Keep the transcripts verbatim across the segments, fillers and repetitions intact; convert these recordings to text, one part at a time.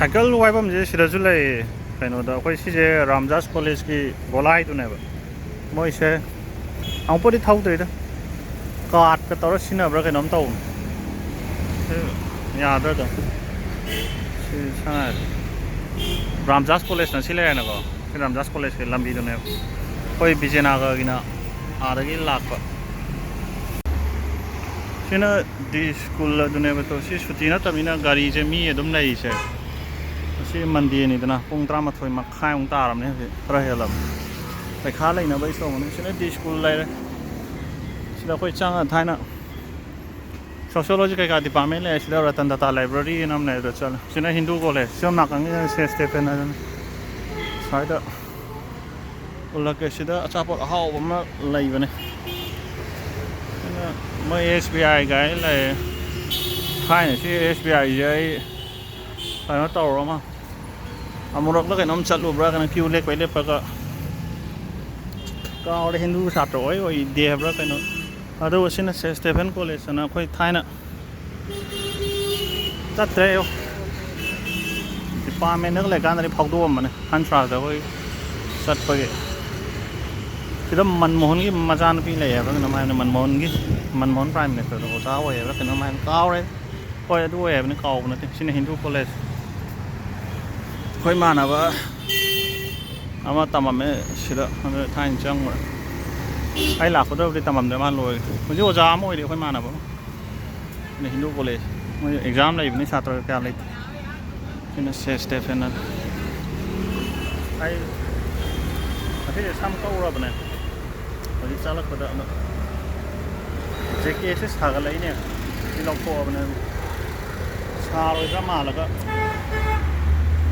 Cycle ꯋꯥꯏꯐꯝꯁꯦ ꯁꯤꯗꯁꯨ ꯂꯩ꯫ ꯀꯩꯅꯣꯗ ꯑꯩꯈꯣꯏ ꯁꯤꯁꯦ ꯔꯥꯝꯖꯥꯁ ꯀꯣꯂꯦꯖꯀꯤ ꯒꯣꯂꯥꯏꯗꯨꯅꯦꯕ꯫ ꯃꯣꯏꯁꯦ ꯑꯃꯨꯛꯄꯨꯗꯤ ꯊꯧꯗ꯭ꯔꯤꯗ, ꯀꯥꯔꯠꯀ ꯇꯧꯔ ꯁꯤꯟꯅꯕ꯭ꯔꯥ ꯀꯩꯅꯣꯝ ꯇꯧꯕꯅꯦ꯫ ꯁꯤ ꯌꯥꯗ꯭ꯔꯥ ꯑꯗꯨꯝ? ꯁꯤ ꯁꯉꯥꯏ ꯔꯥꯝꯖꯥꯁ ꯀꯣꯂꯦꯖꯅ ꯁꯤ ꯂꯩꯔꯦꯅꯀꯣ꯫ ꯁꯤ ꯔꯥꯝꯖꯥꯁ ꯀꯣꯂꯦꯖꯀꯤ ꯂꯝꯕꯤꯗꯨꯅꯦꯕ꯫ ꯑꯩꯈꯣꯏ ꯕꯤꯖꯦꯅꯥꯒꯔꯒꯤꯅ ꯑꯥꯗꯒꯤ ꯂꯥꯛꯄ꯫ ꯁꯤꯅ ꯗꯤ ꯁ꯭ꯀꯨꯜ ꯑꯗꯨꯅꯦꯕ꯫ ꯇꯣ ꯁꯤ ꯁꯨꯇꯤ ꯅꯠꯇꯕꯅꯤꯅ ꯒꯥꯔꯤꯁꯦ ꯃꯤ ꯑꯗꯨꯝ ꯂꯩꯔꯤꯁꯦ꯫ ꯉꯁꯤ ꯃꯟꯗꯦꯅꯤꯗꯅ, ꯄꯨꯡ ꯇꯔꯥꯃꯥꯊꯣꯏ ꯃꯈꯥꯏꯃꯨꯛ ꯇꯥꯔꯕꯅꯦ ꯍꯧꯖꯤꯛ, ꯈꯔ ꯍꯦꯜꯂꯕꯅꯦ꯫ ꯄꯩꯈꯥ ꯂꯩꯅꯕꯒꯤ ꯇꯧꯕꯅꯦ꯫ ꯁꯤꯅ ꯗꯤ ꯁ꯭ꯀꯨꯜ ꯂꯩꯔꯦ꯫ ꯁꯤꯗ ꯑꯩꯈꯣꯏ ꯆꯪꯉ ꯊꯥꯏꯅ ꯁꯣꯁꯤꯌꯣꯂꯣꯖꯤ ꯀꯩꯀꯥ ꯗꯤꯄꯥꯔꯠꯃꯦꯟ ꯂꯩ꯫ ꯁꯤꯗ ꯔꯇꯟ ꯇꯥꯇꯥ ꯂꯥꯏꯕ꯭ꯔꯦꯔꯤ ꯑꯅ ꯑꯃ ꯂꯩ, ꯑꯗꯨꯗ ꯆꯠꯂꯦ꯫ ꯁꯤꯅ ꯍꯤꯟꯗꯨ ꯀꯣꯂꯦꯖ, ꯁꯤꯒꯤ ꯅꯥꯀꯟꯒꯤꯗ ꯁꯦꯟꯠ ꯁ꯭ꯇꯦꯐꯦꯟ ꯍꯥꯏꯗꯅ꯫ ꯁ꯭ꯋꯥꯏꯗ ꯎꯠꯂꯛꯀꯦ꯫ ꯁꯤꯗ ꯑꯆꯥꯄꯣꯠ ꯑꯍꯥꯎꯕ ꯑꯃ ꯂꯩꯕꯅꯦ꯫ ꯑꯗꯨꯅ ꯃꯣꯏ ꯑꯦꯁ ꯕꯤ ꯑꯥꯏ ꯀꯥꯏꯅ ꯂꯩ꯫ ꯊꯥꯏꯅ ꯁꯤ ꯑꯦꯁ ꯕꯤ ꯑꯥꯏꯁꯦ ꯑꯩ ꯀꯩꯅꯣ ꯇꯧꯔꯨꯔ ꯑꯃ, ꯑꯃꯨꯔꯛꯂ ꯀꯩꯅꯣꯝ ꯆꯠꯂꯨꯕ꯭ꯔꯥ, ꯀꯩꯅꯣ ꯀ꯭ꯌꯨ ꯂꯦꯞꯄꯩ ꯂꯦꯞꯄꯒ ꯀꯥꯎꯔꯦ꯫ ꯍꯤꯟꯗꯨ ꯁꯥꯇ꯭ꯔ ꯑꯣꯏ ꯑꯣꯏꯗꯦ ꯍꯥꯏꯕ꯭ꯔꯥ ꯀꯩꯅꯣ꯫ ꯑꯗꯨꯒ ꯁꯤꯅ ꯁꯦꯟꯠ ꯁ꯭ꯇꯦꯐꯦꯟ ꯀꯣꯂꯦꯖ ꯑꯅ ꯑꯩꯈꯣꯏ ꯊꯥꯏꯅ ꯆꯠꯇ꯭ꯔꯦ꯫ ꯗꯤꯄꯥꯔꯠꯃꯦꯟꯗꯒ ꯂꯩꯀꯥꯟꯗꯗꯤ ꯐꯥꯎꯗꯣꯛꯑꯝꯕꯅꯦ, ꯍꯟꯁ꯭ꯔꯥꯗ ꯑꯩꯈꯣꯏ ꯆꯠꯄꯒꯤ꯫ ꯁꯤꯗ ꯃꯟꯃꯣꯍꯟꯒꯤ ꯃꯆꯥꯅꯨꯄꯤ ꯂꯩ ꯍꯥꯏꯕ꯭ꯔꯥ ꯀꯩꯅꯣꯝ ꯍꯥꯏꯕꯅꯦ, ꯃꯟꯃꯣꯍꯟꯒꯤ, ꯃꯟꯃꯣꯍꯟ ꯄ꯭ꯔꯥꯏꯝ ꯃꯤꯅꯤꯁꯇꯔꯗꯣ ꯑꯣꯖꯥ ꯑꯣꯏ ꯍꯥꯏꯕ꯭ꯔꯥ ꯀꯩꯅꯣꯝ ꯍꯥꯏꯕꯅꯦ, ꯀꯥꯎꯔꯦ꯫ ꯍꯣꯏ, ꯑꯗꯨ ꯑꯣꯏ ꯍꯥꯏꯕꯅꯤ, ꯀꯥꯎꯕ ꯅꯠꯇꯦ꯫ ꯁꯤꯅ ꯍꯤꯟꯗꯨ ꯀꯣꯂꯦꯖ꯫ ꯑꯩꯈꯣꯏ ꯏꯃꯥꯟꯅꯕ ꯑꯃ ꯇꯝꯃꯝꯃꯦ ꯁꯤꯗ, ꯑꯗꯨ ꯊꯥꯏꯅ ꯆꯪꯉꯨꯔꯦ꯫ ꯑꯩ ꯂꯥꯛꯄꯗꯕꯨꯗꯤ ꯇꯝꯃꯝꯗ꯭ꯔꯦ, ꯃꯥ ꯂꯣꯏꯔꯦ꯫ ꯍꯧꯖꯤꯛ ꯑꯣꯖꯥ ꯑꯃ ꯑꯣꯏꯔꯤ ꯑꯩꯈꯣꯏ ꯏꯃꯥꯟꯅꯕ ꯑꯃ꯫ ꯁꯤꯅ ꯍꯤꯟꯗꯨ ꯀꯣꯂꯦꯖ꯫ ꯃꯣꯏ ꯑꯦꯛꯖꯥꯝ ꯂꯩꯕꯅꯤ, ꯁꯥꯇ꯭ꯔ ꯀꯌꯥ ꯂꯩꯇꯦ꯫ ꯁꯤꯅ ꯁꯦꯟꯠ ꯁ꯭ꯇꯦꯐꯦꯟ ꯑꯅ꯫ ꯑꯩ ꯉꯁꯤꯁꯦ ꯁꯝ ꯀꯛꯎꯔꯕꯅꯦ꯫ ꯍꯧꯖꯤꯛ ꯆꯠꯂꯛꯄꯗ ꯑꯃ ꯖꯦꯀꯦꯠꯁꯦ ꯁꯥꯒꯠꯂꯛꯏꯅꯦ꯫ ꯁꯤ ꯂꯧꯊꯣꯛꯑꯕꯅꯦ꯫ ꯁꯥꯔꯣꯏꯗ꯭ꯔꯥ ꯃꯥꯜꯂꯒ꯫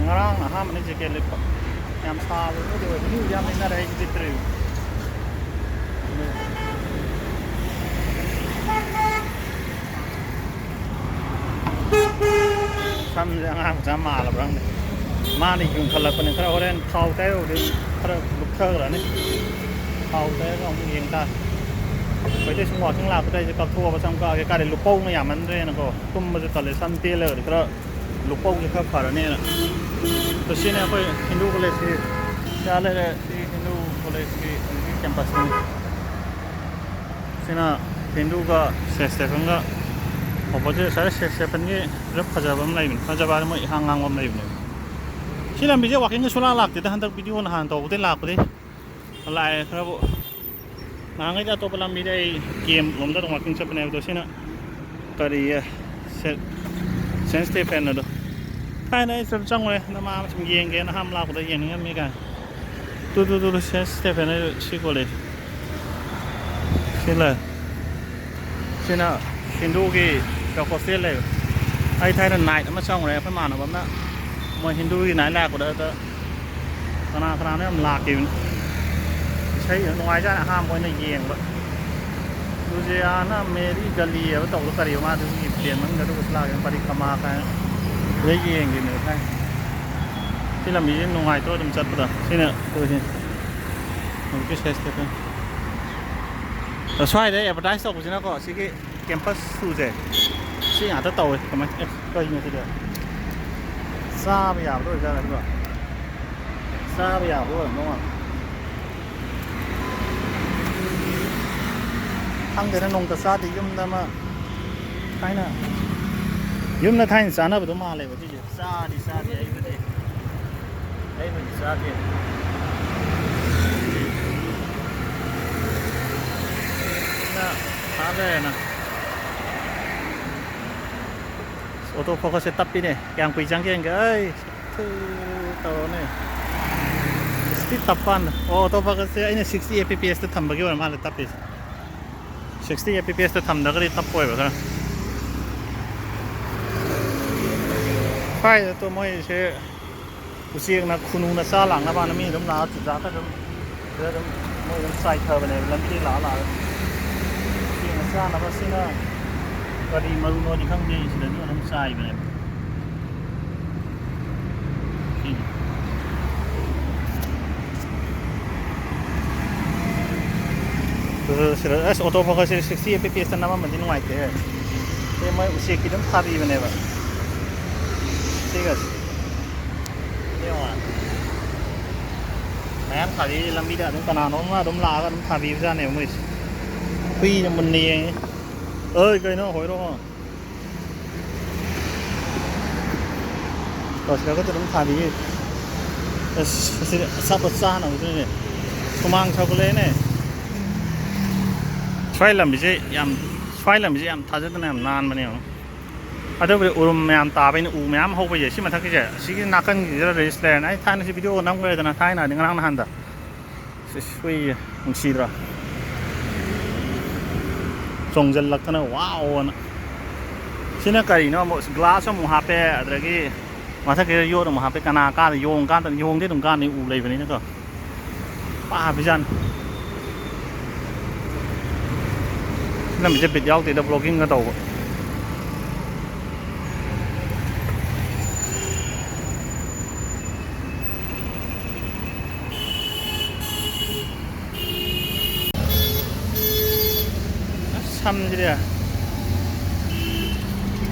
ꯉꯔꯥꯡ ꯑꯍꯥꯟꯕꯅꯦ ꯖꯦꯀꯦꯠ ꯂꯤꯠꯄ꯫ ꯌꯥꯝ ꯁꯥꯕꯕꯨꯗꯤ ꯑꯣꯏ꯫ ꯃꯤꯕꯨꯗꯤ ꯌꯥꯝ ꯂꯤꯠꯅꯔꯦ, ꯑꯩꯗꯤ ꯂꯤꯠꯇ꯭ꯔꯤ꯫ ꯁꯝꯁꯦ ꯑꯉꯥꯡ ꯃꯆꯥ ꯃꯥꯜꯂꯕ꯭ꯔꯥ ꯈꯪꯗꯦ꯫ ꯃꯥꯅ ꯌꯨꯡꯈꯠꯂꯛꯄꯅꯦ꯫ ꯈꯔ ꯍꯣꯔꯦꯟ ꯊꯥꯎ ꯇꯩꯔꯨꯕꯗꯤ ꯈꯔ ꯂꯨꯞꯊꯈ꯭ꯔꯅꯤ꯫ ꯊꯥꯎ ꯇꯩꯔꯒ ꯑꯃꯨꯛ ꯌꯦꯡ ꯇꯥꯔꯦ꯫ ꯑꯩꯈꯣꯏꯗꯤ ꯁꯨꯝ ꯋꯥꯀꯤꯡ ꯂꯥꯛꯄꯗ ꯑꯩꯁꯦ ꯀꯛꯊꯣꯛꯑꯒ ꯁꯝ ꯀꯛꯑꯒꯦ꯫ ꯀꯥꯏꯗꯩ ꯂꯨꯄꯧꯅ ꯌꯥꯝꯃꯟꯗ꯭ꯔꯦꯅꯀꯣ꯫ ꯇꯨꯝꯕꯁꯨ ꯇꯜꯂꯦ꯫ ꯁꯝ ꯇꯦꯜꯂꯒꯗꯤ ꯈꯔ ꯂꯨꯄꯧꯁꯦ ꯈꯔ ꯐꯔꯅꯦꯅ꯫ ꯑꯗꯣ ꯁꯤꯅꯦ ꯑꯩꯈꯣꯏ ꯍꯤꯟꯗꯨ ꯀꯣꯂꯦꯖꯀꯤ, ꯁꯤꯗ ꯂꯩꯔꯦ, ꯁꯤ ꯍꯤꯟꯗꯨ ꯀꯣꯂꯦꯖꯀꯤ ꯍꯧꯖꯤꯛꯀꯤ ꯀꯦꯝꯄꯁꯁꯤꯅꯤ꯫ ꯁꯤꯅ ꯍꯤꯟꯗꯨꯒ ꯁꯦꯁ ꯇꯦꯐꯟꯒ ꯑꯣꯄꯣꯖꯤꯠ꯫ ꯁ꯭ꯋꯥꯏꯗ ꯁꯦꯁ ꯇꯦꯐꯟꯒꯤ ꯈꯔ ꯐꯖꯕ ꯑꯃ ꯂꯩꯕꯅꯤ, ꯐꯖꯕ ꯍꯥꯏꯗꯤ ꯃꯣꯏ ꯏꯍꯥꯡ ꯍꯥꯡꯕ ꯑꯃ ꯂꯩꯕꯅꯦꯕ꯫ ꯁꯤ ꯂꯝꯕꯤꯁꯦ ꯋꯥꯀꯤꯡꯒ ꯁꯨꯡꯂꯥꯛ ꯂꯥꯛꯇꯦꯗ, ꯍꯟꯗꯛ ꯚꯤꯗꯤꯑꯣ ꯅꯍꯥꯟ ꯇꯧꯕꯗꯩ ꯂꯥꯛꯄꯗꯩ ꯂꯥꯛꯑꯦ ꯈꯔꯕꯨ꯫ ꯅꯍꯥꯟꯈꯩꯗꯤ ꯑꯇꯣꯞꯄ ꯂꯝꯕꯤꯗ ꯑꯩ ꯀꯦꯝ ꯂꯣꯝꯗ ꯑꯗꯨꯝ ꯋꯥꯀꯤꯡ ꯆꯠꯄꯅꯦ, ꯑꯗꯣ ꯁꯤꯅ ꯀꯔꯤ, ꯁꯦ-, ꯁꯦꯟ ꯁ꯭ꯇꯦꯐꯦꯟ ꯑꯗꯣ꯫ ꯊꯥꯏꯅ ꯑꯩ ꯁꯨꯝ ꯆꯪꯉꯨꯔꯦ, ꯅꯃꯥ ꯁꯨꯝ ꯌꯦꯡꯒꯦꯅ, ꯑꯍꯥꯟꯕ ꯂꯥꯛꯄꯗ ꯌꯦꯡꯅꯤꯡꯉꯝꯃꯤ ꯀꯥꯏꯅ꯫ ꯇꯨ, ꯇꯨ, ꯇꯨ, ꯇꯨ, ꯁꯦꯟ ꯁ꯭ꯇꯦꯐꯦꯟ ꯍꯥꯏꯗꯣ ꯁꯤ ꯀꯣꯂꯦꯖ꯫ ꯁꯤ ꯂꯩ꯫ ꯁꯤꯅ ꯍꯤꯟꯗꯨꯒꯤ ꯍꯣꯁꯇꯦꯜ ꯂꯩꯕ꯫ ꯑꯩ ꯊꯥꯏꯅ ꯅꯥꯏꯠ ꯑꯃ ꯆꯪꯉꯨꯔꯦ, ꯑꯩꯈꯣꯏ ꯏꯃꯥꯟꯅꯕ ꯑꯃꯅ ꯃꯣꯏ ꯍꯤꯟꯗꯨꯒꯤ ꯅꯥꯏꯠ ꯂꯥꯛꯄꯗ, ꯑꯗ ꯀꯅꯥ ꯀꯅꯥꯅꯣ ꯌꯥꯝ ꯂꯥꯛꯈꯤꯕꯅꯤ꯫ ꯏꯁꯩ ꯌꯥꯝ ꯅꯨꯡꯉꯥꯏꯖꯥꯠꯅꯤ ꯑꯍꯥꯟꯕ ꯑꯣꯏꯅ ꯌꯦꯡꯕ꯫ ꯂꯨꯖꯤꯌꯥꯅ ꯃꯦꯔꯤ ꯒꯂꯤ ꯍꯥꯏꯕ ꯇꯧꯕꯗꯣ ꯀꯔꯤꯕ, ꯃꯥ ꯑꯗꯨꯒꯤ ꯕꯦꯟ ꯃꯃꯤꯡ ꯑꯗꯨꯒꯁꯨ ꯂꯥꯛꯑꯦ, ꯄꯔꯤꯀ꯭ꯔꯃꯥ ꯀꯥꯏꯅ꯫ ꯁꯤꯗ ꯌꯦꯡꯈꯤꯕꯅꯦꯕ ꯊꯥꯏꯅ꯫ ꯁꯤ ꯂꯝꯕꯤꯁꯤ ꯅꯨꯡꯉꯥꯏꯇ꯭ꯔꯣ ꯑꯗꯨꯝ ꯆꯠꯄꯗ? ꯁꯤꯅ ꯇꯧꯔꯤꯁꯤ꯫ ꯍꯧꯖꯤꯛꯀꯤ ꯁꯦꯁ ꯇꯦꯐꯦꯟ꯫ ꯑꯗꯣ ꯁ꯭ꯋꯥꯏꯗ ꯑꯦꯗꯚꯔꯇꯥꯏꯁ ꯇꯧꯕꯁꯤꯅꯀꯣ, ꯁꯤꯒꯤ ꯀꯦꯝꯄꯁ ꯁꯨꯁꯦ ꯁꯤ ꯉꯥꯛꯇ ꯇꯧꯋꯦ꯫ ꯀꯃꯥꯏ-, ꯑꯦ, ꯀꯩꯅꯣ ꯁꯤꯗꯤ? ꯆꯥꯕ ꯌꯥꯕꯗ ꯑꯣꯏꯖꯥꯠꯂ ꯑꯗꯨꯒ? ꯆꯥꯕ ꯌꯥꯕꯗ ꯑꯣꯏꯔꯝꯗꯧ ꯃꯥꯜꯂꯦ꯫ ꯈꯪꯗꯦꯗ, ꯅꯣꯡꯃꯇ ꯆꯥꯗꯦ꯫ ꯌꯨꯝꯗ ꯑꯃ ꯊꯥꯏꯅ, ꯌꯨꯝꯗ ꯊꯥꯏꯅ ꯆꯥꯅꯕꯗꯣ ꯃꯥꯜꯂꯦꯕ ꯁꯤꯁꯦ꯫ ꯆꯥꯗꯤ ꯆꯥꯗꯦ ꯑꯩꯕꯨꯗꯤ꯫ ꯑꯩꯕꯨꯗꯤ ꯆꯥꯗꯦ꯫ ꯁꯤꯅ ꯑꯥ ꯂꯩꯔꯦꯅ꯫ ꯑꯣꯇꯣ ꯐꯣꯀꯁꯁꯦ ꯇꯞꯄꯤꯅꯦ꯫ ꯀꯌꯥꯝ ꯀꯨꯏ ꯆꯪꯒꯦ ꯌꯦꯡꯒꯦ꯫ ꯑꯩ ꯊꯨ ꯇꯧꯔꯅꯦ꯫ ꯁꯤꯛꯁꯇꯤ ꯇꯞꯄꯥꯟꯗ꯫ ꯑꯣ, ꯑꯣꯇꯣ ꯐꯣꯀꯁꯁꯦ ꯑꯩꯅ ꯁꯤꯛꯁꯇꯤ ꯑꯦꯐ ꯄꯤ ꯄꯤ ꯑꯦꯁꯇ ꯊꯝꯕꯒꯤ ꯑꯣꯏꯔ ꯃꯥꯜꯂꯦ ꯇꯞꯄꯤꯁꯦ꯫ ꯁꯤꯛꯁꯇꯤ ꯑꯦꯐ ꯄꯤ ꯄꯤ ꯑꯦꯁꯇ ꯊꯝꯗ꯭ꯔꯒꯗꯤ ꯇꯞꯄ ꯑꯣꯏꯕ ꯈꯔ꯫ ꯁ꯭ꯋꯥꯏꯗ ꯇꯣ ꯃꯣꯏꯁꯦ ꯎꯆꯦꯛꯅ ꯈꯨꯅꯨꯅ ꯆꯥ ꯂꯥꯛꯅꯕꯅ ꯃꯤ ꯑꯗꯨꯝ ꯂꯥꯛꯑ ꯆꯨꯖꯥꯛꯀ ꯑꯗꯨꯝ ꯁꯤꯗ ꯑꯗꯨꯝ ꯃꯣꯏ ꯑꯗꯨꯝ ꯆꯥꯏꯊꯕꯅꯦꯕ ꯂꯝꯕꯤꯗꯩ ꯂꯥꯛꯑ ꯂꯥꯛꯑꯒ꯫ ꯎꯆꯦꯛꯅ ꯆꯥꯅꯕ ꯁꯤꯅ ꯀꯔꯤ ꯃꯔꯨꯅꯣꯗꯤ ꯈꯪꯗꯦ, ꯁꯤꯗꯁꯨ ꯑꯗꯨꯝ ꯆꯥꯏꯕꯅꯦꯕ꯫ ꯁꯤꯅꯤ꯫ ꯑꯗꯨ ꯁꯤꯗ ꯑꯁ ꯑꯣꯇꯣ ꯐꯣꯀꯁꯁꯦ ꯁꯤꯛꯁꯇꯤ ꯑꯦꯐ ꯄꯤ ꯄꯤ ꯑꯦꯁꯇ ꯅꯝꯃꯝꯃꯗꯤ ꯅꯨꯡꯉꯥꯏꯇꯦꯍꯦ꯫ ꯁꯤ ꯃꯣꯏ ꯎꯆꯦꯛꯀꯤ ꯑꯗꯨꯝ ꯊꯥꯕꯤꯕꯅꯦꯕ꯫ ꯁꯤꯒꯁꯦ꯫ ꯌꯦꯡꯉꯣ꯫ ꯃꯌꯥꯝ ꯊꯥꯕꯤ ꯂꯝꯕꯤꯗ ꯑꯗꯨꯝ ꯀꯅꯥꯅꯣꯝꯅ ꯑꯗꯨꯝ ꯂꯥꯛꯑꯒ ꯑꯗꯨꯝ ꯊꯥꯕꯤꯕꯖꯥꯠꯅꯦꯕ ꯃꯣꯏꯁꯦ꯫ ꯍꯨꯏꯅ ꯃꯨꯟꯅ ꯌꯦꯡꯉꯤ꯫ ꯑꯣꯏ, ꯀꯩꯅꯣ? ꯍꯣꯏꯔꯣ꯫ ꯇꯧꯁꯤꯜꯂꯒ ꯑꯗꯨꯝ ꯊꯥꯕꯤꯌꯦ꯫ ꯑꯁ, ꯑꯁꯤꯗꯤ ꯑꯆꯥꯄꯣꯠ ꯆꯥꯅꯕꯗꯨꯅꯤꯅꯦ꯫ ꯁꯨꯃꯥꯡ ꯁꯧꯒꯠꯂꯛꯑꯦꯅꯦ꯫ ꯁ꯭ꯋꯥꯏ ꯂꯝꯕꯤꯁꯦ ꯌꯥꯝ, ꯁ꯭ꯋꯥꯏ ꯂꯝꯕꯤꯁꯦ ꯌꯥꯝ ꯊꯥꯖꯗꯅ ꯌꯥꯝ ꯅꯥꯟꯕꯅꯦ ꯌꯦꯡꯉꯣ꯫ ꯑꯗꯨꯕꯨꯗꯤ ꯎꯔꯨꯝ ꯃꯌꯥꯝ ꯇꯥꯕꯩꯅꯦ, ꯎ ꯃꯌꯥꯝ ꯍꯧꯕꯩꯁꯦ꯫ ꯁꯤ ꯃꯊꯛꯀꯤꯁꯦ, ꯑꯁꯤꯒꯤ ꯅꯥꯀꯟꯒꯤꯁꯤꯗ ꯔꯤꯜꯁ ꯂꯩꯔꯦꯅꯦ꯫ ꯑꯩ ꯊꯥꯏꯅꯁꯤ ꯚꯤꯗꯤꯑꯣ ꯅꯝꯈ꯭ꯔꯦꯗꯅ, ꯊꯥꯏꯅꯗꯤ, ꯉꯔꯥꯡ ꯅꯍꯥꯟꯗ꯫ ꯁꯤ ꯍꯨꯏꯁꯦ ꯅꯨꯡꯁꯤꯗ꯭ꯔꯣ? ꯆꯣꯡꯖꯜꯂꯛꯇꯅ "ꯋꯥꯎ" ꯑꯅ꯫ ꯁꯤꯅ ꯀꯔꯤꯅꯣ ꯑꯃꯨꯛ, ꯒ꯭ꯂꯥꯁ ꯑꯃꯨꯛ ꯍꯥꯞꯄꯦ, ꯑꯗꯨꯗꯒꯤ ꯃꯊꯛꯀꯤꯗ ꯌꯣꯠ ꯑꯃꯨꯛ ꯍꯥꯞꯄꯦ꯫ ꯀꯅꯥ ꯀꯥꯗ ꯌꯣꯡ ꯀꯥꯗ, ꯌꯣꯡꯗꯤ ꯑꯗꯨꯝ ꯀꯥꯅꯤ, ꯎ ꯂꯩꯕꯅꯤꯅꯀꯣ꯫ ꯄꯥꯕꯤꯖꯥꯠꯅꯤ꯫ ꯂꯝꯕꯤꯁꯦ ꯕꯤꯠ ꯌꯥꯎꯗꯦꯗ ꯕ꯭ꯂꯣꯒꯤꯡꯒ ꯇꯧꯕ꯫ ꯑꯁ, ꯁꯝꯁꯤꯗꯤ꯫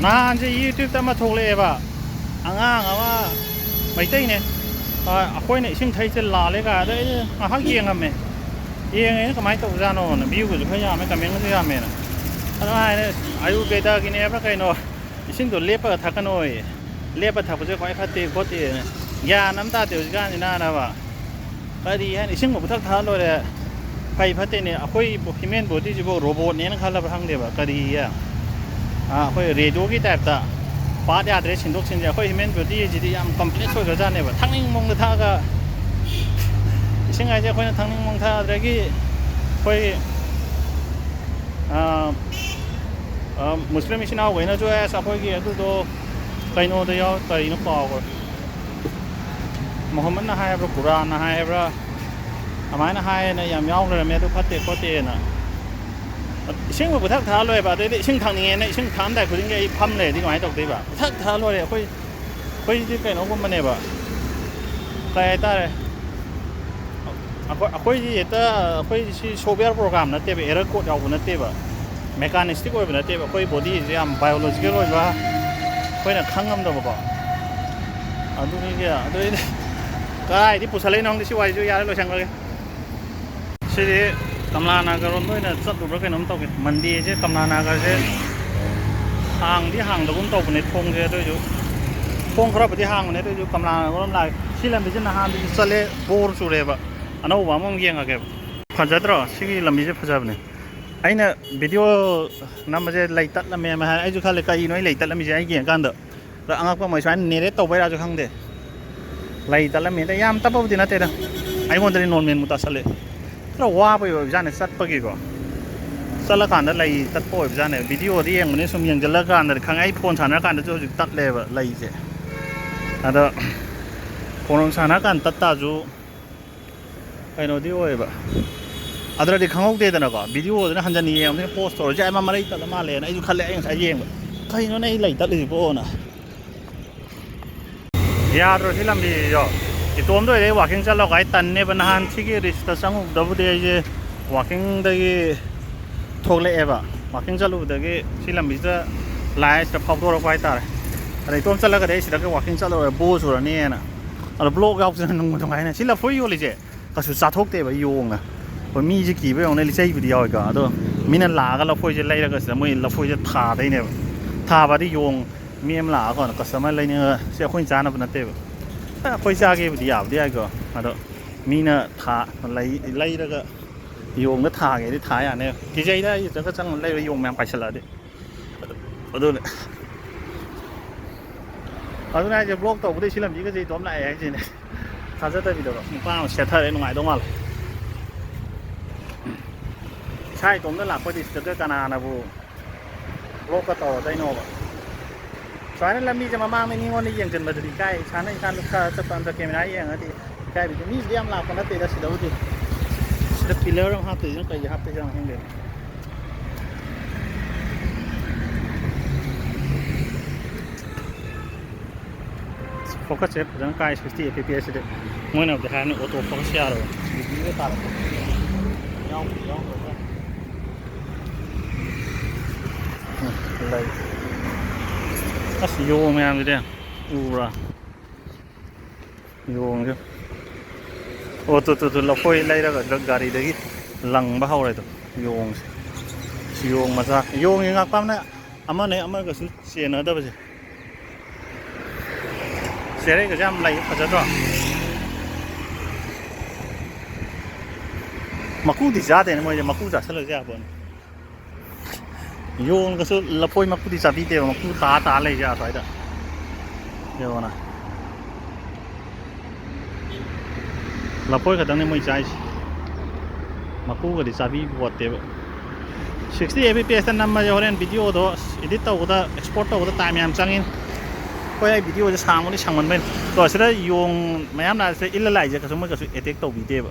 ꯅꯍꯥꯟꯁꯦ YouTube-ꯇ ꯑꯃ ꯊꯣꯛꯂꯛꯑꯦꯕ, ꯑꯉꯥꯡ ꯑꯃ ꯃꯩꯇꯩꯅꯦ꯫ ꯑ, ꯑꯩꯈꯣꯏꯅ ꯏꯁꯤꯡ ꯊꯛꯏꯁꯦ ꯂꯥꯜꯂꯦ ꯀꯥꯏ꯫ ꯑꯗ ꯑꯩ ꯉꯥꯏꯍꯥꯛ ꯌꯦꯡꯉꯝꯃꯦ꯫ ꯌꯦꯡꯉꯦ, ꯀꯃꯥꯏꯅ ꯇꯧꯕꯖꯥꯠꯅꯣꯅ꯫ View-ꯒꯁꯨ ꯈꯔ ꯌꯥꯝꯃꯦ, comment-ꯒꯁꯨ ꯌꯥꯝꯃꯦꯅ꯫ ꯑꯗꯨꯃꯥꯏꯅ ꯑꯥꯌꯨꯔꯕꯦꯗꯥꯒꯤꯅꯦ ꯍꯥꯏꯕ꯭ꯔꯥ ꯀꯩꯅꯣ, ꯏꯁꯤꯡꯗꯣ ꯂꯦꯞꯄꯒ ꯊꯛꯀꯅꯣꯌꯦ꯫ ꯂꯦꯞꯄ ꯊꯛꯄꯁꯦ ꯈ꯭ꯋꯥꯏ ꯐꯠꯇꯦ ꯈꯣꯠꯇꯦꯅ꯫ ꯒ꯭ꯌꯥꯟ ꯑꯃ ꯇꯥꯗꯦ ꯍꯧꯖꯤꯛꯀꯥꯟꯁꯤꯅ ꯑꯅꯕ꯫ ꯀꯔꯤ ꯍꯥꯏꯅꯤ, ꯏꯁꯤꯡꯕꯨ ꯄꯨꯊꯛ ꯊꯛꯑ ꯂꯣꯏꯔꯦ꯫ ꯐꯩ ꯐꯠꯇꯦꯅꯦ, ꯑꯩꯈꯣꯏ human body-ꯁꯤꯕꯨ robot-ꯅꯦꯅ ꯈꯜꯂꯕ ꯈꯪꯗꯦꯕ꯫ ꯀꯔꯤ, ꯑ, ꯑꯩꯈꯣꯏ radio-ꯒꯤ type-ꯇ part ꯌꯥꯗ꯭ꯔꯦ ꯁꯤꯟꯗꯣꯛ ꯁꯤꯟꯖꯤꯟ꯫ ꯑꯩꯈꯣꯏ human body-ꯁꯤꯗꯤ ꯌꯥꯝ complex ꯑꯣꯏꯈ꯭ꯔꯖꯥꯠꯅꯦꯕ꯫ ꯊꯛꯅꯤꯡ ꯃꯑꯣꯡꯗ ꯊꯛꯑꯒ, ꯏꯁꯤꯡ ꯍꯥꯏꯁꯦ ꯑꯩꯈꯣꯏꯅ ꯊꯛꯅꯤꯡ ꯃꯑꯣꯡ ꯊꯛꯑꯗ꯭ꯔꯒꯤ ꯑꯩꯈꯣꯏ, ꯑ, ꯑ, ꯃꯨꯁꯂꯤꯝ ꯏꯆꯤꯟ ꯏꯅꯥꯎꯈꯩꯅꯁꯨ, "ꯑꯁ, ꯑꯩꯈꯣꯏꯒꯤ ꯑꯗꯨꯗꯣ ꯀꯩꯅꯣꯗ ꯌꯥꯎ-, ꯀꯔꯤꯅꯣ ꯀꯥꯎꯈ꯭ꯔꯦ꯫ ꯃꯨꯍꯝꯃꯗꯅ ꯍꯥꯏ ꯍꯥꯏꯕ꯭ꯔꯥ, ꯀꯨꯔꯥꯟꯅ ꯍꯥꯏ ꯍꯥꯏꯕ꯭ꯔꯥ, ꯑꯗꯨꯃꯥꯏꯅ ꯍꯥꯏꯌꯦꯅ ꯌꯥꯝ ꯌꯥꯎ ꯂꯩꯔꯝꯃꯦ, ꯑꯗꯨ ꯐꯠꯇꯦ ꯈꯣꯠꯇꯦꯅ"꯫ ꯏꯁꯤꯡꯕꯨ ꯄꯨꯊꯛ ꯊꯛꯑ ꯂꯣꯏꯕ, ꯑꯗꯩꯗꯤ ꯏꯁꯤꯡ ꯊꯛꯅꯤꯡꯉꯦꯅ ꯏꯁꯤꯡ ꯊꯛꯑꯝꯗꯥꯏ ꯈꯨꯗꯤꯡꯒꯤ ꯑꯩ ꯐꯝ ꯂꯩꯔꯗꯤ ꯀꯃꯥꯏꯅ ꯇꯧꯗꯣꯏꯕ? ꯄꯨꯊꯛ ꯊꯛꯑ ꯂꯣꯏꯔꯦ꯫ ꯑꯩꯈꯣꯏ, ꯑꯩꯈꯣꯏꯁꯤꯗꯤ ꯀꯩꯅꯣꯒꯨꯝꯕꯅꯦꯕ, ꯀꯩ ꯍꯥꯏꯇꯥꯔꯦ, ꯑꯩꯈꯣꯏ, ꯑꯩꯈꯣꯏꯗꯤ ꯍꯦꯛꯇ, ꯑꯩꯈꯣꯏ ꯁꯤ software program ꯅꯠꯇꯦꯕ, error code ꯌꯥꯎꯕ ꯅꯠꯇꯦꯕ, mechanistic ꯑꯣꯏꯕ ꯅꯠꯇꯦꯕ꯫ ꯑꯩꯈꯣꯏ body-ꯁꯦ ꯌꯥꯝ biological ꯑꯣꯏꯕ, ꯑꯩꯈꯣꯏꯅ ꯈꯪꯉꯝꯗꯕꯀꯣ꯫ ꯑꯗꯨꯅꯤꯒꯤ ꯑꯗꯨꯏꯗꯤ ꯀꯗꯥꯏꯗꯤ ꯄꯨꯁꯜꯂꯛꯏꯅꯣ ꯈꯪꯗꯦ꯫ ꯁꯤ ꯋꯥꯔꯤꯁꯨ ꯌꯥꯔꯦ, ꯂꯣꯏꯁꯟꯈ꯭ꯔꯒꯦ꯫ ꯁꯤꯗꯤ ꯀꯃꯂꯥ ꯅꯥꯒꯔ ꯔꯣꯝꯗ ꯑꯣꯏꯅ ꯆꯠꯂꯨꯕ꯭ꯔꯥ ꯀꯩꯅꯣꯝ ꯇꯧꯒꯦ꯫ ꯃꯟꯗꯦꯁꯦ ꯀꯃꯂꯥ ꯅꯥꯒꯔꯁꯦ ꯍꯥꯡꯗꯤ ꯍꯥꯡꯗꯒꯨꯝ ꯇꯧꯕꯅꯦ ꯊꯣꯡꯁꯦ, ꯑꯗꯨꯏꯁꯨ ꯊꯣꯡ ꯈꯔꯕꯨꯗꯤ ꯍꯥꯡꯕꯅꯦ, ꯑꯗꯨꯏꯁꯨ ꯀꯃꯂꯥ ꯅꯥꯒꯔ ꯔꯣꯝ ꯂꯥꯛꯑꯦ꯫ ꯁꯤ ꯂꯝꯕꯤꯁꯦ ꯅꯍꯥꯟꯗꯒꯤ ꯆꯠꯂꯦ, ꯕꯣꯔ ꯆꯨꯔꯦꯕ꯫ ꯑꯅꯧꯕ ꯑꯃꯃꯨꯛ ꯌꯦꯡꯉꯒꯦꯕ꯫ ꯐꯖꯗ꯭ꯔꯣ? ꯁꯤꯒꯤ ꯂꯝꯕꯤꯁꯦ ꯐꯖꯕꯅꯦ꯫ ꯑꯩꯅ ꯚꯤꯗꯤꯑꯣ ꯅꯝꯕꯁꯦ ꯂꯩ ꯇꯠꯂꯝꯃꯦ ꯍꯥꯏꯅ ꯑꯩꯁꯨ ꯈꯜꯂꯦ, ꯀꯔꯤꯅꯣ ꯑꯩ ꯂꯩ ꯇꯠꯂꯝꯃꯤꯁꯦ? ꯑꯩ ꯌꯦꯡꯉꯀꯥꯟꯗ ꯑꯗ ꯑꯉꯛꯄ ꯑꯃ ꯁꯨꯃꯥꯏꯅ ꯅꯦꯔꯦꯠ ꯇꯧꯕꯩꯔꯥꯁꯨ ꯈꯪꯗꯦ, ꯂꯩ ꯇꯠꯂꯝꯃꯦꯗ꯫ ꯌꯥꯝ ꯇꯞꯄꯕꯨꯗꯤ ꯅꯠꯇꯦꯗ, ꯑꯩꯉꯣꯟꯗꯗꯤ ꯅꯣꯔꯃꯦꯜꯃꯨꯛ ꯇꯥꯁꯜꯂꯦ꯫ ꯈꯔ ꯋꯥꯕꯒꯤ ꯑꯣꯏꯕꯖꯥꯠꯅꯦ ꯆꯠꯄꯒꯤꯀꯣ, ꯆꯠꯂꯀꯥꯟꯗ ꯂꯩ ꯇꯠꯄ ꯑꯣꯏꯕꯖꯥꯠꯅꯦ꯫ ꯚꯤꯗꯤꯑꯣꯗꯤ ꯌꯦꯡꯕꯅꯦ, ꯁꯨꯝ ꯌꯦꯡꯁꯤꯜꯂꯀꯥꯟꯗꯗꯤ ꯈꯪꯉꯦ꯫ ꯑꯩ ꯐꯣꯟ ꯁꯥꯟꯅꯔꯀꯥꯟꯗꯁꯨ ꯍꯧꯖꯤꯛ ꯇꯠꯂꯦꯕ ꯂꯩꯁꯦ꯫ ꯑꯗꯣ ꯐꯣꯟ ꯁꯥꯟꯅꯔꯀꯥꯟꯗ ꯇꯠ ꯇꯥꯔꯁꯨ ꯀꯩꯅꯣꯗꯤ ꯑꯣꯏꯌꯦꯕ, ꯑꯗꯨꯗꯗꯤ ꯈꯪꯍꯧꯗꯦꯗꯅꯀꯣ꯫ ꯚꯤꯗꯤꯑꯣꯗꯨꯅ ꯍꯟꯖꯟꯅ ꯌꯦꯡꯕꯅꯤꯅ ꯄꯣꯁ ꯇꯧꯔꯁꯦ ꯑꯃ ꯃꯔꯩ ꯇꯠꯂ ꯃꯥꯜꯂꯦꯅ ꯑꯩꯁꯨ ꯈꯜꯂꯦ꯫ ꯑꯩ ꯉꯁꯥꯏ ꯌꯦꯡꯕ, "ꯀꯩꯅꯣꯅꯦ ꯑꯩ ꯂꯩ ꯇꯠꯂꯤꯁꯤꯕꯣꯅ?" ꯌꯥꯗ꯭ꯔꯣ ꯁꯤ ꯂꯝꯕꯤꯁꯤꯁꯨ? ꯏꯇꯣꯝꯗ ꯑꯣꯏꯔꯗꯤ ꯋꯥꯀꯤꯡ ꯆꯠꯂꯣ ꯀꯥꯏ ꯇꯟꯅꯦꯕ꯫ ꯅꯍꯥꯟ ꯁꯤꯒꯤ ꯔꯤꯁꯇ ꯆꯪꯉꯨꯕꯗꯕꯨꯗꯤ ꯑꯩꯁꯦ ꯋꯥꯀꯤꯡꯗꯒꯤ ꯊꯣꯛꯂꯛꯑꯦꯕ꯫ ꯋꯥꯀꯤꯡ ꯆꯠꯂꯨꯕꯗꯒꯤ ꯁꯤ ꯂꯝꯕꯤꯁꯤꯗ ꯂꯥꯛꯑꯦ, ꯁꯤꯗ ꯐꯥꯎꯗꯣꯔꯛꯄ ꯍꯥꯏꯇꯥꯔꯦ꯫ ꯑꯗ ꯏꯇꯣꯝ ꯆꯠꯂꯒꯗꯤ ꯑꯩ ꯁꯤꯗꯒꯤ ꯋꯥꯀꯤꯡ ꯆꯠꯂꯔꯣꯏ, ꯕꯣ ꯆꯨꯔꯅꯤꯅ꯫ ꯑꯗꯣ ꯕ꯭ꯂꯣꯛ ꯌꯥꯎꯗꯅ ꯅꯨꯡꯕꯨ ꯅꯨꯡꯉꯥꯏꯅ꯫ ꯁꯤ ꯂꯐꯣꯏ ꯌꯣꯜꯂꯤꯁꯦ ꯀꯩꯁꯨ ꯆꯥꯊꯣꯛꯇꯦꯕ ꯌꯣꯡꯅ꯫ ꯑꯩꯈꯣꯏ ꯃꯤꯁꯦ ꯀꯤꯕ ꯌꯣꯡꯅ ꯂꯤꯆꯩꯕꯨꯗꯤ ꯌꯥꯎꯋꯦꯀꯣ, ꯑꯗꯣ ꯃꯤꯅ ꯂꯥꯛꯑꯒ ꯂꯐꯣꯏꯁꯦ ꯂꯩꯔꯒ ꯁꯤꯗ ꯃꯣꯏ ꯂꯐꯣꯏꯁꯦ ꯊꯥꯗꯣꯏꯅꯦꯕ꯫ ꯊꯥꯕꯗꯤ ꯌꯣꯡ ꯃꯤ ꯑꯃ ꯂꯥꯛꯑꯀꯥꯟꯗ ꯀꯁꯇꯃꯔ ꯂꯩꯅꯤꯡꯉꯒ ꯁꯤ ꯑꯩꯈꯣꯏꯅ ꯆꯥꯅꯕ ꯅꯠꯇꯦꯕ꯫ ꯑꯩꯈꯣꯏ ꯆꯥꯒꯦꯕꯨꯗꯤ ꯌꯥꯕꯨꯗꯤ ꯌꯥꯏꯀꯣ, ꯑꯗꯣ ꯃꯤꯅ ꯊꯥ-, ꯂꯩ-, ꯂꯩꯔꯒ ꯌꯣꯡꯗ ꯊꯥꯒꯦꯗꯤ ꯊꯥ ꯌꯥꯅꯦꯕ꯫ ꯀꯤꯖꯩꯗ ꯑꯩ ꯁꯤꯗꯒ ꯆꯪꯉ ꯂꯩꯔ ꯌꯣꯡ ꯃꯌꯥꯝ ꯄꯥꯏꯁꯜꯂꯛꯑꯗꯤ꯫ ꯑꯗꯨꯅꯦ꯫ ꯑꯗꯨꯅ ꯑꯩꯁꯦ ꯕ꯭ꯂꯣꯛ ꯇꯧꯕꯗꯩ ꯁꯤ ꯂꯝꯕꯤꯒꯁꯦ ꯏꯇꯣꯝ ꯂꯥꯛꯑꯦ ꯍꯥꯏꯁꯤꯅꯦ꯫ ꯊꯥꯖꯗꯕꯤꯗꯀꯣ꯫ ꯅꯨꯄꯥ ꯑꯃ ꯁꯦꯠꯊꯔꯦ, ꯅꯨꯡꯉꯥꯏꯗꯧ ꯃꯥꯜꯂꯦ꯫ ꯏꯁꯥ ꯏꯇꯣꯝꯇ ꯂꯥꯛꯄ ꯗꯤꯁꯇ꯭ꯔꯤꯛꯇ ꯀꯅꯥꯅꯕꯨ ꯕ꯭ꯂꯣꯛꯀ ꯇꯧꯔꯗꯣꯏꯅꯣꯕ? ꯁꯨꯃꯥꯏꯅ ꯂꯝꯕꯤꯁꯦ ꯃꯃꯥꯡꯗ ꯃꯤꯉꯣꯟꯗ ꯌꯦꯡꯁꯤꯟꯕꯗꯨꯗꯤ ꯏꯀꯥꯏ꯫ ꯏꯁꯥꯅ ꯏꯁꯥ ꯂꯨꯞꯊꯔ ꯆꯠꯄ ꯅꯠꯇ꯭ꯔ ꯀꯦꯃꯦꯔꯥ ꯌꯦꯡꯉꯗꯤ ꯏꯀꯥꯏꯕꯤꯗꯦ꯫ ꯃꯤꯕꯨꯗꯤ ꯌꯥꯝ ꯂꯥꯛꯄ ꯅꯠꯇꯦꯗ ꯁꯤꯗꯕꯨꯗꯤ꯫ ꯁꯤꯗ ꯄꯤꯂꯔ ꯑꯃ ꯍꯥꯞꯇꯣꯏꯁꯤꯅ ꯀꯩꯒꯤ ꯍꯥꯞꯇꯣꯏꯖꯥꯠꯅꯣ ꯈꯪꯗꯦ꯫ ꯐꯣꯀꯁꯁꯦ ꯐꯖꯅ ꯀꯥꯏ, ꯁꯤꯛꯁꯇꯤ ꯑꯦꯐ ꯄꯤ ꯑꯦꯁ ꯁꯤꯗꯤ꯫ ꯃꯣꯏꯅꯕꯨꯗꯤ ꯍꯥꯏꯔꯅꯤ ꯑꯣꯇꯣ ꯐꯣꯀꯁ ꯌꯥꯔꯣꯏ꯫ ꯕꯤꯖꯤꯒ ꯇꯥꯔꯛꯄ꯫ ꯌꯥꯎꯕꯗꯤ ꯌꯥꯎꯗ꯭ꯔꯒ꯫ ꯎꯝ, ꯂꯩ꯫ ꯑꯁ, ꯌꯣꯡ ꯃꯌꯥꯝꯁꯤꯗꯤ ꯎꯕ꯭ꯔꯥ? ꯌꯣꯡꯁꯦ꯫ ꯑꯣ, ꯇꯨ, ꯇꯨ, ꯇꯨ, ꯂꯐꯣꯏ ꯂꯩꯔꯒ ꯁꯤꯗ ꯒꯥꯔꯤꯗꯒꯤ ꯂꯪꯕ ꯍꯧꯔꯦꯗꯣ, ꯌꯣꯡꯁꯦ꯫ ꯁꯤ ꯌꯣꯡ ꯃꯆꯥ, ꯌꯣꯡꯒꯤ ꯉꯥꯛꯄꯝꯅ ꯑꯃꯅꯦ ꯑꯃꯒꯁꯨ ꯆꯦꯟꯅꯗꯕꯁꯦ꯫ ꯆꯦꯔꯩꯒꯁꯦ ꯌꯥꯝ ꯂꯩ, ꯐꯖꯗ꯭ꯔꯣ? ꯃꯀꯨꯗꯤ ꯆꯥꯗꯦꯅꯦ ꯃꯣꯏꯁꯦ, ꯃꯀꯨ ꯆꯥꯁꯤꯜꯂꯁꯨ ꯌꯥꯄꯣꯠꯅꯤ꯫ ꯌꯣꯡꯒꯁꯨ ꯂꯐꯣꯏ ꯃꯀꯨꯗꯤ ꯆꯥꯕꯤꯗꯦꯕ, ꯃꯀꯨ ꯇꯥ ꯇꯥ ꯂꯩꯁꯦ ꯑꯁ꯭ꯋꯥꯏꯗ꯫ ꯌꯦꯡꯉꯣꯅ꯫ ꯂꯐꯣꯏ ꯈꯛꯇꯪꯅꯦ ꯃꯣꯏ ꯆꯥꯏꯁꯦ꯫ ꯃꯀꯨꯒꯗꯤ ꯆꯥꯕꯤ ꯄꯣꯠꯇꯦꯕ꯫ Sixty F P S ꯇ ꯅꯝꯃꯁꯦ ꯍꯣꯔꯦꯟ video ꯗꯣ edit ꯇꯧꯕꯗ, export ꯇꯧꯕꯗ time ꯌꯥꯝ ꯆꯪꯉꯤꯅꯦ꯫ ꯍꯣꯏ, ꯑꯩ video ꯁꯦ ꯁꯥꯡꯕꯅꯤ, ꯁꯥꯡꯃꯟꯕꯩꯅꯤ꯫ ꯇꯣ, ꯑꯁꯤꯗ ꯌꯣꯡ ꯃꯌꯥꯝ ꯂꯥꯛꯑꯦ, ꯁꯤꯗ ꯏꯜꯂ ꯂꯥꯛꯏꯁꯦ ꯀꯩꯁꯨ, ꯃꯣꯏ ꯀꯩꯁꯨ attack ꯇꯧꯕꯤꯗꯦꯕ꯫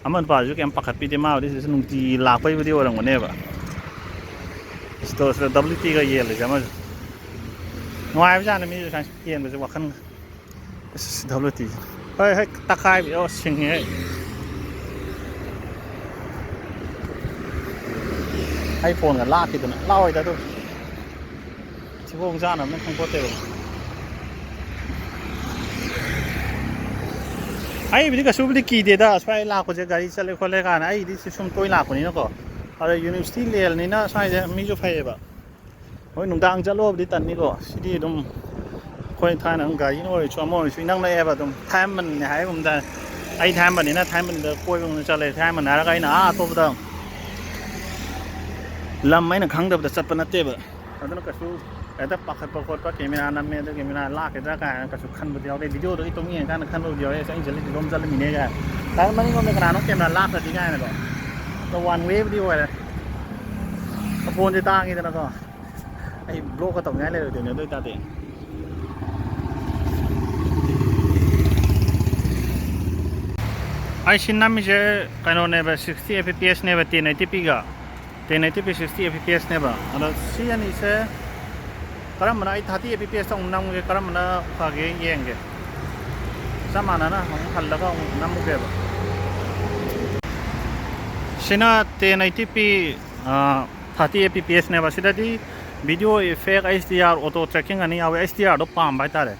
ꯑꯃ ꯅꯨꯄꯥꯁꯨ ꯀꯩꯝ ꯄꯥꯈꯠꯄꯤꯗꯦ, ꯃꯥꯕꯨꯗꯤ ꯁꯤꯗꯁꯨ ꯅꯨꯡꯇꯤꯒꯤ ꯂꯥꯛꯄꯩꯕꯨꯗꯤ ꯑꯣꯏꯔꯝꯒꯅꯦꯕ꯫ ꯁꯤꯗ, ꯁꯤꯗ W T ꯒ ꯌꯦꯜꯂꯤꯁꯦ ꯑꯃꯁꯨ꯫ ꯅꯨꯡꯉꯥꯏꯕꯖꯥꯠꯅꯤ ꯃꯤꯁꯨ ꯁꯨꯃꯥꯏꯅ ꯌꯦꯟꯕꯁꯦ ꯋꯥꯈꯜ꯫ ꯑꯁ, W T꯫ ꯍꯣꯏ, ꯍꯣꯏ, ꯇꯛꯈꯥꯏꯕꯤ꯫ ꯑꯣ, ꯁꯤꯡꯉꯦ꯫ ꯑꯩ ꯐꯣꯟꯒ ꯂꯥꯛꯈꯤꯗꯅ꯫ ꯂꯥꯛꯑꯣꯏꯗ ꯑꯗꯨ꯫ ꯊꯤꯕꯣꯡ ꯆꯥꯅꯕꯅ ꯈꯪꯄꯣꯠꯇꯦꯕ꯫ ꯑꯩꯕꯨꯗꯤ ꯀꯩꯁꯨꯕꯨꯗꯤ ꯀꯤꯗꯦꯗ, ꯁ꯭ꯋꯥꯏ ꯂꯥꯛꯄꯁꯦ ꯒꯥꯔꯤ ꯆꯠꯂꯦ ꯈꯣꯠꯂꯦ ꯀꯥꯏꯅ꯫ ꯑꯩꯗꯤ ꯁꯤ ꯁꯨꯝ ꯇꯣꯏ ꯂꯥꯛꯄꯅꯤꯅꯀꯣ꯫ ꯑꯗ university ꯂꯦꯜꯅꯤꯅ ꯁ꯭ꯋꯥꯏꯁꯦ ꯃꯤꯁꯨ ꯐꯩꯌꯦꯕ꯫ ꯍꯣꯏ, ꯅꯨꯡꯗꯥꯡ ꯆꯠꯂꯣꯕꯨꯗꯤ ꯇꯟꯅꯤꯀꯣ꯫ ꯁꯤꯗꯤ ꯑꯗꯨꯝ ꯑꯩꯈꯣꯏ ꯊꯥꯏꯅ ꯑꯗꯨꯝ ꯒꯥꯔꯤ ꯑꯣꯏꯔꯁꯨ ꯑꯃ ꯑꯣꯏꯔꯁꯨ ꯏꯅꯛ ꯅꯛꯑꯦꯕ꯫ ꯑꯗꯨꯝ ꯊꯥꯏꯃꯟꯅꯦ ꯍꯥꯏꯒꯨꯝꯗ, ꯑꯩ ꯊꯥꯏꯃꯟꯅꯤꯅ ꯊꯥꯏꯃꯟꯗ ꯀꯣꯏꯕ ꯑꯃ ꯆꯠꯂꯦ꯫ ꯊꯥꯏꯃꯟ ꯍꯥꯏꯔꯒ ꯑꯩꯅ ꯑꯥ ꯑꯇꯣꯞꯄꯗ ꯂꯝ ꯑꯩꯅ ꯈꯪꯗꯕꯗ ꯆꯠꯄ ꯅꯠꯇꯦꯕ꯫ ꯑꯗꯨꯅ ꯀꯩꯁꯨ ꯍꯦꯛꯇ ꯄꯥꯈꯠꯄ ꯈꯣꯠꯄ, camera ꯅꯝꯃꯦ ꯑꯗꯨ camera ꯂꯥꯛꯀꯗ꯭ꯔꯥ ꯀꯥꯏꯅ ꯀꯩꯁꯨ ꯈꯟꯕꯗꯤ ꯌꯥꯎꯗꯦ꯫ Video ꯗꯣ ꯏꯇꯣꯝ ꯌꯦꯡꯉꯀꯥꯟꯗ ꯈꯟꯕꯕꯨꯗꯤ ꯌꯥꯎꯋꯦ, "ꯑꯁ, ꯑꯩꯅ ꯆꯠꯂꯤꯁꯤ ꯂꯣꯝ ꯆꯠꯂꯝꯃꯤꯅꯦ" ꯀꯥꯏꯅ꯫ ꯇꯥꯏ ꯃꯅꯤꯡꯂꯣꯝꯗ ꯀꯅꯥꯅꯣ camera ꯂꯥꯛꯈ꯭ꯔꯗꯤ ꯀꯥꯏꯅꯀꯣ꯫ ꯑꯗꯣ one way ꯕꯨꯗꯤ ꯑꯣꯏꯔꯦ꯫ ꯐꯣꯟꯁꯦ ꯇꯥꯡꯉꯤꯗꯅꯀꯣ꯫ ꯑꯩ vlog ꯀ ꯇꯧꯅꯤꯡꯉꯥꯏ ꯂꯩꯔꯣꯏꯗꯣꯏꯅꯦ ꯑꯗꯨ ꯑꯣꯏꯇꯥꯔꯗꯤ꯫ ꯑꯩ ꯁꯤ ꯅꯝꯃꯤꯁꯦ ꯀꯩꯅꯣꯅꯦꯕ, sixty F P S ꯅꯦꯕ, ten eighty P ꯒ꯫ Ten eighty P sixty F P S ꯅꯦꯕ꯫ ꯑꯗꯣ ꯁꯤ ꯑꯅꯤꯁꯦ ꯀꯔꯝꯕꯅ, ꯑꯩ thirty F P S ꯇ ꯑꯃꯨꯛ ꯅꯝꯒꯦ, ꯀꯔꯝꯕꯅ ꯐꯒꯦ ꯌꯦꯡꯒꯦ꯫ ꯆꯞ ꯃꯥꯟꯅꯅ ꯑꯃꯨꯛ ꯍꯜꯂꯒ ꯑꯃꯨꯛ ꯅꯝꯃꯨꯒꯦꯕ꯫ ꯁꯤꯅ ten eighty P, ꯑ, thirty F P S ꯅꯦꯕ꯫ ꯁꯤꯗꯗꯤ video effect, H D R, auto tracking ꯑꯅꯤ ꯌꯥꯎꯋꯦ꯫ H D R ꯗꯣ ꯄꯥꯝꯕ ꯍꯥꯏꯇꯥꯔꯦ꯫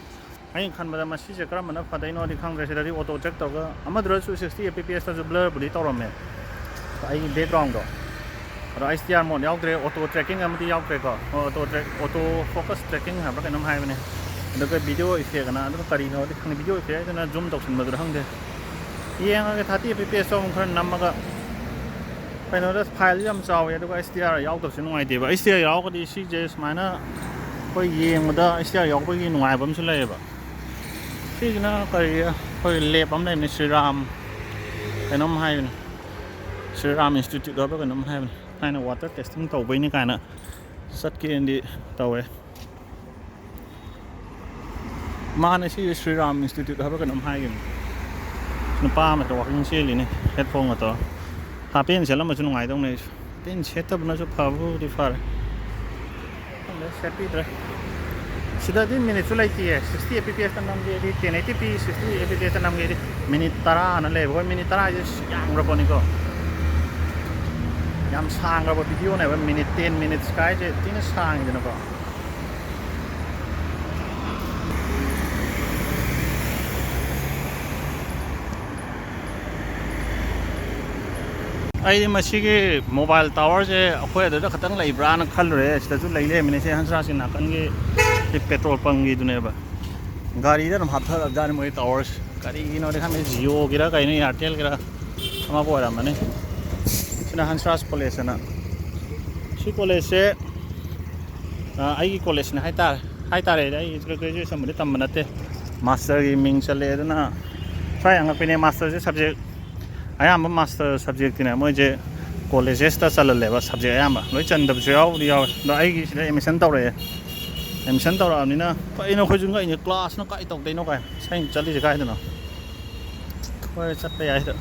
ꯑꯩꯅ ꯈꯟꯕꯗ ꯃꯁꯤꯁꯦ ꯀꯔꯝꯕꯅ ꯐꯗꯣꯏꯅꯣꯗꯤ ꯈꯪꯗ꯭ꯔꯦ꯫ ꯁꯤꯗꯗꯤ auto track ꯇꯧꯔꯒ, ꯑꯃꯗꯨꯗꯁꯨ sixty F P S ꯇꯁꯨ blur ꯕꯨꯗꯤ ꯇꯧꯔꯝꯃꯦ ꯑꯩꯒꯤ background ꯗꯣ, ꯑꯗꯣ H D R mode ꯌꯥꯎꯗ꯭ꯔꯦ, auto tracking ꯑꯃꯗꯤ ꯌꯥꯎꯗ꯭ꯔꯦꯀꯣ꯫ Auto track, auto focus tracking ꯍꯥꯏꯕ꯭ꯔꯥ ꯀꯩꯅꯣꯝ ꯍꯥꯏꯕꯅꯦ꯫ ꯑꯗꯨꯒ video effect ꯑꯅ, ꯑꯗꯨꯅ ꯀꯔꯤꯅꯣꯗꯤ ꯈꯪꯗꯦ, video effect ꯍꯥꯏꯗꯨꯅ zoom ꯇꯧꯁꯟꯕꯗꯨꯔ ꯈꯪꯗꯦ꯫ ꯌꯦꯡꯉꯒꯦ꯫ Thirty F P S ꯇꯣ ꯑꯃꯨꯛ ꯈꯔ ꯅꯝꯃꯒ, ꯀꯩꯅꯣꯗ file ꯁꯨ ꯌꯥꯝ ꯆꯥꯎꯋꯦ, ꯑꯗꯨꯒ H D R ꯌꯥꯎꯗꯕꯁꯦ ꯅꯨꯡꯉꯥꯏꯇꯦꯕ꯫ H D R ꯌꯥꯎꯔꯒꯗꯤ ꯁꯤꯁꯦ ꯁꯨꯃꯥꯏꯅ ꯑꯩꯈꯣꯏ ꯌꯦꯡꯕꯗ H D R ꯌꯥꯎꯕꯒꯤ ꯅꯨꯡꯉꯥꯏꯕ ꯑꯃꯁꯨ ꯂꯩꯌꯦꯕ꯫ ꯁꯤꯁꯤꯅ ꯀꯔꯤ, ꯑꯩꯈꯣꯏ lab ꯑꯃ ꯂꯩꯕꯅꯤ, ꯁ꯭ꯔꯤꯔꯥꯝ ꯀꯩꯅꯣꯝ ꯍꯥꯏꯕꯅꯤ, ꯁ꯭ꯔꯤꯔꯥꯝ Institute ꯍꯥꯏꯕ꯭ꯔꯥ ꯀꯩꯅꯣꯝ ꯍꯥꯏꯕꯅꯤ꯫ ꯊꯥꯏꯅ water testing ꯇꯧꯕꯩꯅꯤ ꯀꯥꯏꯅ ꯆꯠꯀꯦꯅꯗꯤ ꯇꯧꯋꯦ꯫ ꯃꯥꯅꯦ, ꯁꯤ ꯁ꯭ꯔꯤꯔꯥꯝ Institute ꯍꯥꯏꯕ꯭ꯔꯥ ꯀꯩꯅꯣꯝ ꯍꯥꯏꯈꯤꯕꯅꯤ꯫ ꯅꯨꯄꯥ ꯑꯃꯗ walking ꯆꯦꯜꯂꯤꯅꯦ, headphone ꯒ ꯇꯧꯔ꯫ Half pant ꯁꯦꯠꯂꯝꯕꯁꯨ ꯅꯨꯡꯉꯥꯏꯗꯧꯅꯦ ꯑꯩꯁꯨ꯫ Half pant ꯁꯦꯠꯇꯕꯅꯁꯨ ꯐꯕꯕꯨꯗꯤ ꯐꯔꯦ꯫ ꯈꯪꯗꯦ, ꯁꯦꯠꯄꯤꯗ꯭ꯔꯦ꯫ ꯁꯤꯗꯗꯤ minute ꯁꯨ ꯂꯩꯇꯤꯌꯦ, sixty F P S ꯇ ꯅꯝꯒꯦꯗꯤ, ten eighty P sixty F P S ꯇ ꯅꯝꯒꯦꯗꯤ minute ꯇꯔꯥ ꯑꯅ ꯂꯩꯌꯦꯕ꯫ ꯍꯣꯏ, minute ꯇꯔꯥ ꯍꯥꯏꯁꯦ ꯌꯥꯝꯈ꯭ꯔ ꯄꯣꯠꯅꯤꯀꯣ, ꯌꯥꯝ ꯁꯥꯡꯈ꯭ꯔꯕ video ꯅꯦꯕ꯫ Minute ten minutes ꯀꯥꯏꯁꯦ ꯊꯤꯅ ꯁꯥꯡꯉꯤꯗꯅꯀꯣ꯫ ꯑꯩꯗꯤ ꯃꯁꯤꯒꯤ mobile tower ꯁꯦ ꯑꯩꯈꯣꯏ ꯑꯗꯨꯗ ꯈꯛꯇꯪ ꯂꯩꯕ꯭ꯔꯥꯅ ꯈꯜꯂꯨꯔꯦ꯫ ꯁꯤꯗꯁꯨ ꯂꯩ ꯂꯩꯔꯝꯃꯤꯅꯦ, ꯁꯤ ꯍꯟꯁꯔꯥꯖꯀꯤ ꯅꯥꯀꯟꯒꯤ ꯁꯤ petrol pump ꯒꯤꯗꯨꯅꯦꯕ꯫ ꯒꯥꯔꯤꯗ ꯑꯗꯨꯝ ꯍꯥꯞꯊꯔꯕꯖꯥꯠꯅꯤ ꯃꯣꯏ tower ꯁꯦ꯫ ꯀꯔꯤꯒꯤꯅꯣꯗꯤ ꯈꯪꯗꯦ, Jio ꯒꯤꯔ ꯀꯩꯅꯣ, Airtel ꯒꯤꯔ ꯑꯃꯕꯨ ꯑꯣꯏꯔꯝꯃꯅꯤ꯫ ꯁꯤꯅ ꯍꯟꯁꯔꯥꯖ college ꯑꯅ꯫ ꯁꯤ college ꯁꯦ, ꯑ, ꯑꯩꯒꯤ college ꯅꯦ ꯍꯥꯏꯇꯥꯔꯦ, ꯍꯥꯏꯇꯥꯔꯦ꯫ ꯑꯩ graduation ꯕꯨꯗꯤ ꯇꯝꯕ ꯅꯠꯇꯦ, master ꯒꯤ ꯃꯤꯡ ꯆꯜꯂꯦ꯫ ꯑꯗꯨꯅ ꯈꯔ ꯌꯥꯝ ꯉꯛꯄꯤꯅꯦ, master ꯁꯦ subject ꯑꯌꯥꯝꯕ, master subject ꯇꯤꯅꯦ ꯃꯣꯏꯁꯦ colleges ꯇ ꯆꯜꯍꯜꯂꯦꯕ꯫ Subject ꯑꯌꯥꯝꯕ ꯂꯣꯏ ꯆꯟꯗꯕꯁꯨ ꯌꯥꯎꯕꯨꯗꯤ ꯌꯥꯎꯋꯦ, ꯑꯗꯣ ꯑꯩꯒꯤꯁꯤꯗ admission ꯇꯧꯔꯛꯑꯦ꯫ Admission ꯇꯧꯔꯛꯑꯕꯅꯤꯅ ꯀꯩꯅꯣ ꯑꯩꯈꯣꯏꯁꯨ ꯉꯛꯏꯅꯦ, class ꯅ ꯀꯥꯏ ꯇꯧꯗꯣꯏꯅꯣ ꯀꯥꯏ꯫ ꯁꯤ ꯑꯩꯅ ꯆꯠꯂꯤꯁꯦ ꯀꯥꯏꯗꯅꯣ? ꯍꯣꯏ, ꯆꯠꯄ ꯌꯥꯏ ꯁꯤꯗ꯫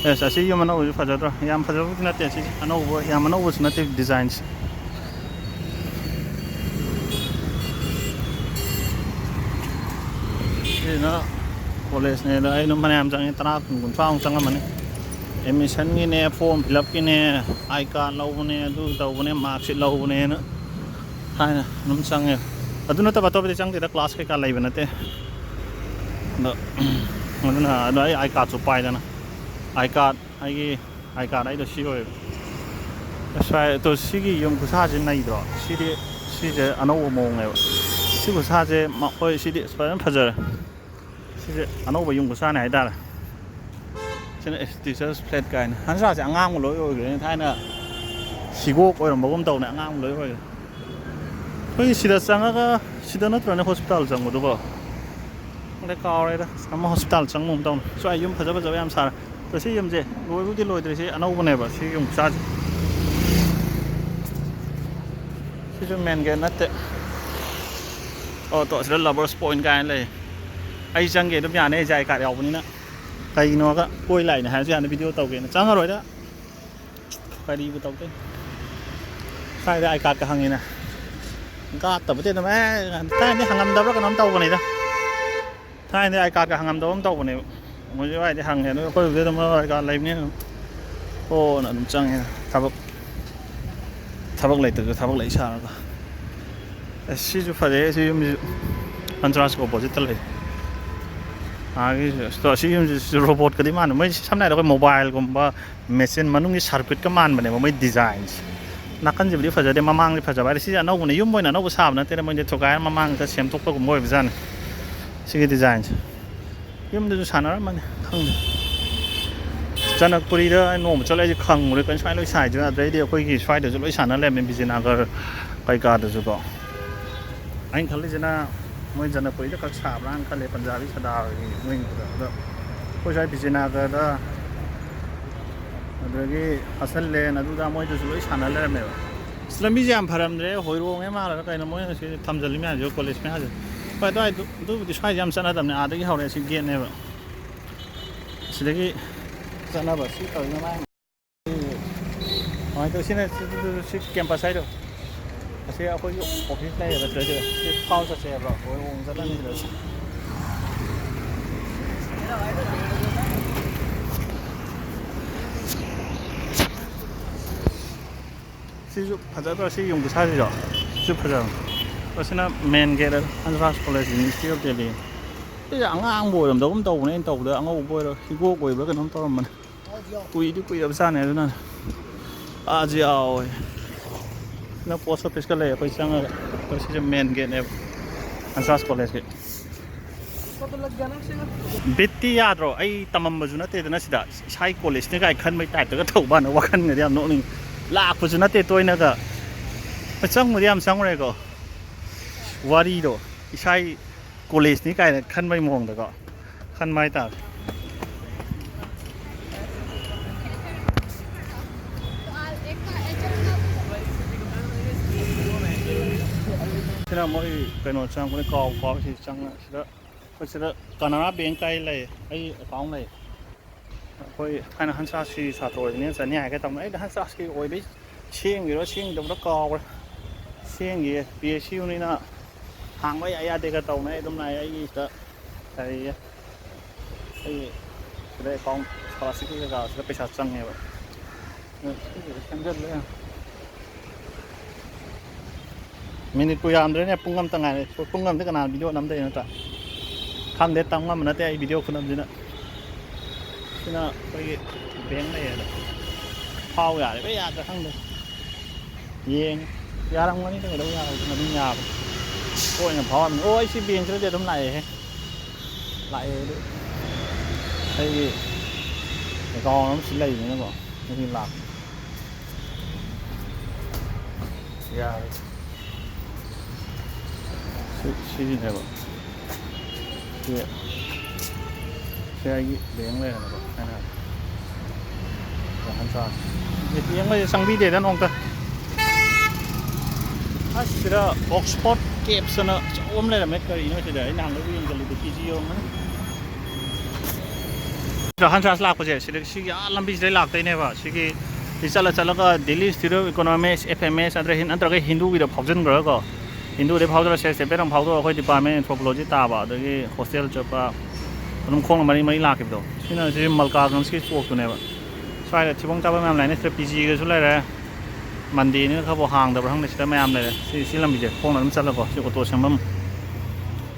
ꯑꯦꯁ, ꯑꯁꯤ ꯌꯨꯝ ꯑꯅꯧꯕꯁꯨ ꯐꯖꯗ꯭ꯔꯣ? ꯌꯥꯝ ꯐꯖꯕꯕꯨꯗꯤ ꯅꯠꯇꯦ ꯑꯁꯤꯁꯦ, ꯑꯅꯧꯕ, ꯌꯥꯝ ꯑꯅꯧꯕꯁꯨ ꯅꯠꯇꯦ design ꯁꯦ꯫ ꯁꯤꯁꯤꯅ college ꯅꯦ, ꯑꯗ ꯑꯩ ꯑꯗꯨꯝ ꯐꯅꯌꯥꯝ ꯆꯪꯉꯦ, ꯇꯔꯥ, ꯀꯨꯟ, ꯀꯨꯟꯊ꯭ꯔꯥꯃꯨꯛ ꯆꯪꯉꯝꯃꯅꯤ꯫ Admission ꯒꯤꯅꯦ, form fill up ꯀꯤꯅꯦ, I card ꯂꯧꯕꯅꯦ, ꯑꯗꯨ ꯇꯧꯕꯅꯦ, mark sheet ꯂꯧꯕꯅꯦꯅ ꯍꯥꯏꯅ ꯑꯗꯨꯝ ꯆꯪꯉꯦ꯫ ꯑꯗꯨ ꯅꯠꯇꯕ ꯑꯇꯣꯞꯄꯗꯤ ꯆꯪꯗꯦꯗ, ꯀ꯭ꯂꯥꯁ ꯀꯩꯀꯥ ꯂꯩꯕ ꯅꯠꯇꯦ꯫ ꯑꯗꯣ ꯑꯗꯨꯅ ꯑꯗꯣ ꯑꯩ ꯑꯥꯏ ꯀꯥꯔꯠꯁꯨ ꯄꯥꯏꯗꯅ, ꯑꯥꯏ ꯀꯥꯔꯠ, ꯑꯩꯒꯤ ꯑꯥꯏ ꯀꯥꯔꯠ ꯑꯩꯗꯣ ꯁꯤ ꯑꯣꯏꯌꯦꯕ꯫ ꯑꯁ, ꯚꯥꯏ, ꯑꯗꯣ ꯁꯤꯒꯤ ꯌꯨꯝ ꯈꯨꯁꯥꯁꯦ ꯅꯩꯗ꯭ꯔꯣ? ꯁꯤꯗꯤ, ꯁꯤꯁꯦ ꯑꯅꯧꯕ ꯃꯑꯣꯡꯅꯦꯕ꯫ ꯁꯤ ꯈꯨꯁꯥꯁꯦ ꯃ-, ꯍꯣꯏ, ꯁꯤꯗꯤ ꯑꯁ ꯐꯖꯅ ꯐꯖꯔꯦ꯫ ꯁꯤꯁꯦ ꯑꯅꯧꯕ ꯌꯨꯝ ꯈꯨꯁꯥꯅꯦ ꯍꯥꯏꯇꯥꯔꯦ꯫ ꯁꯤꯅ ꯑꯦꯁ ꯇꯤꯆꯔꯁ ꯐ꯭ꯂꯦꯠ ꯀꯥꯏꯅ꯫ ꯍꯟꯁꯥꯁꯦ ꯑꯉꯥꯡꯕ ꯂꯣꯏ ꯑꯣꯏꯈ꯭ꯔꯦꯅꯦ꯫ ꯊꯥꯏꯅ ꯍꯤꯒꯣꯛ ꯑꯣꯏꯔꯝꯕꯒꯨꯝ ꯇꯧꯅꯦ, ꯑꯉꯥꯡꯕ ꯂꯣꯏ ꯑꯣꯏꯈ꯭ꯔꯦ꯫ ꯑꯩꯈꯣꯏꯒꯤ ꯁꯤꯗ ꯆꯪꯉꯒ, ꯁꯤꯗ ꯅꯠꯇ꯭ꯔꯅꯦ ꯍꯣꯁꯄꯤꯇꯥꯜ ꯆꯪꯕꯗꯨꯕꯣ? ꯈꯪꯗꯦ, ꯀꯥꯎꯔꯦꯗ꯫ ꯑꯃ ꯍꯣꯁꯄꯤꯇꯥꯜ ꯆꯪꯕ ꯑꯃ ꯇꯧꯅꯤ꯫ ꯁ꯭ꯋꯥꯏ ꯌꯨꯝ ꯐꯖ ꯐꯖꯕ ꯌꯥꯝ ꯁꯥꯔꯦ꯫ ꯑꯗꯣ ꯁꯤ ꯌꯨꯝꯁꯦ ꯂꯣꯏꯕꯨꯗꯤ ꯂꯣꯏꯗ꯭ꯔꯤ, ꯁꯤ ꯑꯅꯧꯕꯅꯦꯕ, ꯁꯤ ꯌꯨꯝ ꯈꯨꯁꯥꯁꯦ꯫ ꯁꯤꯁꯨ ꯃꯦꯟ ꯒꯦꯠ ꯅꯠꯇꯦ꯫ ꯑꯣ, ꯇꯣ, ꯑꯁꯤꯗ ꯂꯚꯔꯁ ꯄꯣꯏꯟ ꯀꯥꯏꯅ ꯂꯩ꯫ ꯑꯩ ꯆꯪꯒꯦ ꯑꯗꯨꯝ ꯌꯥꯅꯤ, ꯑꯩꯁꯦ ꯑꯥꯏ ꯀꯥꯔꯗ ꯌꯥꯎꯕꯅꯤꯅ꯫ ꯀꯩꯒꯤꯅꯣꯒ ꯀꯣꯏ ꯂꯥꯛꯏꯅꯦ ꯍꯥꯏꯔꯁꯨ ꯌꯥꯅꯤ, ꯚꯤꯗꯤꯑꯣ ꯇꯧꯒꯦꯅ꯫ ꯆꯪꯉꯔꯣꯏꯗ꯫ ꯀꯔꯤꯕꯨ ꯇꯧꯗꯣꯏꯅꯣ? ꯁ꯭ꯋꯥꯏꯗ ꯑꯥꯏ ꯀꯥꯔꯗꯀ ꯍꯪꯉꯤꯅꯦ꯫ ꯒꯥꯠꯇꯕꯨꯗꯤ ꯑꯗꯨꯝ, ꯑꯦ, ꯊꯥꯏꯅꯗꯤ ꯍꯪꯉꯝꯗꯕ꯭ꯔꯥ ꯀꯩꯅꯣꯝ ꯇꯧꯕꯅꯤꯗ꯫ ꯊꯥꯏꯅꯗꯤ ꯑꯥꯏ ꯀꯥꯔꯗꯀ ꯍꯪꯉꯝꯗꯕ ꯑꯃ ꯇꯧꯕꯅꯦꯕ꯫ ꯃꯣꯏꯁꯨ ꯍꯥꯏꯗꯤ ꯍꯪꯉꯦ, ꯑꯗꯨꯒ ꯑꯩꯈꯣꯏꯕꯨꯗꯤ ꯑꯗꯨꯝ ꯑꯥꯏ ꯀꯥꯔꯗ ꯂꯩꯕꯅꯤꯅ ꯑꯗꯨꯝ ꯍꯣꯅ ꯑꯗꯨꯝ ꯆꯪꯉꯦ꯫ ꯊꯕꯛ, ꯊꯕꯛ ꯂꯩꯇ꯭ꯔꯁꯨ ꯊꯕꯛ ꯂꯩ ꯁꯥꯔꯒ꯫ ꯑꯁ, ꯁꯤꯁꯨ ꯐꯖꯩ, ꯁꯤ ꯌꯨꯝꯁꯤꯁꯨ꯫ ꯄꯟꯆꯔꯥꯖꯀ ꯑꯣꯄꯣꯖꯤꯠꯇ ꯂꯩ꯫ ꯑꯥꯒꯤꯁꯨ, ꯑꯁ, ꯁꯤ ꯌꯨꯝꯁꯤꯁꯨ ꯔꯣꯕꯣꯠꯀꯗꯤ ꯃꯥꯟꯕ꯫ ꯃꯣꯏ ꯁꯝꯅ ꯍꯥꯏꯔꯕꯗ ꯑꯩꯈꯣꯏ ꯃꯣꯕꯥꯏꯜꯒꯨꯝꯕ ꯃꯦꯆꯤꯟ ꯃꯅꯨꯡꯒꯤ ꯁꯥꯔꯀ꯭ꯌꯨꯠꯀ ꯃꯥꯟꯕꯅꯦꯕ ꯃꯣꯏ ꯗꯤꯖꯥꯏꯟꯁꯦ꯫ ꯅꯥꯀꯟꯁꯤꯕꯨꯗꯤ ꯐꯖꯗꯦ, ꯃꯃꯥꯡꯁꯦ ꯐꯖꯕ꯫ ꯍꯥꯏꯗꯤ ꯁꯤꯁꯦ ꯑꯅꯧꯕꯅꯦ, ꯌꯨꯝ ꯑꯣꯏꯅ ꯑꯅꯧꯕ ꯁꯥꯕ ꯅꯠꯇꯦꯗ, ꯃꯣꯏꯗꯤ ꯊꯨꯒꯥꯏꯔ ꯃꯃꯥꯡꯗ ꯁꯦꯝꯗꯣꯛꯄꯒꯨꯝꯕ ꯑꯣꯏꯕꯖꯥꯠꯅꯤ ꯁꯤꯒꯤ ꯗꯤꯖꯥꯏꯟꯁꯦ꯫ ꯌꯨꯝꯗꯁꯨ ꯁꯥꯟꯅꯔꯝꯃꯅꯤ, ꯈꯪꯗꯦ꯫ ꯖꯅꯀꯄꯨꯔꯤꯗ ꯑꯩ ꯅꯣꯡꯃ ꯆꯠꯂ ꯑꯩꯁꯦ ꯈꯪꯉꯨꯔꯦ, ꯀꯩꯅꯣ ꯁꯨꯃꯥꯏꯅ ꯂꯣꯏ ꯁꯥꯏꯗꯣ꯫ ꯑꯗꯩꯗꯤ ꯑꯩꯈꯣꯏꯒꯤ ꯁ꯭ꯋꯥꯏꯗꯁꯨ ꯂꯣꯏ ꯁꯥꯟꯅ ꯂꯩꯔꯝꯃꯦ, ꯕꯤꯖꯦꯅꯥꯒꯔ ꯀꯩꯀꯥꯗꯁꯨꯀꯣ꯫ ꯑꯩꯅ ꯈꯜꯂꯤꯁꯤꯅ ꯃꯣꯏ ꯖꯅꯀꯄꯨꯔꯤꯗ ꯈꯛ ꯁꯥꯕ꯭ꯔꯥꯅ ꯈꯜꯂꯦ, ꯄꯟꯖꯥꯕꯤ ꯁꯗꯥꯔꯒꯤ ꯃꯣꯏꯒꯤꯗꯨꯗ꯫ ꯑꯗꯣ ꯑꯩꯈꯣꯏ ꯁ꯭ꯋꯥꯏ ꯕꯤꯖꯦꯅꯥꯒꯔꯗ, ꯑꯗꯒꯤ ꯍꯁꯟ ꯂꯦꯟ, ꯑꯗꯨꯗ ꯃꯣꯏꯗꯁꯨ ꯂꯣꯏ ꯁꯥꯟꯅ ꯂꯩꯔꯝꯃꯦꯕ꯫ ꯑꯁ, ꯂꯝꯕꯤꯁꯦ ꯌꯥꯝ ꯐꯔꯝꯗ꯭ꯔꯦ, ꯍꯣꯏꯔꯣꯡꯉꯦ ꯃꯥꯜꯂꯒ ꯀꯩꯅꯣ ꯃꯣꯏꯅ ꯁꯤ ꯊꯝꯖꯜꯂꯤ ꯃꯌꯥꯝꯁꯦ, ꯀꯣꯂꯦꯖ ꯃꯌꯥꯝꯁꯦ꯫ ꯍꯣꯏ, ꯑꯗꯨꯋꯥꯏꯗꯨ, ꯑꯗꯨꯕꯨꯗꯤ ꯁ꯭ꯋꯥꯏꯗ ꯌꯥꯝ ꯆꯠꯅꯗꯕꯅꯦ, ꯑꯥꯗꯒꯤ ꯍꯧꯔꯦ, ꯁꯤ ꯒꯦꯠꯅꯦꯕ꯫ ꯁꯤꯗꯒꯤ ꯆꯠꯅꯕ ꯁꯤ ꯇꯧꯔꯤꯅ ꯃꯥꯏ꯫ ꯀꯃꯥꯏꯅ ꯇꯧ? ꯁꯤꯅ ꯁꯤ, ꯁꯤ, ꯁꯤ ꯀꯦꯝꯄꯁ ꯍꯥꯏꯗꯣ꯫ ꯑꯁꯤ ꯑꯩꯈꯣꯏꯒꯤ ꯑꯣꯐꯤꯁ ꯂꯩꯌꯦꯕ ꯁꯤꯗꯩꯁꯤꯗ꯫ ꯁꯤ ꯐꯥꯎ ꯆꯠꯁꯦ ꯍꯥꯏꯕ꯭ꯔꯣ? ꯍꯣꯏꯔꯣꯡ ꯆꯠꯂꯅꯤ ꯁꯤꯗ꯫ ꯁꯤꯁꯨ ꯐꯖꯗ꯭ꯔꯣ, ꯁꯤ ꯌꯨꯝ ꯈꯨꯁꯥꯁꯤꯁꯨ? ꯁꯤꯁꯨ ꯐꯖꯕꯅꯤ꯫ ꯃꯁꯤꯅ main gate, Hansraj college, university of Delhi. ꯁꯤꯁꯦ ꯑꯉꯥꯡꯕ ꯑꯣꯏꯔꯝꯗꯧꯒꯨꯝ ꯇꯧꯕꯅꯦ, ꯑꯩꯅ ꯇꯧꯕꯗ ꯑꯉꯧꯕ ꯑꯣꯏꯔꯣ, ꯍꯤꯒꯣꯛ ꯑꯣꯏꯕ꯭ꯔꯥ ꯀꯩꯅꯣꯝ ꯇꯧꯔꯝꯕꯅꯦ꯫ ꯀꯨꯏꯗꯤ ꯀꯨꯏꯔꯕꯖꯥꯠꯅꯦ꯫ ꯑꯗꯨꯅ ꯑꯥꯁꯨ ꯌꯥꯎꯋꯦ꯫ ꯁꯤꯅ ꯄꯣꯁ ꯑꯣꯐꯤꯁꯀ ꯂꯩ꯫ ꯑꯩꯈꯣꯏ ꯆꯪꯉꯒ, ꯑꯩꯈꯣꯏ ꯁꯤꯁꯦ ꯃꯦꯟ ꯒꯦꯠꯅꯦꯕ, ꯍꯟꯁꯔꯥꯖ ꯀꯣꯂꯦꯖꯀꯤ꯫ ꯕꯤꯠꯇꯤ ꯌꯥꯗ꯭ꯔꯣ? ꯑꯩ ꯇꯝꯃꯝꯕꯁꯨ ꯅꯠꯇꯦꯗꯅ ꯁꯤꯗ, ꯏꯁꯥꯒꯤ ꯀꯣꯂꯦꯖꯅꯤ ꯀꯥꯏ ꯈꯟꯕꯩ ꯇꯥꯏꯞꯇꯒ ꯇꯧꯕꯅ, ꯋꯥꯈꯜꯒꯗꯤ ꯌꯥꯝ ꯅꯣꯛꯅꯤꯡ꯫ ꯂꯥꯛꯄꯁꯨ ꯅꯠꯇꯦ ꯇꯣꯏꯅꯒ꯫ ꯆꯪꯕꯨꯗꯤ ꯌꯥꯝ ꯆꯪꯉꯨꯔꯦꯀꯣ꯫ ꯋꯥꯔꯤꯗꯣ, ꯏꯁꯥꯒꯤ ꯀꯣꯂꯦꯖꯅꯤ ꯀꯥꯏꯅ ꯈꯟꯕꯩ ꯃꯑꯣꯡꯗꯀꯣ ꯈꯟꯕ ꯍꯥꯏꯇꯥꯔꯦ꯫ ꯁꯤꯅ ꯃꯣꯏ ꯀꯩꯅꯣ ꯆꯪꯉꯛꯄꯅꯦ, ꯀꯥꯎ ꯀꯥꯎ ꯁꯤ ꯆꯪꯉ-, ꯁꯤꯗ ꯑꯩꯈꯣꯏ ꯁꯤꯗ ꯀꯅꯥꯔꯥ ꯕꯦꯡ ꯀꯥꯏ ꯂꯩ, ꯑꯩ ꯑꯦꯀꯥꯎꯟ ꯂꯩ꯫ ꯑꯩꯈꯣꯏ ꯊꯥꯏꯅ ꯍꯟꯁꯔꯥꯖꯀꯤ ꯁꯥꯇ꯭ꯔ ꯑꯣꯏꯕꯅꯤꯅ ꯆꯠꯅꯤ ꯍꯥꯏꯒꯦ ꯇꯧꯕꯅꯦ꯫ ꯑꯩꯗꯤ ꯍꯟꯁꯔꯥꯖꯀꯤ ꯑꯣꯏꯕꯩ ꯁꯦꯝꯈꯤꯕ꯭ꯔꯥ ꯁꯦꯝꯈꯤꯗꯕ꯭ꯔꯥ ꯀꯥꯎꯈ꯭ꯔꯦ꯫ ꯁꯦꯝꯈꯤꯌꯦ, ꯄꯤ ꯑꯦꯁ ꯌꯨꯅꯤꯅ ꯍꯥꯡꯕ ꯌꯥꯏ ꯌꯥꯗꯦꯒ ꯇꯧꯅꯦ꯫ ꯑꯩ ꯑꯗꯨꯝ ꯂꯥꯛꯑꯦ, ꯑꯩꯒꯤ ꯁꯤꯗ ꯀꯔꯤꯌꯦ, ꯑꯩꯒꯤ ꯁꯤꯗ ꯑꯦꯀꯥꯎꯟ ꯁ꯭ꯀꯣꯂꯥꯔꯁꯤꯞꯀꯤ ꯀꯩꯀꯥ ꯁꯤꯗ ꯄꯩꯁꯥ ꯆꯪꯉꯦꯕ꯫ ꯁꯤꯒꯤꯗ ꯁꯦꯝꯖꯤꯜꯂꯦ꯫ ꯃꯤꯅꯤꯠꯄꯨ ꯌꯥꯝꯗ꯭ꯔꯦꯅꯦ, ꯄꯨꯡ ꯑꯃꯇ ꯉꯥꯏꯔꯦ꯫ ꯄꯨꯡ ꯑꯃꯗ ꯀꯅꯥꯅ ꯚꯤꯗꯤꯑꯣ ꯅꯝꯗꯣꯏꯅꯣ ꯅꯠꯇ꯭ꯔꯥ? ꯈꯪꯗꯦ, ꯇꯝ ꯉꯝꯕ ꯅꯠꯇꯦ ꯑꯩ ꯚꯤꯗꯤꯑꯣ ꯈꯨꯅꯝꯁꯤꯅ꯫ ꯁꯤꯅ ꯑꯩꯈꯣꯏꯒꯤ ꯕꯦꯡ ꯂꯩꯌꯦ ꯑꯗꯣ꯫ ꯐꯥꯎ ꯌꯥꯔꯤꯕ꯭ꯔꯥ ꯌꯥꯗ꯭ꯔꯥ ꯈꯪꯗꯦ꯫ ꯌꯦꯡ-, ꯌꯥꯔꯝꯒꯅꯤ, ꯀꯩꯗꯧ ꯌꯥꯔꯣꯏꯗꯣꯏꯅꯣ? ꯑꯗꯨꯝ ꯌꯥꯕꯅꯤ꯫ ꯇꯣꯏꯅ ꯐꯥꯎꯔꯝꯃꯤ꯫ ꯑꯣ, ꯑꯩ ꯁꯤ ꯕꯦꯡꯁꯤꯗꯗꯤ ꯑꯗꯨꯝ ꯂꯥꯛꯑꯦꯍꯦ꯫ ꯂꯥꯛꯑꯦ ꯑꯗꯨ ꯑꯩꯒꯤ ꯑꯦꯀꯥꯎꯟ ꯑꯃꯁꯨ ꯂꯩꯕꯅꯤꯅꯀꯣ꯫ ꯑꯗꯨꯒꯤ ꯂꯥꯛꯄ꯫ ꯌꯥꯔꯦ꯫ ꯁꯤ, ꯁꯤꯒꯤꯅꯦꯕ꯫ ꯁꯤ, ꯁꯤ ꯑꯩꯒꯤ ꯕꯦꯡ ꯂꯩꯔꯦꯅꯀꯣ꯫ ꯑꯩꯅ ꯋꯥꯈꯜ ꯆꯥꯔꯦ꯫ ꯑꯦ ꯇꯤ ꯑꯦꯝꯒꯁꯦ ꯆꯪꯕꯤꯗꯦꯗ ꯅꯣꯡꯇ꯫ ꯑꯁ, ꯁꯤꯗ ꯑꯣꯛꯁꯐꯣꯔꯗ ꯀꯦꯞꯁ ꯑꯅ ꯑꯆꯧꯕ ꯑꯃ ꯂꯩꯔꯝꯃꯦ꯫ ꯀꯔꯤꯅꯣ ꯁꯤꯗ? ꯑꯩ ꯅꯍꯥꯟꯒꯩ ꯌꯦꯡꯁꯤꯜꯂꯤꯗꯣ ꯄꯤ ꯖꯤ ꯑꯣꯏꯔꯝꯒꯅꯤ꯫ ꯁꯤꯗ ꯍꯟꯁꯔꯥꯖ ꯂꯥꯛꯄꯁꯦ, ꯁꯤꯗ, ꯁꯤꯒꯤ ꯑꯥ ꯂꯝꯕꯤꯁꯤꯗꯩ ꯂꯥꯛꯇꯣꯏꯅꯦꯕ꯫ ꯁꯤꯒꯤ, ꯁꯤ ꯆꯠꯂ ꯆꯠꯂꯒ Delhi institute of economics, F M S, ꯅꯠꯇ꯭ꯔꯒ ꯍꯤꯟ-, ꯅꯠꯇ꯭ꯔꯒ ꯍꯤꯟꯗꯨꯒꯤꯗ ꯐꯥꯎꯖꯤꯟꯈ꯭ꯔꯒꯀꯣ, ꯍꯤꯟꯗꯨꯗꯩ ꯐꯥꯎꯖꯤꯜꯂ ꯁꯦ ꯁꯦꯄꯦꯠ ꯑꯃꯨꯛ ꯐꯥꯎꯗꯣꯛꯑꯒ ꯑꯩꯈꯣꯏ ꯗꯤꯄꯥꯔꯠꯃꯦꯟ ꯑꯦꯟꯊ꯭ꯔꯣꯄꯣꯂꯣꯖꯤ ꯇꯥꯕ, ꯑꯗꯒꯤ ꯍꯣꯁꯇꯦꯜ ꯆꯠꯄ, ꯑꯗꯨꯝ ꯈꯣꯡꯅ ꯃꯔꯤ ꯃꯔꯤ ꯂꯥꯛꯈꯤꯕꯗꯣ꯫ ꯁꯤꯅ ꯁꯤ ꯃꯜꯀꯥꯒꯟꯖꯀꯤ ꯆꯣꯛꯇꯨꯅꯦꯕ꯫ ꯁ꯭ꯋꯥꯏꯗ ꯊꯤꯕꯣꯡ ꯆꯥꯕ ꯃꯌꯥꯝ ꯂꯩꯅꯤ꯫ ꯁꯤꯗ ꯄꯤ ꯖꯤꯒꯁꯨ ꯂꯩꯔꯦ꯫ ꯃꯟꯗꯦꯅꯤꯅ ꯈꯔꯕꯨ ꯍꯥꯡꯗꯕ꯭ꯔꯥ ꯈꯪꯗꯦ꯫ ꯁꯤꯗ ꯃꯌꯥꯝ ꯂꯩꯔꯦ꯫ ꯁꯤ, ꯁꯤ ꯂꯝꯕꯤꯁꯦ ꯈꯣꯡꯅ ꯑꯗꯨꯝ ꯆꯠꯂꯀꯣ꯫ ꯁꯤ ꯑꯣꯇꯣ ꯁꯦꯝꯐꯝ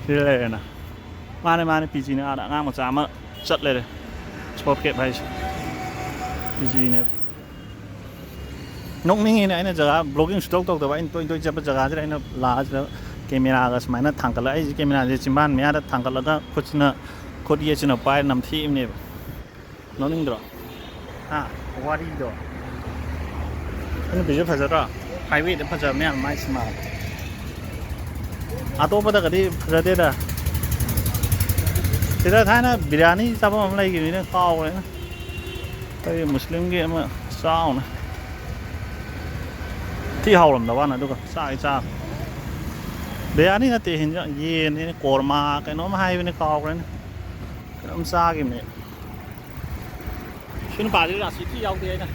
ꯁꯤꯗ ꯂꯩꯔꯦꯅ꯫ ꯃꯥꯅꯦ, ꯃꯥꯅꯦ, ꯄꯤ ꯖꯤꯅ ꯑꯥꯗ ꯑꯉꯥꯡ ꯃꯆꯥ ꯑꯃ ꯆꯠ ꯂꯩꯔꯦ꯫ ꯁꯣꯔꯠ ꯀꯦꯞ ꯍꯥꯏꯁꯦ ꯄꯤ ꯖꯤꯅꯦ꯫ ꯅꯣꯛꯅꯤꯡꯉꯤꯅꯦ, ꯑꯩꯅ ꯖꯒꯥ ꯕ꯭ꯂꯣꯒꯤꯡ ꯁꯨꯇꯧ ꯇꯧꯗꯕ, ꯑꯩꯅ ꯇꯣꯏ ꯇꯣꯏ ꯆꯠꯄ ꯖꯒꯥꯁꯤꯗ ꯑꯩꯅ ꯂꯥꯛꯑꯁꯤꯗ ꯀꯦꯃꯦꯔꯥꯒ ꯁꯨꯃꯥꯏꯅ ꯊꯥꯡꯒꯠꯂꯒ, ꯑꯩꯁꯦ ꯀꯦꯃꯦꯔꯥꯁꯦ ꯆꯤꯝꯕꯥꯟ ꯃꯌꯥꯗ ꯊꯥꯡꯒꯠꯂꯒ ꯈꯨꯠꯁꯤꯅ, ꯈꯨꯠ ꯌꯦꯠꯁꯤꯅ ꯄꯥꯏꯔ ꯅꯝꯊꯦꯛꯏꯕꯅꯦꯕ꯫ ꯅꯣꯛꯅꯤꯡꯗ꯭ꯔꯣ? ꯍꯥ? ꯋꯥꯔꯤꯗꯣ꯫ ꯑꯗꯨ ꯅꯨꯄꯤꯁꯦ ꯐꯖꯗ꯭ꯔꯣ? ꯍꯥꯏꯋꯦꯗ ꯐꯖꯕꯅꯦ ꯌꯥꯝ ꯃꯥꯏ ꯁꯤꯃꯥ꯫ ꯑꯇꯣꯞꯄꯗꯒꯗꯤ ꯐꯖꯗꯦꯗ꯫ ꯁꯤꯗ ꯊꯥꯏꯅ ꯕꯤꯔꯌꯥꯅꯤ ꯆꯥꯐꯝ ꯑꯃ ꯂꯩꯈꯤꯕꯅꯤꯅ ꯀꯥꯎꯈ꯭ꯔꯦꯅ꯫ ꯑꯩꯈꯣꯏ ꯃꯨꯁꯂꯤꯝꯒꯤ ꯑꯃ ꯆꯥꯎꯅ꯫ ꯊꯤ ꯍꯥꯎꯔꯝꯗꯕ ꯋꯥꯅꯤ ꯑꯗꯨꯒ ꯆꯥꯛ ꯆꯥ꯫ ꯕꯤꯔꯌꯥꯅꯤ ꯅꯠꯇꯦ, ꯍꯤꯟꯖꯥꯡ, ꯌꯦꯟꯅꯤꯅ, ꯀꯣꯔꯃꯥ ꯀꯩꯅꯣꯝ ꯍꯥꯏꯕꯅꯤ ꯀꯥꯎꯈ꯭ꯔꯦꯅꯦ꯫ ꯀꯩꯅꯣꯝ ꯆꯥꯈꯤꯕꯅꯦ꯫ ꯁꯤ ꯅꯨꯄꯥꯁꯤ ꯔꯥꯁꯤ ꯊꯤ ꯌꯥꯎꯗꯦ ꯑꯩꯅ꯫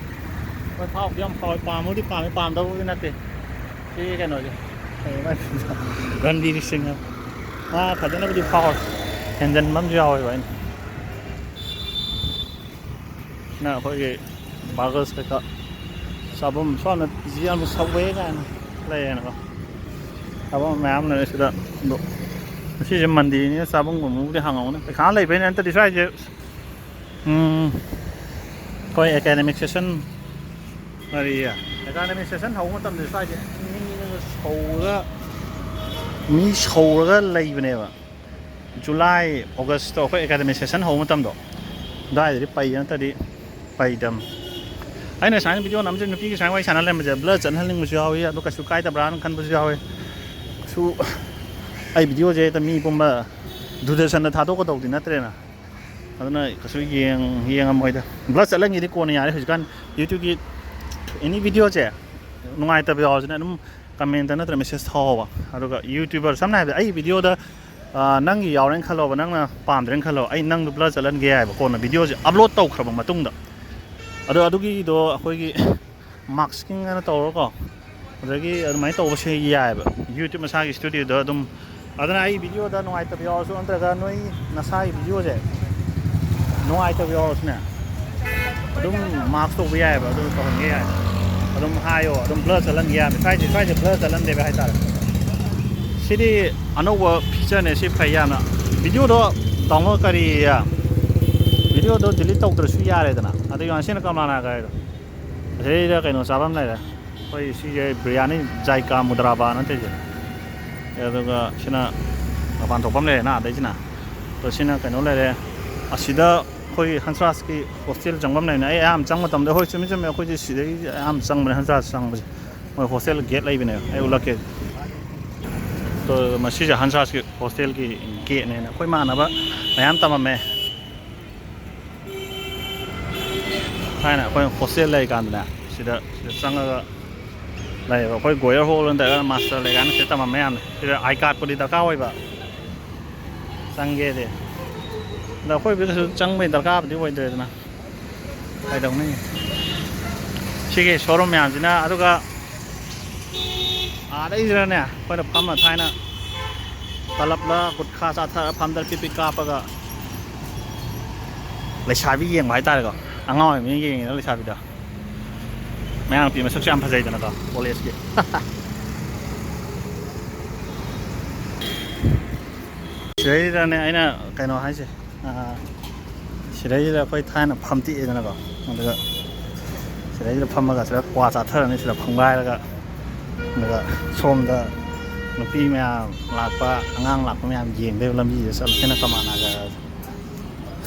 ꯍꯣꯏ, ꯐꯥꯎꯗꯤ ꯌꯥꯝ ꯐꯥꯎꯋꯦ, ꯄꯥꯝꯕꯨꯗꯤ ꯄꯥꯝꯃꯦ, ꯄꯥꯝꯗꯕꯕꯨꯗꯤ ꯅꯠꯇꯦ꯫ ꯁꯤ ꯀꯩꯅꯣꯁꯦ, ꯀꯩ ꯍꯥꯏꯕ? ꯔꯟꯕꯤꯔ ꯁꯤꯡ ꯍꯥꯏꯕ꯫ ꯃꯥ ꯐꯖꯅꯕꯨꯗꯤ ꯐꯥꯎꯋꯦ, ꯍꯦꯟꯖꯟꯕ ꯑꯃꯁꯨ ꯌꯥꯎꯋꯦꯕ ꯑꯩꯅ꯫ ꯁꯤꯅ ꯑꯩꯈꯣꯏꯒꯤ ꯕꯔꯒꯔꯁ ꯀꯩꯀꯥ ꯆꯥꯐꯝ, ꯁꯣꯝꯗ ꯄꯤ ꯖꯤ ꯌꯥꯝꯅ ꯁꯧꯋꯦ ꯀꯥꯏꯅ ꯂꯩꯌꯦꯅꯀꯣ꯫ ꯆꯥꯐꯝ ꯃꯌꯥꯝ ꯂꯩꯔꯦ ꯁꯤꯗ꯫ ꯑꯗꯣ ꯉꯁꯤꯁꯦ ꯃꯟꯗꯦꯅꯤꯅ ꯆꯥꯐꯝꯒꯨꯝꯕꯕꯨꯗꯤ ꯍꯥꯡꯉꯝꯒꯅꯤ꯫ ꯄꯩꯈꯥ ꯂꯩꯕꯩꯅꯦ ꯅꯠꯇ꯭ꯔꯗꯤ ꯁ꯭ꯋꯥꯏꯁꯦ꯫ ꯎꯝ, ꯑꯩꯈꯣꯏ ꯑꯦꯀꯥꯗꯃꯤꯛ ꯁꯦꯁꯟ, ꯀꯔꯤ, ꯑꯦꯀꯥꯗꯃꯤꯛ ꯁꯦꯁꯟ ꯍꯧꯕ ꯃꯇꯝꯗ ꯁ꯭ꯋꯥꯏꯁꯦ ꯃꯤꯅꯒ ꯁꯧꯔꯒ, ꯃꯤ ꯁꯧꯔꯒ ꯂꯩꯕꯅꯦꯕ꯫ ꯖꯨꯂꯥꯏ, ꯑꯣꯒꯁꯇꯣ ꯑꯩꯈꯣꯏ ꯑꯦꯀꯥꯗꯃꯤꯛ ꯁꯦꯁꯟ ꯍꯧꯕ ꯃꯇꯝꯗꯣ, ꯑꯗꯨꯋꯥꯏꯗꯗꯤ ꯄꯩ ꯅꯠꯇ꯭ꯔꯗꯤ ꯄꯩꯗꯝ꯫ ꯑꯩꯅ ꯁꯨꯃꯥꯏꯅ ꯚꯤꯗꯤꯑꯣ ꯅꯝꯁꯦ, ꯅꯨꯄꯤꯒꯤ ꯁꯨꯃꯥꯏꯅ ꯋꯥꯔꯤ ꯁꯥꯟꯅ ꯂꯩꯔꯝꯕꯁꯦ ꯕ꯭ꯂꯔ ꯆꯠꯍꯟꯅꯤꯡꯕꯁꯨ ꯌꯥꯎꯏ, ꯑꯗꯣ ꯀꯩꯁꯨ ꯀꯥꯏꯗꯕ꯭ꯔꯥꯅ ꯈꯟꯕꯁꯨ ꯌꯥꯎꯏ꯫ ꯀꯩꯁꯨ, ꯑꯩ ꯚꯤꯗꯤꯑꯣꯁꯦ ꯍꯦꯛꯇ ꯃꯤ ꯄꯨꯝꯕ ꯗꯨꯔꯗꯔꯁꯟꯗ ꯊꯥꯗꯣꯛꯀꯗꯧꯗꯤ ꯅꯠꯇ꯭ꯔꯦꯅ꯫ ꯑꯗꯨꯅ ꯀꯩꯁꯨ ꯌꯦꯡ-, ꯌꯦꯡꯉꯝꯃꯣꯏꯗ꯫ ꯕ꯭ꯂꯔ ꯆꯠꯍꯟꯒꯦꯗꯤ ꯀꯣꯟꯅ ꯌꯥꯔꯦ꯫ ꯍꯧꯖꯤꯛꯀꯥꯟ YouTubeꯀꯤ any videoꯁꯦ ꯅꯨꯡꯉꯥꯏꯇꯕ ꯌꯥꯎꯔꯁꯨꯅꯦ, ꯑꯗꯨꯝ comment ꯅꯠꯇ꯭ꯔꯒ message ꯊꯥꯎꯕ꯫ ꯑꯗꯨꯒ YouTuber, ꯁꯝꯅ ꯍꯥꯏꯔꯕꯗ ꯑꯩ videoꯗ, ꯑꯥ, ꯅꯪꯒꯤ ꯌꯥꯎꯔꯦꯅ ꯈꯜꯂꯣꯕ, ꯅꯪꯅ ꯄꯥꯝꯗ꯭ꯔꯦꯅ ꯈꯜꯂꯣ, ꯑꯩ ꯅꯪꯗꯣ blur ꯆꯠꯍꯟꯒꯦ ꯍꯥꯏꯕ, ꯀꯣꯟꯅ videoꯁꯦ upload ꯇꯧꯈ꯭ꯔꯕ ꯃꯇꯨꯡꯗ꯫ ꯑꯗꯣ ꯑꯗꯨꯒꯤꯗꯣ ꯑꯩꯈꯣꯏꯒꯤ masking ꯍꯥꯏꯅ ꯇꯧꯔꯒꯀꯣ, ꯑꯗꯒꯤ ꯑꯗꯨꯃꯥꯏꯅ ꯇꯧꯕꯁꯦ ꯌꯥꯏꯑꯕ, YouTube ꯃꯁꯥꯒꯤ studioꯗ ꯑꯗꯨꯝ꯫ ꯑꯗꯨꯅ ꯑꯩ videoꯗ ꯅꯨꯡꯉꯥꯏꯇꯕ ꯌꯥꯎꯔꯁꯨ, ꯅꯠꯇ꯭ꯔꯒ ꯅꯣꯏ ꯅꯁꯥꯒꯤ videoꯁꯦ ꯅꯨꯡꯉꯥꯏꯇꯕ ꯌꯥꯎꯔꯁꯨꯅꯦ, ꯑꯗꯨꯝ mask ꯇꯧꯕ ꯌꯥꯏꯑꯕ, ꯑꯗꯨ ꯇꯧꯍꯟꯒꯦ ꯌꯥꯏ꯫ ꯑꯗꯨꯝ ꯍꯥꯏꯌꯣ, ꯑꯗꯨꯝ blur ꯆꯠꯍꯟꯒꯦ ꯌꯥꯕꯅꯤ꯫ ꯁ꯭ꯋꯥꯏꯗꯤ, ꯁ꯭ꯋꯥꯏꯗꯤ blur ꯆꯠꯍꯟꯗꯦꯕ ꯍꯥꯏꯇꯥꯔꯦ꯫ ꯁꯤꯗꯤ ꯑꯅꯧꯕ featureꯅꯦ, ꯁꯤ ꯐꯩ ꯌꯥꯝꯅ꯫ Videoꯗꯣ download ꯀꯔꯤ, videoꯗꯣ delete ꯇꯧꯗ꯭ꯔꯁꯨ ꯌꯥꯔꯦꯗꯅ꯫ ꯑꯗꯨ ꯌꯦꯡꯉꯣ, ꯁꯤꯅ ꯀꯃꯂꯥ ꯅꯥꯒ ꯍꯥꯏꯗꯣ꯫ ꯑꯁꯤꯗꯩꯗ ꯀꯩꯅꯣ ꯆꯥꯐꯝ ꯂꯩꯔꯦ꯫ ꯑꯩꯈꯣꯏ ꯁꯤꯁꯦ ꯕꯤꯔꯌꯥꯅꯤ ꯖꯥꯏꯀꯥ ꯃꯨꯗ꯭ꯔꯥꯕꯥ ꯅꯠꯇꯦꯁꯦ꯫ ꯑꯗꯨꯒ ꯁꯤꯅ ꯃꯄꯥꯟ ꯊꯣꯛꯐꯝ ꯂꯩꯔꯦꯅ ꯑꯗꯩꯁꯤꯅ꯫ ꯑꯗꯣ ꯁꯤꯅ ꯀꯩꯅꯣ ꯂꯩꯔꯦ꯫ ꯑꯁꯤꯗ ꯑꯩꯈꯣꯏꯒꯤ ꯍꯟꯁꯔꯥꯖꯀꯤ hostel ꯆꯪꯐꯝ ꯂꯩꯕꯅꯦ꯫ ꯑꯩ ꯑꯌꯥꯝꯕ ꯆꯪꯕ ꯃꯇꯝꯗ, ꯍꯣꯏ, ꯆꯨꯝꯃꯤ ꯆꯨꯝꯃꯤ, ꯑꯩꯈꯣꯏꯁꯦ ꯁꯤꯗꯒꯤ ꯑꯌꯥꯝꯕ ꯆꯪꯕꯅꯦ, ꯍꯟꯁꯔꯥꯖ ꯆꯪꯕꯁꯦ꯫ ꯃꯣꯏ hostel gate ꯂꯩꯕꯅꯦꯕ, ꯑꯩ ꯎꯠꯂꯛꯀꯦ꯫ ꯑꯗꯣ ꯃꯁꯤꯁꯦ ꯍꯟꯁꯔꯥꯖꯀꯤ hostelꯒꯤ gateꯅꯦꯅ ꯑꯩꯈꯣꯏ ꯏꯃꯥꯟꯅꯕ ꯃꯌꯥꯝ ꯇꯝꯃꯝꯃꯦ꯫ ꯊꯥꯏꯅ ꯑꯩꯈꯣꯏꯅ hostel ꯂꯩꯔꯤꯀꯥꯟꯗꯅꯦ, ꯁꯤꯗ, ꯁꯤꯗ ꯆꯪꯉꯒ ꯂꯩꯌꯦꯕ꯫ ꯑꯩꯈꯣꯏ ꯒꯣꯌꯔ ꯍꯣꯜ ꯅꯠꯇ꯭ꯔꯒꯅ master ꯂꯩꯀꯥꯟꯗ ꯁꯤꯗ ꯇꯝꯃꯝꯕ ꯃꯌꯥꯝꯅꯦ꯫ ꯁꯤꯗ I cardꯄꯨꯗꯤ ꯗꯔꯀꯥꯔ ꯑꯣꯏꯕ, ꯆꯪꯒꯦꯗꯤ꯫ ꯑꯗꯣ ꯑꯩꯈꯣꯏꯕꯨꯗꯤ ꯀꯩꯁꯨ ꯆꯪꯕꯩ ꯗꯔꯀꯥꯔꯕꯨꯗꯤ ꯑꯣꯏꯗ꯭ꯔꯦꯗꯅ, ꯀꯩꯗꯧꯅꯤ? ꯁꯤꯒꯤ showroom ꯃꯌꯥꯝꯁꯤꯅ꯫ ꯑꯗꯨꯒ ꯑꯥꯗꯩꯁꯤꯗꯅꯦ ꯑꯩꯈꯣꯏꯅ ꯐꯝꯃ ꯊꯥꯏꯅ ꯇꯂꯞꯂ ꯒꯨꯠꯈꯥ ꯆꯥꯊꯔ ꯐꯝꯗꯔ ꯄꯤꯛ ꯄꯤꯛ ꯀꯥꯞꯄꯒ ꯂꯩꯁꯥꯕꯤ ꯌꯦꯡꯕ ꯍꯥꯏꯇꯥꯔꯦꯀꯣ꯫ ꯑꯉꯥꯡ ꯑꯣꯏꯔꯤꯉꯩ ꯌꯦꯡꯉꯤꯗꯅ ꯂꯩꯁꯥꯕꯤꯗꯣ꯫ ꯃꯌꯥꯡ ꯅꯨꯄꯤ ꯃꯁꯛꯁꯨ ꯌꯥꯝ ꯐꯖꯩꯗꯅꯀꯣ, collegeꯀꯤ꯫ ꯁꯤꯗꯩꯁꯤꯗꯅꯦ ꯑꯩꯅ ꯀꯩꯅꯣ ꯍꯥꯏꯁꯦ, ꯑꯥ, ꯁꯤꯗꯩꯁꯤꯗ ꯑꯩꯈꯣꯏ ꯊꯥꯏꯅ ꯐꯝꯇꯦꯛꯑꯦꯗꯅꯀꯣ, ꯑꯗꯨꯒ ꯁꯤꯗꯩꯁꯤꯗ ꯐꯝꯃꯒ ꯁꯤꯗ ꯀ꯭ꯋꯥ ꯆꯥꯊꯔꯅꯤ, ꯁꯤꯗ ꯐꯝꯒꯥꯏꯔꯒ꯫ ꯑꯗꯨꯒ ꯁꯣꯝꯗ ꯅꯨꯄꯤ ꯃꯌꯥꯝ ꯂꯥꯛꯄ, ꯑꯉꯥꯡ ꯂꯥꯛꯄ ꯃꯌꯥꯝ ꯌꯦꯡꯗꯣꯏꯕ ꯂꯝꯕꯤꯁꯤꯗ ꯆꯠꯂꯒ꯫ ꯁꯤꯅ ꯀꯃꯥꯟ ꯅꯥꯒ꯫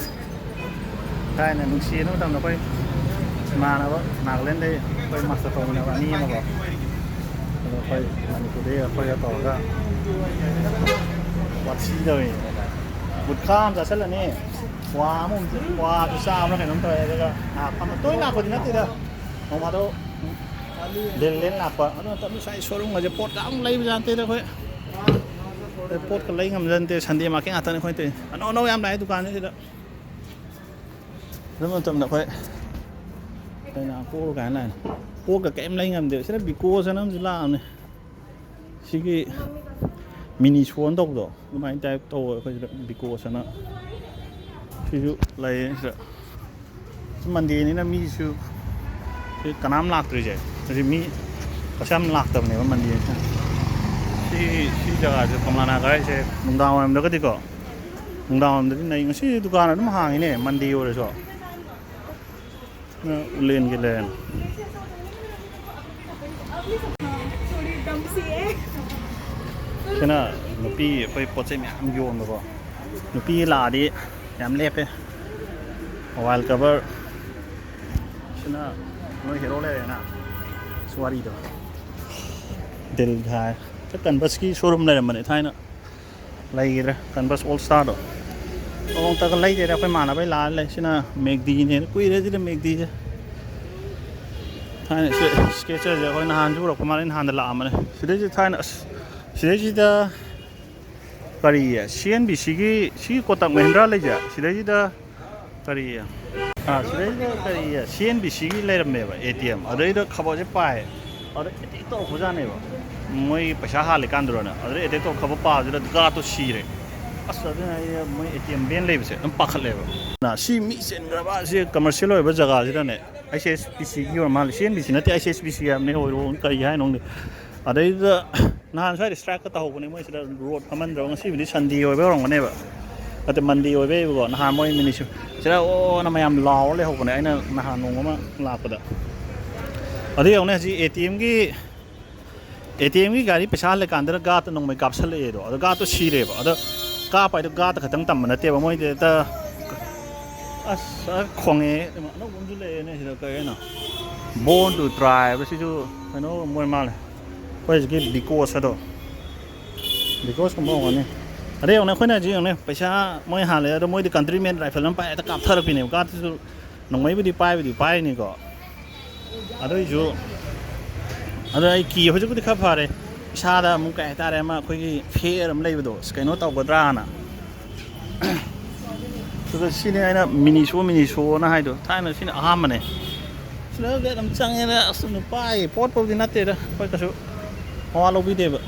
ꯊꯥꯏꯅ ꯅꯨꯡꯁꯤꯅ ꯃꯇꯝꯗ ꯑꯩꯈꯣꯏ ꯏꯃꯥꯟꯅꯕ ꯅꯥꯒꯥꯂꯦꯟꯗꯩ ꯑꯩꯈꯣꯏ master ꯇꯧꯃꯤꯟꯅꯕ ꯑꯅꯤ ꯑꯃꯀꯣ, ꯑꯗꯣ ꯑꯩꯈꯣꯏ ꯃꯅꯤꯄꯨꯔꯗꯩ ꯑꯩꯈꯣꯏꯒ ꯇꯧꯔꯒ ꯋꯥꯊꯤ ꯇꯧꯔꯤꯅꯦ꯫ ꯒꯨꯠꯈꯥ ꯑꯃ ꯆꯥꯁꯤꯜꯂꯅꯤ, ꯀ꯭ꯋꯥ ꯑꯃ, ꯀ꯭ꯋꯥꯗꯨ ꯆꯥꯕ꯭ꯔꯥ ꯀꯩꯅꯣꯝ ꯇꯧꯋꯦ꯫ ꯑꯗꯨꯒ ꯉꯥꯏꯍꯥꯛ ꯐꯝꯃ, ꯇꯣꯏꯅ ꯂꯥꯛꯄꯗꯤ ꯅꯠꯇꯦꯗ, ꯅꯣꯡ ꯐꯥꯗꯣꯛ ꯂꯦꯟ ꯂꯦꯟ ꯂꯥꯛꯄ꯫ ꯑꯗꯨ ꯅꯠꯇꯕ ꯉꯁꯥꯏ showroomꯒꯁꯦ ꯄꯣꯠꯀ ꯑꯃꯨꯛ ꯂꯩꯕ ꯖꯥꯠ ꯅꯠꯇꯦꯗ ꯑꯩꯈꯣꯏ꯫ ꯑꯩꯈꯣꯏ ꯄꯣꯠꯀ ꯂꯩ ꯉꯝꯖ ꯅꯠꯇꯦ, Sunday market ꯉꯥꯛꯇꯅꯤ ꯑꯩꯈꯣꯏ ꯇꯧꯔꯤꯁꯦ꯫ ꯑꯅꯧ ꯑꯅꯧ ꯌꯥꯝ ꯂꯥꯛꯑꯦ ꯗꯨꯀꯥꯟꯁꯤꯗ꯫ ꯑꯗꯨ ꯃꯇꯝꯗ ꯑꯩꯈꯣꯏ ꯀꯩꯅꯣ, ꯄꯣꯠ ꯀꯥꯏꯅ ꯂꯥꯛꯑꯦ꯫ ꯄꯣꯠꯀ ꯀꯩꯝ ꯂꯩ ꯉꯝꯗꯦ꯫ ꯁꯤꯗ ꯕꯤꯀꯣꯁ ꯑꯅ ꯑꯃꯁꯨ ꯂꯥꯛꯑꯕꯅꯦ꯫ ꯁꯤꯒꯤ mini show ꯑꯅ ꯇꯧꯕꯗꯣ, ꯑꯗꯨꯃꯥꯏꯅ type ꯇꯧꯋꯦ ꯑꯩꯈꯣꯏ ꯁꯤꯗ ꯕꯤꯀꯣꯁ ꯑꯅ꯫ ꯁꯤꯁꯨ ꯂꯩꯌꯦ ꯁꯤꯗ꯫ ꯁꯤ Mondayꯅꯤꯅ ꯃꯤꯁꯨ ꯁꯤ ꯀꯅꯥꯝ ꯂꯥꯛꯇ꯭ꯔꯤꯁꯦ꯫ ꯍꯧꯖꯤꯛ ꯃꯤ ꯀꯩꯁꯨ ꯌꯥꯝ ꯂꯥꯛꯇꯕꯅꯦꯕ ꯃꯟꯗꯤꯔꯁꯦ꯫ ꯁꯤ ꯁꯤ ꯖꯒꯥꯁꯦ ꯀꯃꯂꯥ ꯅꯥꯒꯥ ꯍꯥꯏꯁꯦ ꯅꯨꯡꯗꯥꯡ ꯋꯥꯏꯔꯝꯗꯒꯗꯤꯀꯣ, ꯅꯨꯡꯗꯥꯡ ꯋꯥꯏꯔꯝꯗꯗꯤ ꯅꯩ꯫ ꯉꯁꯤ ꯗꯨꯀꯥꯟ ꯑꯗꯨꯝ ꯍꯥꯡꯉꯤꯅꯦ ꯃꯟꯗꯦ ꯑꯣꯏꯔꯁꯨ꯫ ꯎꯂꯦꯟꯒꯤ ꯂꯩꯔꯦ꯫ ꯁꯤꯅ ꯅꯨꯄꯤ ꯑꯩꯈꯣꯏ ꯄꯣꯠ ꯆꯩ ꯃꯌꯥꯝ ꯌꯣꯟꯕꯀꯣ꯫ ꯅꯨꯄꯤ ꯂꯥꯛꯑꯗꯤ ꯌꯥꯝ ꯂꯦꯞꯄꯦ꯫ Mobile cover. ꯁꯤꯅ ꯅꯣꯏ ꯍꯦꯔꯣ ꯂꯩꯔꯦꯅ꯫ ꯑꯁ, ꯋꯥꯔꯤꯗꯣ꯫ ꯗꯤꯜ ꯍꯥꯏ꯫ ꯀꯟꯕꯁꯀꯤ ꯁꯣꯔꯨꯝ ꯂꯩꯔꯝꯕꯅꯦ ꯊꯥꯏꯅ꯫ ꯂꯩꯈꯤꯗ꯭ꯔꯦ ꯀꯟꯕꯁ ꯑꯣꯜ ꯁ꯭ꯇꯥꯔꯗꯣ꯫ ꯅꯣꯡꯃꯇꯒ ꯂꯩꯗꯦꯗ, ꯑꯩꯈꯣꯏ ꯃꯥꯟꯅꯕꯩ ꯂꯥꯛꯑ ꯂꯩ꯫ ꯁꯤꯅ ꯃꯦꯛꯗꯤꯅꯦꯅ ꯀꯨꯏꯔꯦ ꯁꯤꯗ ꯃꯦꯛꯗꯤꯁꯦ꯫ ꯊꯥꯏꯅ ꯁꯤ ꯁ꯭ꯀꯦꯆꯔꯁꯦ ꯑꯩꯈꯣꯏ ꯅꯍꯥꯟꯁꯨ ꯎꯔꯛꯄ ꯃꯥꯜꯂꯦ, ꯅꯍꯥꯟꯗ ꯂꯥꯛꯑꯝꯕꯅꯦ꯫ ꯁꯤꯗꯩꯁꯤ ꯊꯥꯏꯅ ꯑꯁ ꯁꯤꯗꯩꯁꯤꯗ ꯀꯔꯤ ꯁꯤ ꯑꯦꯟ ꯕꯤ ꯁꯤꯒꯤ ꯁꯤ ꯀꯣꯇꯛ ꯃꯍꯤꯟꯗ꯭ꯔꯥ ꯂꯩꯁꯦ ꯁꯤꯗꯩꯁꯤꯗ ꯀꯔꯤ ꯑꯥ, ꯁꯤꯗꯩꯗ ꯀꯔꯤ ꯁꯤ ꯑꯦꯟ ꯕꯤ ꯁꯤꯒꯤ ꯂꯩꯔꯝꯃꯦꯕ ꯑꯦ ꯇꯤ ꯑꯦꯝ꯫ ꯑꯗꯩꯗ ꯈꯕꯔꯁꯦ ꯄꯥꯏ꯫ ꯑꯗ ꯑꯦꯇꯦꯛ ꯇꯧꯔꯛꯄꯖꯥꯠꯅꯦꯕ꯫ ꯃꯣꯏ ꯄꯩꯁꯥ ꯍꯥꯜꯂꯤꯀꯥꯟꯗꯨꯔꯅ꯫ ꯑꯗꯨꯗ ꯑꯦꯇꯦꯛ ꯇꯧꯔꯛꯄ ꯄꯥꯕꯁꯤꯗ ꯒꯥꯔꯗꯇꯣ ꯁꯤꯔꯦ꯫ ꯑꯁ, ꯑꯗꯨꯅ ꯑꯩ ꯃꯣꯏ ꯑꯦ ꯇꯤ ꯑꯦꯝ ꯚꯦꯟ ꯂꯩꯕꯁꯦ ꯑꯗꯨꯝ ꯄꯥꯈꯠꯂꯦꯕ꯫ ꯅ ꯁꯤ ꯃꯤ ꯆꯤꯟꯈ꯭ꯔꯕ ꯁꯤ ꯀꯃꯔꯁꯤꯌꯦꯜ ꯑꯣꯏꯕ ꯖꯒꯥꯁꯤꯗꯅꯦ, ꯑꯩꯁ ꯑꯦꯁ ꯄꯤ ꯁꯤꯒꯤ ꯑꯣꯏꯔ ꯃꯥꯜꯂꯦ꯫ ꯁꯤ ꯑꯦꯟ ꯕꯤ ꯁꯤ ꯅꯠꯇꯦ, ꯑꯩꯁ ꯑꯦꯁ ꯄꯤ ꯁꯤ ꯍꯥꯏꯕꯅꯦ, ꯑꯣꯏꯔꯣ ꯀꯔꯤ ꯍꯥꯏꯅꯣ ꯈꯪꯗꯦ꯫ ꯑꯗꯩꯗ ꯅꯍꯥꯟ ꯁ꯭ꯋꯥꯏꯗ ꯁ꯭ꯇ꯭ꯔꯥꯏꯛꯀ ꯇꯧꯍꯧꯕꯅꯦ ꯃꯣꯏ ꯁꯤꯗ ꯔꯣꯗ ꯐꯝꯍꯟꯗ꯭ꯔꯕ꯫ ꯉꯁꯤꯕꯨꯗꯤ ꯁꯟꯗꯦ ꯑꯣꯏꯕ ꯑꯣꯏꯔꯝꯒꯅꯦꯕ, ꯅꯠꯇꯦ, ꯃꯟꯗꯦ ꯑꯣꯏꯕꯩꯕꯀꯣ꯫ ꯅꯍꯥꯟ ꯃꯣꯏ ꯃꯤꯅꯤꯁꯨ ꯁꯤꯗ ꯑꯣꯅ ꯃꯌꯥꯝ ꯂꯥꯎꯔ ꯂꯩꯍꯧꯕꯅꯦ ꯑꯩꯅ ꯅꯍꯥꯟ ꯅꯣꯡꯃ ꯑꯃ ꯂꯥꯛꯄꯗ꯫ ꯑꯗꯨ ꯌꯦꯡꯉꯨꯅꯦ, ꯍꯧꯖꯤꯛ ꯑꯦ ꯇꯤ ꯑꯦꯝꯒꯤ ꯑꯦ ꯇꯤ ꯑꯦꯝꯒꯤ ꯒꯥꯔꯤ ꯄꯩꯁꯥ ꯍꯜꯂꯀꯥꯟꯗ ꯒꯥꯔꯗꯇ ꯅꯣꯡꯃꯩ ꯀꯥꯞꯁꯜꯂꯛꯑꯦꯗꯣ꯫ ꯑꯗꯣ ꯒꯥꯔꯗꯇꯣ ꯁꯤꯔꯦꯕ꯫ ꯑꯗꯣ ꯀꯥꯞꯄ ꯍꯥꯏꯗꯣ ꯒꯥꯔꯗꯇ ꯈꯛꯇꯪ ꯇꯝꯕ ꯅꯠꯇꯦꯕ, ꯃꯣꯏꯗꯤ ꯍꯦꯛꯇ ꯑꯁ ꯈꯣꯡꯉꯦ꯫ ꯑꯅꯧꯕ ꯑꯃꯁꯨ ꯂꯩꯔꯦꯅꯦ ꯁꯤꯗ, ꯀꯩ ꯍꯥꯏꯅꯣ, ꯕꯣꯔꯟ ꯇꯨ ꯇ꯭ꯔꯥꯏ ꯍꯥꯏꯕ ꯁꯤꯁꯨ ꯀꯩꯅꯣ ꯑꯣꯏ ꯃꯥꯜꯂꯦ꯫ ꯑꯩꯈꯣꯏ ꯍꯧꯖꯤꯛꯀꯤ ꯕꯤꯀꯣꯁ ꯑꯗꯣ, ꯕꯤꯀꯣꯁꯀꯨꯝꯕ ꯑꯣꯏꯔꯝꯒꯅꯤ꯫ ꯑꯗꯩ ꯌꯦꯡꯉꯨꯅꯦ, ꯑꯩꯈꯣꯏꯅ ꯍꯧꯖꯤꯛ ꯌꯦꯡꯉꯨꯅꯦ, ꯄꯩꯁꯥ ꯃꯣꯏ ꯍꯥꯜꯂꯦ, ꯑꯗꯣ ꯃꯣꯏꯗꯤ ꯀꯟꯇ꯭ꯔꯤꯃꯦꯟ ꯔꯥꯏꯐꯜ ꯑꯃ ꯄꯥꯏ ꯍꯦꯛꯇ ꯀꯥꯞꯊꯔꯛꯄꯤꯅꯦꯕ꯫ ꯒꯥꯔꯗꯇꯨꯁꯨ ꯅꯣꯡꯃꯩꯕꯨꯗꯤ ꯄꯥꯏꯕꯨꯗꯤ ꯄꯥꯏꯔꯤꯅꯤꯀꯣ, ꯑꯗꯨꯏꯁꯨ ꯑꯗꯣ ꯑꯩ ꯀꯤ ꯍꯧꯖꯤꯛꯄꯨꯗꯤ ꯈꯔ ꯐꯔꯦ꯫ ꯏꯁꯥꯗ ꯑꯃꯨꯛ ꯀꯩ ꯍꯥꯏꯇꯥꯔꯦ, ꯑꯃ ꯑꯩꯈꯣꯏꯒꯤ ꯐꯤꯌꯔ ꯑꯃ ꯂꯩꯕꯗꯣ, ꯑꯁ, ꯀꯩꯅꯣ ꯇꯧꯒꯗ꯭ꯔꯥꯅ꯫ ꯑꯗꯨꯒ ꯁꯤꯅꯤ ꯑꯩꯅ ꯃꯤꯅꯤꯁꯣ ꯃꯤꯅꯤꯁꯣꯅ ꯍꯥꯏꯗꯣ, ꯊꯥꯏꯅ ꯁꯤꯅ ꯑꯍꯥꯟꯕꯅꯦ꯫ ꯁꯤꯗ ꯑꯗꯨꯝ ꯆꯪꯉꯦꯗ꯫ ꯑꯁ, ꯅꯨꯄꯥꯒꯤ ꯄꯣꯠꯄꯨꯗꯤ ꯅꯠꯇꯦꯗ, ꯑꯩꯈꯣꯏ ꯀꯩꯁꯨ ꯃꯋꯥ ꯂꯧꯕꯤꯗꯦꯕ꯫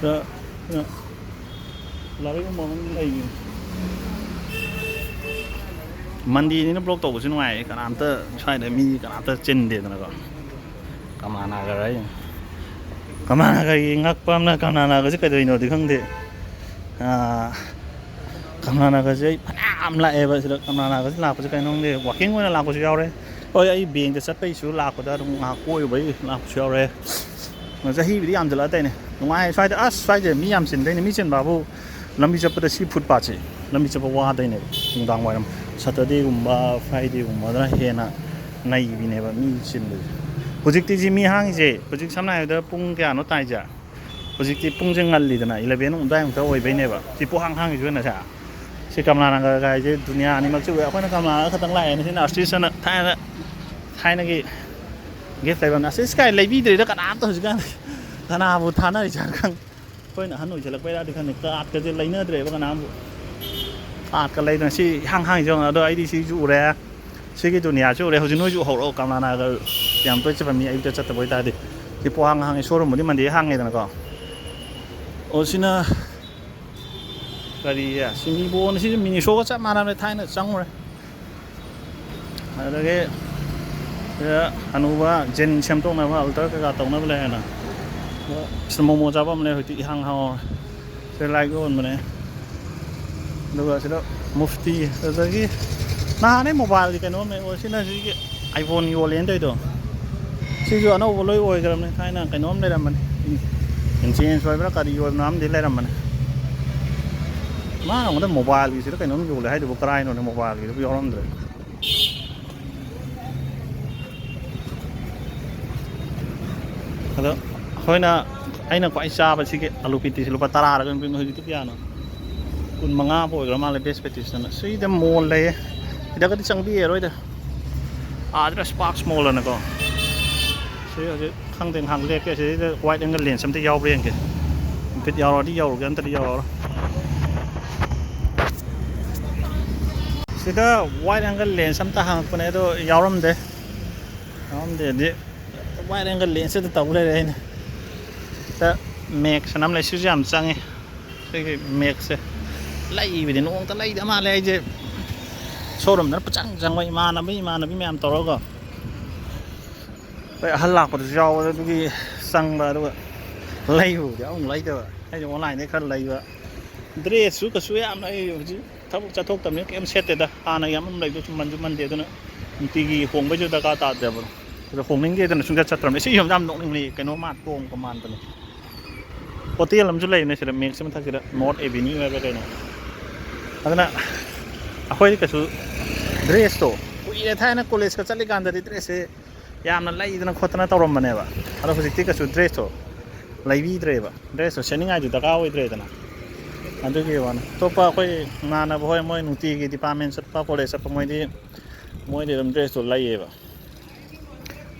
ꯁꯤꯗ ꯂꯥꯏꯔꯤꯛ ꯑꯃ ꯑꯃ ꯂꯩꯕꯅꯤ꯫ ꯃꯟꯗꯦꯅꯤꯅ ꯕ꯭ꯂꯣꯛ ꯇꯧꯕꯁꯨ ꯅꯨꯡꯉꯥꯏ, ꯀꯅꯥꯝꯇ ꯁ꯭ꯋꯥꯏꯗ ꯃꯤ ꯀꯅꯥꯝꯇ ꯆꯤꯟꯗꯦꯗꯅꯀꯣ꯫ ꯀꯃꯂꯥ ꯅꯥꯒꯔ ꯍꯥꯏ, ꯀꯃꯂꯥ ꯅꯥꯒꯔꯒꯤ ꯉꯛꯄ ꯑꯃꯅ ꯀꯃꯂꯥ ꯅꯥꯒꯔꯁꯦ ꯀꯩꯗꯧꯔꯤꯅꯣꯗꯤ ꯈꯪꯗꯦ꯫ ꯑꯥ, ꯀꯃꯂꯥ ꯅꯥꯒꯔꯁꯦ ꯑꯩ ꯐꯅꯌꯥꯝ ꯂꯥꯛꯑꯦꯕ꯫ ꯁꯤꯗ ꯀꯃꯂꯥ ꯅꯥꯒꯔꯁꯦ ꯂꯥꯛꯄꯁꯦ ꯀꯩꯅꯣ ꯈꯪꯗꯦ, ꯋꯥꯀꯤꯡ ꯑꯣꯏꯅ ꯂꯥꯛꯄꯁꯨ ꯌꯥꯎꯔꯦ꯫ ꯍꯣꯏ, ꯑꯩ ꯕꯦꯡꯗ ꯆꯠꯄꯩꯁꯨ ꯂꯥꯛꯄꯗ ꯑꯗꯨꯝ ꯉꯥꯏꯍꯥꯛ ꯀꯣꯏꯔꯨꯕꯩ ꯂꯥꯛꯄꯁꯨ ꯌꯥꯎꯔꯦ꯫ ꯆꯍꯤꯕꯨꯗꯤ ꯌꯥꯝꯁꯤꯜꯂꯛꯑ ꯇꯩꯅꯦ꯫ ꯅꯨꯡꯉꯥꯏ ꯁ꯭ꯋꯥꯏꯗ꯫ ꯑꯁ, ꯁ꯭ꯋꯥꯏꯁꯦ ꯃꯤ ꯌꯥꯝ ꯆꯤꯟꯗꯣꯏꯅꯦ꯫ ꯃꯤ ꯆꯤꯟꯕꯕꯨ ꯂꯝꯕꯤ ꯆꯠꯄꯗ ꯁꯤ ꯐꯨꯠꯄꯥꯠꯁꯦ ꯂꯝꯕꯤ ꯆꯠꯄ ꯋꯥꯗꯣꯏꯅꯦꯕ꯫ ꯅꯨꯡꯗꯥꯡ ꯋꯥꯏꯔꯝ ꯁꯇꯔꯗꯦꯒꯨꯝꯕ ꯐ꯭ꯔꯥꯏꯗꯦꯒꯨꯝꯕꯗꯅ ꯍꯦꯟꯅ ꯅꯩꯕꯤꯅꯦꯕ ꯃꯤ ꯆꯤꯟꯕꯁꯦ꯫ ꯍꯧꯖꯤꯛꯇꯤ ꯁꯤ ꯃꯤ ꯍꯥꯡꯉꯤꯁꯦ, ꯍꯧꯖꯤꯛ ꯁꯝꯅ ꯍꯥꯏꯔꯕꯗ ꯄꯨꯡ ꯀꯌꯥꯅꯣ ꯇꯥꯏꯁꯦ? ꯍꯧꯖꯤꯛꯇꯤ ꯄꯨꯡꯁꯦ ꯉꯜꯂꯤꯗꯅ, ꯏꯂꯚꯦꯟ ꯑꯗꯥꯏꯃꯨꯛꯇ ꯑꯣꯏꯕꯩꯅꯦꯕ ꯁꯤ ꯄꯨꯡꯍꯥꯡ ꯍꯥꯡꯉꯤꯁꯦ꯫ ꯑꯣꯏꯅ ꯁꯥ ꯁꯤ ꯀꯃꯂꯥ ꯅꯒꯔ ꯀꯥꯏꯁꯦ ꯗꯨꯅꯤꯌꯥ ꯑꯅꯤꯃꯛꯁꯦ ꯎꯏ꯫ ꯑꯩꯈꯣꯏꯅ ꯀꯃꯂꯥꯗ ꯈꯛꯇꯪ ꯂꯥꯛꯑꯦꯅ ꯁꯤꯅ ꯑꯥꯔꯇꯤꯁ ꯑꯅ ꯊꯥꯏꯅ ꯊꯥꯏꯅꯒꯤ ꯒꯤꯐ ꯂꯩꯕ ꯑꯃꯅ ꯑꯁ ꯁꯤ ꯀꯥꯏ ꯂꯩꯕꯤꯗ꯭ꯔꯦꯗ ꯀꯅꯥꯝꯇ ꯍꯧꯖꯤꯛꯀꯥꯟꯗꯤ꯫ ꯀꯅꯥꯕꯨ ꯊꯥꯅꯔꯤꯖꯥꯠꯅꯣ ꯈꯪꯗꯦ꯫ ꯑꯩꯈꯣꯏꯅ ꯑꯍꯟ ꯑꯣꯏꯁꯤꯜꯂꯛꯄꯩꯔꯥꯗꯤ ꯈꯪꯗꯦ, ꯀꯥꯔꯠꯀꯁꯦ ꯂꯩꯅꯗ꯭ꯔꯦꯕ ꯀꯅꯥꯝꯕꯨ꯫ ꯀꯥꯔꯠꯀ ꯂꯩꯗꯅ ꯁꯤ ꯏꯍꯥꯡ ꯍꯥꯡꯉꯤꯁꯦ ꯌꯦꯡꯉꯣ꯫ ꯑꯗꯣ ꯑꯩꯗꯤ ꯁꯤꯁꯨ ꯎꯔꯦ, ꯁꯤꯒꯤ ꯗꯨꯅꯤꯌꯥꯁꯨ ꯎꯔꯦ꯫ ꯍꯧꯖꯤꯛ ꯅꯣꯏꯁꯨ ꯎꯍꯧꯔꯛꯑꯣ, ꯀꯪꯂꯥ ꯅꯥꯒꯔ ꯌꯥꯝ ꯇꯣꯏ ꯆꯠꯄ ꯃꯤ ꯑꯌꯨꯛꯇ ꯆꯠꯇꯕ ꯑꯣꯏꯇꯥꯔꯗꯤ꯫ ꯁꯤ ꯄꯣꯍꯥꯡ ꯍꯥꯡꯉꯤ, ꯁꯣꯔꯨꯝꯕꯨꯗꯤ ꯃꯟꯗꯦ ꯍꯥꯡꯉꯦꯗꯅꯀꯣ꯫ ꯑꯣ, ꯁꯤꯅ ꯀꯔꯤ, ꯁꯤ ꯃꯤꯕꯣꯟ, ꯁꯤꯁꯨ ꯃꯤꯅꯤꯁꯣꯒ ꯆꯞ ꯃꯥꯟꯅꯕꯅꯦ, ꯊꯥꯏꯅ ꯆꯪꯉꯨꯔꯦ꯫ ꯑꯗꯨꯗꯒꯤ ꯁꯤꯗ ꯍꯅꯨꯕ ꯖꯤꯟ ꯁꯦꯝꯗꯣꯛꯅꯕ, ꯑꯜꯇꯔ ꯀꯩꯀꯥ ꯇꯧꯅꯕ ꯂꯩ ꯍꯥꯏꯅ꯫ ꯑꯗꯣ ꯁꯤꯗ ꯃꯣꯃꯣ ꯆꯥꯐꯝ ꯂꯩ, ꯍꯧꯖꯤꯛꯇꯤ ꯏꯍꯥꯡ ꯍꯥꯡꯍꯧꯔꯦ꯫ ꯁꯤꯗ ꯂꯥꯏꯔꯤꯛ ꯌꯣꯟꯕꯅꯦ꯫ ꯑꯗꯨꯒ ꯁꯤꯗ ꯃꯨꯐꯇꯤ, ꯑꯗꯨꯗꯒꯤ ꯅꯍꯥꯟꯅꯩ ꯃꯣꯕꯥꯏꯜꯒꯤ ꯀꯩꯅꯣꯝ ꯂꯩ꯫ ꯑꯣ, ꯁꯤꯅ ꯁꯤꯒꯤ iPhone ꯌꯣꯜꯂꯦꯅ ꯇꯧꯔꯤꯗꯣ꯫ ꯁꯤꯁꯨ ꯑꯅꯧꯕ ꯂꯣꯏ ꯑꯣꯏꯈ꯭ꯔꯕꯅꯦ꯫ ꯊꯥꯏꯅ ꯀꯩꯅꯣꯝ ꯂꯩꯔꯝꯕꯅꯦ, ꯏꯟꯆꯦꯟꯁ ꯑꯣꯏꯕ꯭ꯔꯥ ꯀꯔꯤ ꯑꯣꯏꯕꯅꯣ ꯑꯃꯗꯤ ꯂꯩꯔꯝꯕꯅꯦ꯫ ꯃꯥꯅ ꯑꯩꯉꯣꯟꯗ ꯃꯣꯕꯥꯏꯜꯒꯤꯁꯤꯗ ꯀꯩꯅꯣꯝ ꯌꯣꯜꯂꯦ ꯍꯥꯏꯗꯨꯕꯨ ꯀꯔꯥꯏꯅꯣꯅꯦ? ꯃꯣꯕꯥꯏꯜꯒꯤꯗꯨꯕꯨ ꯌꯥꯎꯔꯝꯗ꯭ꯔꯦ꯫ ꯑꯗꯣ ꯑꯩꯈꯣꯏꯅ, ꯑꯩꯅ ꯈ꯭ꯋꯥꯏ ꯆꯥꯕꯁꯤꯒꯤ ꯑꯂꯨ ꯄꯤꯇꯤꯁꯤ ꯂꯨꯄꯥ ꯇꯔꯥꯔ ꯀꯩꯅꯣ ꯄꯤꯕꯅꯦ, ꯍꯧꯖꯤꯛꯇꯤ ꯀꯌꯥꯅꯣ? ꯀꯨꯟ ꯃꯉꯥ ꯐꯥꯎ ꯑꯣꯏꯈ꯭ꯔ ꯃꯥꯜꯂꯦ ꯕꯦꯁ ꯄꯦꯇꯤꯁꯇꯅ꯫ ꯁꯤꯗ ꯃꯣꯜ ꯂꯩꯌꯦ꯫ ꯁꯤꯗꯒꯗꯤ ꯆꯪꯕꯤꯔꯔꯣꯏꯗ꯫ ꯑꯥꯗꯅ ꯁ꯭ꯄꯥꯔꯛꯁ ꯃꯣꯜ ꯑꯅꯀꯣ꯫ ꯁꯤ ꯍꯧꯖꯤꯛ ꯈꯪꯗꯦ, ꯉꯥꯏꯍꯥꯛ ꯂꯦꯞꯀꯦ꯫ ꯁꯤꯗꯩꯗ ꯋꯥꯏꯠ ꯑꯦꯡꯒꯜ ꯂꯦꯟꯁ ꯑꯝꯇ ꯌꯥꯎꯕ꯭ꯔꯥ ꯌꯦꯡꯒꯦ꯫ ꯕꯤꯠ ꯌꯥꯎꯔꯗꯤ ꯌꯧꯔꯒꯦ, ꯅꯠꯇ꯭ꯔꯗꯤ ꯌꯧꯔꯔꯣꯏ꯫ ꯁꯤꯗ ꯋꯥꯏꯠ ꯑꯦꯡꯒꯜ ꯂꯦꯟꯁ ꯑꯝꯇ ꯍꯪꯉꯛꯄꯅꯦ, ꯑꯗꯣ ꯌꯥꯎꯔꯝꯗꯦ꯫ ꯌꯥꯎꯔꯝꯗꯦꯗꯤ ꯋꯥꯏꯠ ꯑꯦꯡꯒꯜ ꯂꯦꯟꯁꯇ ꯇꯧ ꯂꯩꯔꯦ ꯑꯩꯅ꯫ ꯁꯤꯗ ꯃꯦꯛꯁ ꯑꯅ ꯑꯃ ꯂꯩ, ꯁꯤꯁꯨ ꯌꯥꯝ ꯆꯪꯉꯤ꯫ ꯁꯤꯒꯤ ꯃꯦꯛꯁꯁꯦ ꯂꯩꯕꯗꯤ ꯅꯣꯡꯃꯇ ꯂꯩꯗ ꯃꯥꯜꯂꯦ ꯑꯩꯁꯦ꯫ ꯁꯣꯔꯨꯝꯗꯅ ꯄꯨꯆꯪ ꯆꯪꯕ, ꯏꯃꯥꯟꯅꯕ ꯏꯃꯥꯟꯅꯕꯤ ꯃꯌꯥꯝ ꯇꯧꯔꯒ꯫ ꯑꯩꯈꯣꯏ ꯑꯍꯜ ꯂꯥꯛꯄꯗꯁꯨ ꯌꯥꯎꯕ, ꯑꯗꯨꯒꯤ ꯆꯪꯕ, ꯑꯗꯨꯒ ꯂꯩꯕꯕꯨꯗꯤ ꯑꯃꯨꯛ ꯂꯩꯇꯕ꯫ ꯑꯩꯗꯤ ꯑꯣꯟꯂꯥꯏꯟꯗꯩ ꯈꯔ ꯂꯩꯕ꯫ ꯗ꯭ꯔꯦꯁꯁꯨ ꯀꯩꯁꯨ ꯌꯥꯝꯅ, ꯑꯩ ꯍꯧꯖꯤꯛ ꯊꯕꯛ ꯆꯠꯊꯣꯛꯇꯕꯅꯤꯅ ꯀꯩꯝ ꯁꯦꯠꯇꯦꯗ꯫ ꯍꯥꯟꯅ ꯌꯥꯝ ꯑꯃ ꯂꯩꯕꯗꯣ ꯁꯨꯝ ꯃꯟꯁꯨ ꯃꯟꯗꯦ, ꯑꯗꯨꯅ ꯅꯨꯡꯇꯤꯒꯤ ꯍꯣꯡꯕꯩꯁꯨ ꯗꯔꯀꯥꯔ ꯇꯥꯗꯦꯕ꯫ ꯑꯗꯣ ꯍꯣꯡꯅꯤꯡꯗꯦꯗꯅ ꯁꯨꯡꯆꯠ ꯆꯠꯇ꯭ꯔꯕꯅꯤ꯫ ꯁꯤ ꯌꯨꯝꯁꯦ ꯌꯥꯝ ꯅꯣꯛꯅꯤꯡꯕꯅꯤ, ꯀꯩꯅꯣ ꯃꯥꯟ-, ꯇꯣꯡꯕ ꯃꯥꯟꯕꯅꯤ꯫ ꯍꯣꯇꯦꯜ ꯑꯃꯁꯨ ꯂꯩꯕꯅꯦ ꯁꯤꯗ, ꯃꯦꯛꯁ ꯃꯊꯛꯁꯤꯗ, ꯅꯣꯔꯠ ꯑꯦꯚꯦꯅ꯭ꯌꯨ ꯍꯥꯏꯕ꯭ꯔꯥ ꯀꯩꯅꯣ꯫ ꯑꯗꯨꯅ ꯑꯩꯈꯣꯏꯗꯤ ꯀꯩꯁꯨ ꯗ꯭ꯔꯦꯁꯇꯣ ꯀꯨꯏꯔꯦ, ꯊꯥꯏꯅ ꯀꯣꯂꯦꯖꯀ ꯆꯠꯂꯤꯀꯥꯟꯗꯗꯤ ꯗ꯭ꯔꯦꯁꯁꯦ ꯌꯥꯝꯅ ꯂꯩꯗꯅ ꯈꯣꯠꯇꯅ ꯇꯧꯔꯝꯕꯅꯦꯕ꯫ ꯑꯗꯣ ꯍꯧꯖꯤꯛꯇꯤ ꯀꯩꯁꯨ ꯗ꯭ꯔꯦꯁꯇꯣ ꯂꯩꯕꯤꯗ꯭ꯔꯦꯕ, ꯗ꯭ꯔꯦꯁꯇꯣ ꯁꯦꯠꯅꯤꯡꯉꯥꯏꯁꯨ ꯗꯔꯀꯥꯔ ꯑꯣꯏꯗ꯭ꯔꯦꯗꯅ꯫ ꯑꯗꯨꯒꯤ ꯋꯥꯅꯤ꯫ ꯑꯇꯣꯞꯄ ꯑꯩꯈꯣꯏ ꯏꯃꯥꯟꯅꯕ ꯍꯣꯏ, ꯃꯣꯏ ꯅꯨꯡꯇꯤꯒꯤ ꯗꯤꯄꯥꯔꯠꯃꯦꯟ ꯆꯠꯄ, ꯀꯣꯂꯦꯖ ꯆꯠꯄ, ꯃꯣꯏꯗꯤ, ꯃꯣꯏꯗꯤ ꯑꯗꯨꯝ ꯗ꯭ꯔꯦꯁꯇꯣ ꯂꯩꯌꯦꯕ꯫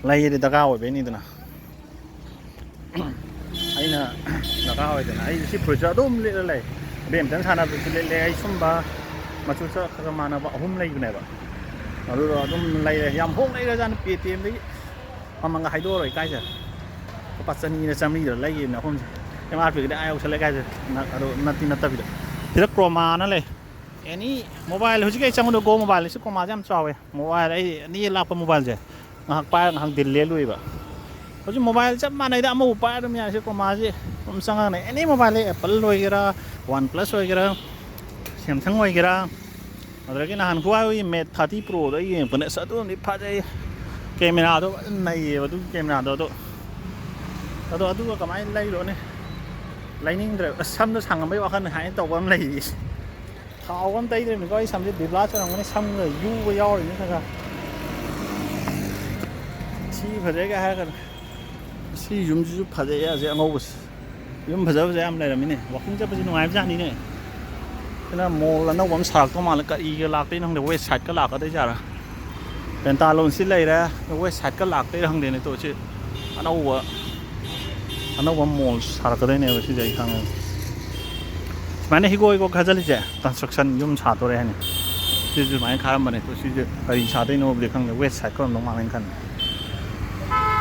ꯂꯩꯌꯦꯗꯤ ꯗꯔꯀꯥꯔ ꯑꯣꯏꯕꯩꯅꯤꯗꯅ꯫ ꯑꯩꯅ ꯗꯔꯀꯥꯔ ꯑꯣꯏꯗꯅ ꯑꯩ ꯁꯤ ꯐꯨꯔꯤꯠꯁꯦ ꯑꯗꯨꯝ ꯂꯤꯠꯂ ꯂꯩ꯫ ꯕꯦꯗꯃꯤꯟꯇꯟ ꯁꯥꯟꯅꯕꯗꯁꯨ ꯂꯤꯠꯂꯦ꯫ ꯑꯩ ꯁꯨꯝꯕ ꯃꯆꯨ ꯈꯔ ꯈꯔ ꯃꯥꯟꯅꯕ ꯑꯍꯨꯝ ꯂꯩꯕꯅꯦꯕ꯫ ꯑꯗꯨꯗꯣ ꯑꯗꯨꯝ ꯂꯩꯔꯦ꯫ ꯌꯥꯝ ꯍꯣꯡ ꯂꯩꯔꯖꯥꯠꯅꯤ꯫ ꯄꯦ ꯇꯤ ꯑꯦꯝꯗꯒꯤ ꯃꯃꯜꯒ ꯍꯥꯏꯗꯣꯛꯑꯔꯣꯏ ꯀꯥꯏꯁꯦ꯫ ꯂꯨꯄꯥ ꯆꯅꯤꯔ ꯆꯥꯃꯔꯤꯔ ꯂꯩꯈꯤꯕꯅꯦ ꯑꯍꯨꯝꯁꯦ꯫ ꯑꯦꯝ ꯑꯥꯔ ꯄꯤꯒꯗꯤ ꯑꯥ ꯌꯧꯁꯜꯂꯦ ꯀꯥꯏꯁꯦ꯫ ꯅ-, ꯑꯗꯣ ꯅꯠꯇꯤ ꯅꯠꯇꯕꯤꯗ꯫ ꯁꯤꯗ ꯀ꯭ꯔꯣꯃꯥꯅ ꯂꯩ꯫ ꯑꯦꯅꯤ ꯃꯣꯕꯥꯏꯜ, ꯍꯧꯖꯤꯛ ꯑꯩ ꯆꯪꯕꯗ ꯒꯣ ꯃꯣꯕꯥꯏꯜ, ꯁꯤ ꯀ꯭ꯔꯣꯃꯥꯁꯦ ꯌꯥꯝ ꯆꯥꯎꯋꯦ꯫ ꯃꯣꯕꯥꯏꯜ ꯑꯩ ꯑꯅꯤ ꯂꯥꯛꯄ ꯃꯣꯕꯥꯏꯜꯁꯦ ꯉꯥꯏꯍꯥꯛ ꯄꯥꯏꯔꯒ ꯉꯥꯏꯍꯥꯛ ꯗꯤꯜ ꯂꯦꯜꯂꯨꯏꯕ꯫ ꯍꯧꯖꯤꯛ ꯃꯣꯕꯥꯏꯜ ꯆꯞ ꯃꯥꯟꯅꯩꯗ, ꯑꯃꯕꯨ ꯄꯥꯏꯔ ꯑꯗꯨꯝ ꯌꯥꯏ꯫ ꯁꯤ ꯀ꯭ꯔꯣꯃꯥꯁꯦ ꯑꯗꯨꯝ ꯆꯪꯉꯒꯅꯦ, ꯑꯦꯅꯤ ꯃꯣꯕꯥꯏꯜ ꯂꯩ, ꯑꯦꯄꯜ ꯑꯣꯏꯒꯦꯔꯥ, ꯋꯥꯟ ꯄ꯭ꯂꯁ ꯑꯣꯏꯒꯦꯔꯥ, ꯁꯦꯝꯁꯪ ꯑꯣꯏꯒꯦꯔꯥ, ꯑꯗꯨꯗꯒꯤ ꯅꯍꯥꯟ ꯍꯨꯋꯥꯋꯦꯒꯤ ꯃꯦꯠ ꯊꯥꯔꯇꯤ ꯄ꯭ꯔꯣꯗꯣ ꯑꯩ ꯌꯦꯡꯉꯛꯄꯅꯦ꯫ ꯑꯁ, ꯑꯗꯨꯝꯗꯤ ꯐꯖꯩ꯫ ꯀꯦꯃꯦꯔꯥꯗꯣ ꯐꯖꯅ ꯅꯩꯌꯦꯕ ꯑꯗꯨꯒꯤ ꯀꯦꯃꯦꯔꯥꯗꯣ꯫ ꯑꯗꯣ, ꯑꯗꯣ ꯑꯗꯨꯒ ꯀꯃꯥꯏꯅ ꯂꯩꯔꯨꯔꯅꯤ? ꯂꯩꯅꯤꯡꯗ꯭ꯔꯦꯕ꯫ ꯑꯁ, ꯁꯝꯗꯣ ꯁꯥꯡꯉꯝꯕꯩ ꯋꯥꯈꯜ ꯍꯥꯏꯅ ꯇꯧꯕ ꯑꯃ ꯂꯩꯔꯤ꯫ ꯊꯥꯎ ꯑꯃ ꯇꯩꯗ꯭ꯔꯤꯕꯅꯤꯀꯣ ꯑꯩ ꯁꯝꯁꯦ ꯕꯤꯕ꯭ꯂꯥ ꯆꯨꯔꯝꯒꯅꯤ, ꯁꯝꯒ ꯌꯨꯕ ꯌꯥꯎꯔꯤꯅꯤ ꯈꯔ ꯈꯔ꯫ ꯁꯤ ꯐꯖꯩꯒ ꯍꯥꯏꯔꯒꯅ꯫ ꯁꯤ ꯌꯨꯝꯁꯤꯁꯨ ꯐꯖꯩ ꯍꯧꯖꯤꯛ ꯑꯉꯧꯕꯁꯦ꯫ ꯌꯨꯝ ꯐꯖ ꯐꯖ ꯌꯥꯝ ꯂꯩꯔꯝꯃꯤꯅꯦ꯫ ꯋꯥꯀꯤꯡ ꯆꯠꯄꯁꯤ ꯅꯨꯡꯉꯥꯏꯕꯖꯥꯠꯅꯤꯅꯦ꯫ ꯁꯤꯅ ꯃꯣꯜ ꯑꯅꯧꯕ ꯑꯃ ꯁꯥꯔꯛꯇꯧ ꯃꯥꯜꯂꯦ꯫ ꯀꯔꯤꯒ ꯂꯥꯛꯇꯣꯏꯅꯣ ꯈꯪꯗꯦ, ꯋꯦꯁ ꯁꯥꯏꯠꯀ ꯂꯥꯛꯀꯗꯣꯏ ꯖꯥꯠꯂꯥ? ꯄꯦꯟꯇꯥꯂꯣꯟꯁꯤ ꯂꯩꯔꯦ, ꯋꯦꯁ ꯁꯥꯏꯠꯀ ꯂꯥꯛꯇꯣꯏꯔꯥ ꯈꯪꯗꯦꯅꯦ꯫ ꯇꯣ ꯁꯤ ꯑꯅꯧꯕ, ꯑꯅꯧꯕ ꯃꯣꯜ ꯁꯥꯔꯛꯀꯗꯣꯏꯅꯦꯕ ꯁꯤꯁꯦ ꯑꯩ ꯈꯪꯉꯦ꯫ ꯁꯨꯃꯥꯏꯅ ꯍꯤꯒꯣꯛ ꯍꯤꯒꯣꯛ ꯈꯥꯖꯤꯜꯂꯤꯁꯦ ꯀꯟꯁꯇ꯭ꯔꯛꯁꯟ ꯌꯨꯝ ꯁꯥꯗꯣꯔꯦ ꯍꯥꯏꯅꯤ꯫ ꯁꯤꯁꯨ ꯁꯨꯃꯥꯏꯅ ꯈꯥꯔꯝꯕꯅꯦ꯫ ꯇꯣ ꯁꯤꯁꯦ ꯀꯔꯤ ꯁꯥꯗꯣꯏꯅꯣꯕꯨꯗꯤ ꯈꯪꯗꯦ, ꯋꯦꯁ ꯁꯥꯏꯠꯀ ꯑꯣꯏꯔꯝꯗꯧ ꯃꯥꯜꯂꯦꯅ ꯈꯟꯕ꯫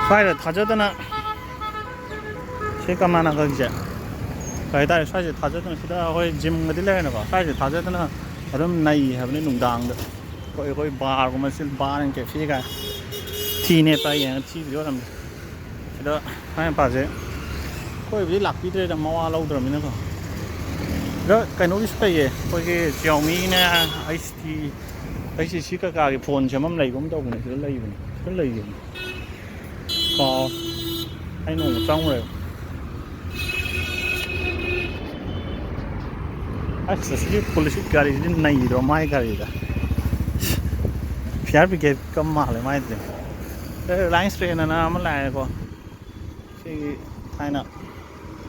ꯁ꯭ꯋꯥꯏꯗ ꯊꯥꯖꯗꯅ ꯁꯤ ꯀꯃꯥꯟ ꯅꯥꯒꯜꯁꯦ ꯀꯩ ꯍꯥꯏꯇꯥꯔꯦ, ꯁ꯭ꯋꯥꯏꯁꯦ ꯊꯥꯖꯗꯅ ꯁꯤꯗ ꯑꯩꯈꯣꯏ ꯖꯤꯝꯒꯗꯤ ꯂꯩꯔꯦꯅꯀꯣ, ꯁ꯭ꯋꯥꯏꯁꯦ ꯊꯥꯖꯗꯅ ꯑꯗꯨꯝ ꯅꯩ ꯍꯥꯏꯕꯅꯤ ꯅꯨꯡꯗꯥꯡꯗ꯫ ꯑꯩꯈꯣꯏ ꯑꯩꯈꯣꯏ ꯕꯥꯔꯒꯨꯝꯕ ꯁꯤ ꯕꯥꯔ ꯑꯦꯟ ꯀꯦꯐꯦꯒ ꯊꯤꯅꯦ ꯄꯥꯏ ꯌꯦꯡꯉ ꯊꯤꯕꯗꯤ ꯑꯣꯏꯔꯝꯗꯦ꯫ ꯁꯤꯗ ꯃꯥꯏ ꯃꯄꯥꯁꯦ ꯑꯩꯈꯣꯏꯕꯨꯗꯤ ꯂꯥꯛꯄꯤꯗ꯭ꯔꯦꯗ, ꯃꯋꯥ ꯂꯧꯗ꯭ꯔꯕꯅꯤꯅꯀꯣ꯫ ꯁꯤꯗ ꯀꯩꯅꯣꯒꯤꯁꯨ ꯂꯩꯌꯦ, ꯑꯩꯈꯣꯏꯒꯤ Xiaomi-ꯅꯦ, H T, H T C ꯀꯩꯀꯥꯒꯤ ꯐꯣꯟ ꯁꯦꯝꯐꯝ ꯂꯩꯕ ꯑꯃ ꯇꯧꯕꯅꯦ꯫ ꯁꯤꯗ ꯂꯩꯕꯅꯦ, ꯁꯤꯗ ꯂꯩꯕꯅꯦ꯫ ꯀꯥꯎ ꯑꯩ ꯅꯣꯡꯃ ꯆꯪꯉꯨꯔꯦꯕ꯫ ꯑꯁ, ꯑꯁꯤꯒꯤ ꯄꯨꯂꯤꯁꯀꯤ ꯒꯥꯔꯤꯁꯤꯗꯤ ꯅꯩꯗ꯭ꯔꯣ? ꯃꯥꯏ ꯒꯥꯔꯤꯗ ꯐꯤꯌꯥꯔ ꯕ꯭ꯔꯤꯒꯦꯗꯀ ꯃꯥꯜꯂꯦ ꯃꯥꯏꯗꯤ꯫ ꯔꯤꯂꯥꯏꯟꯁ ꯇ꯭ꯔꯦꯟ ꯑꯅ ꯑꯃ ꯂꯥꯛꯑꯦꯀꯣ꯫ ꯁꯤꯒꯤ ꯊꯥꯏꯅ,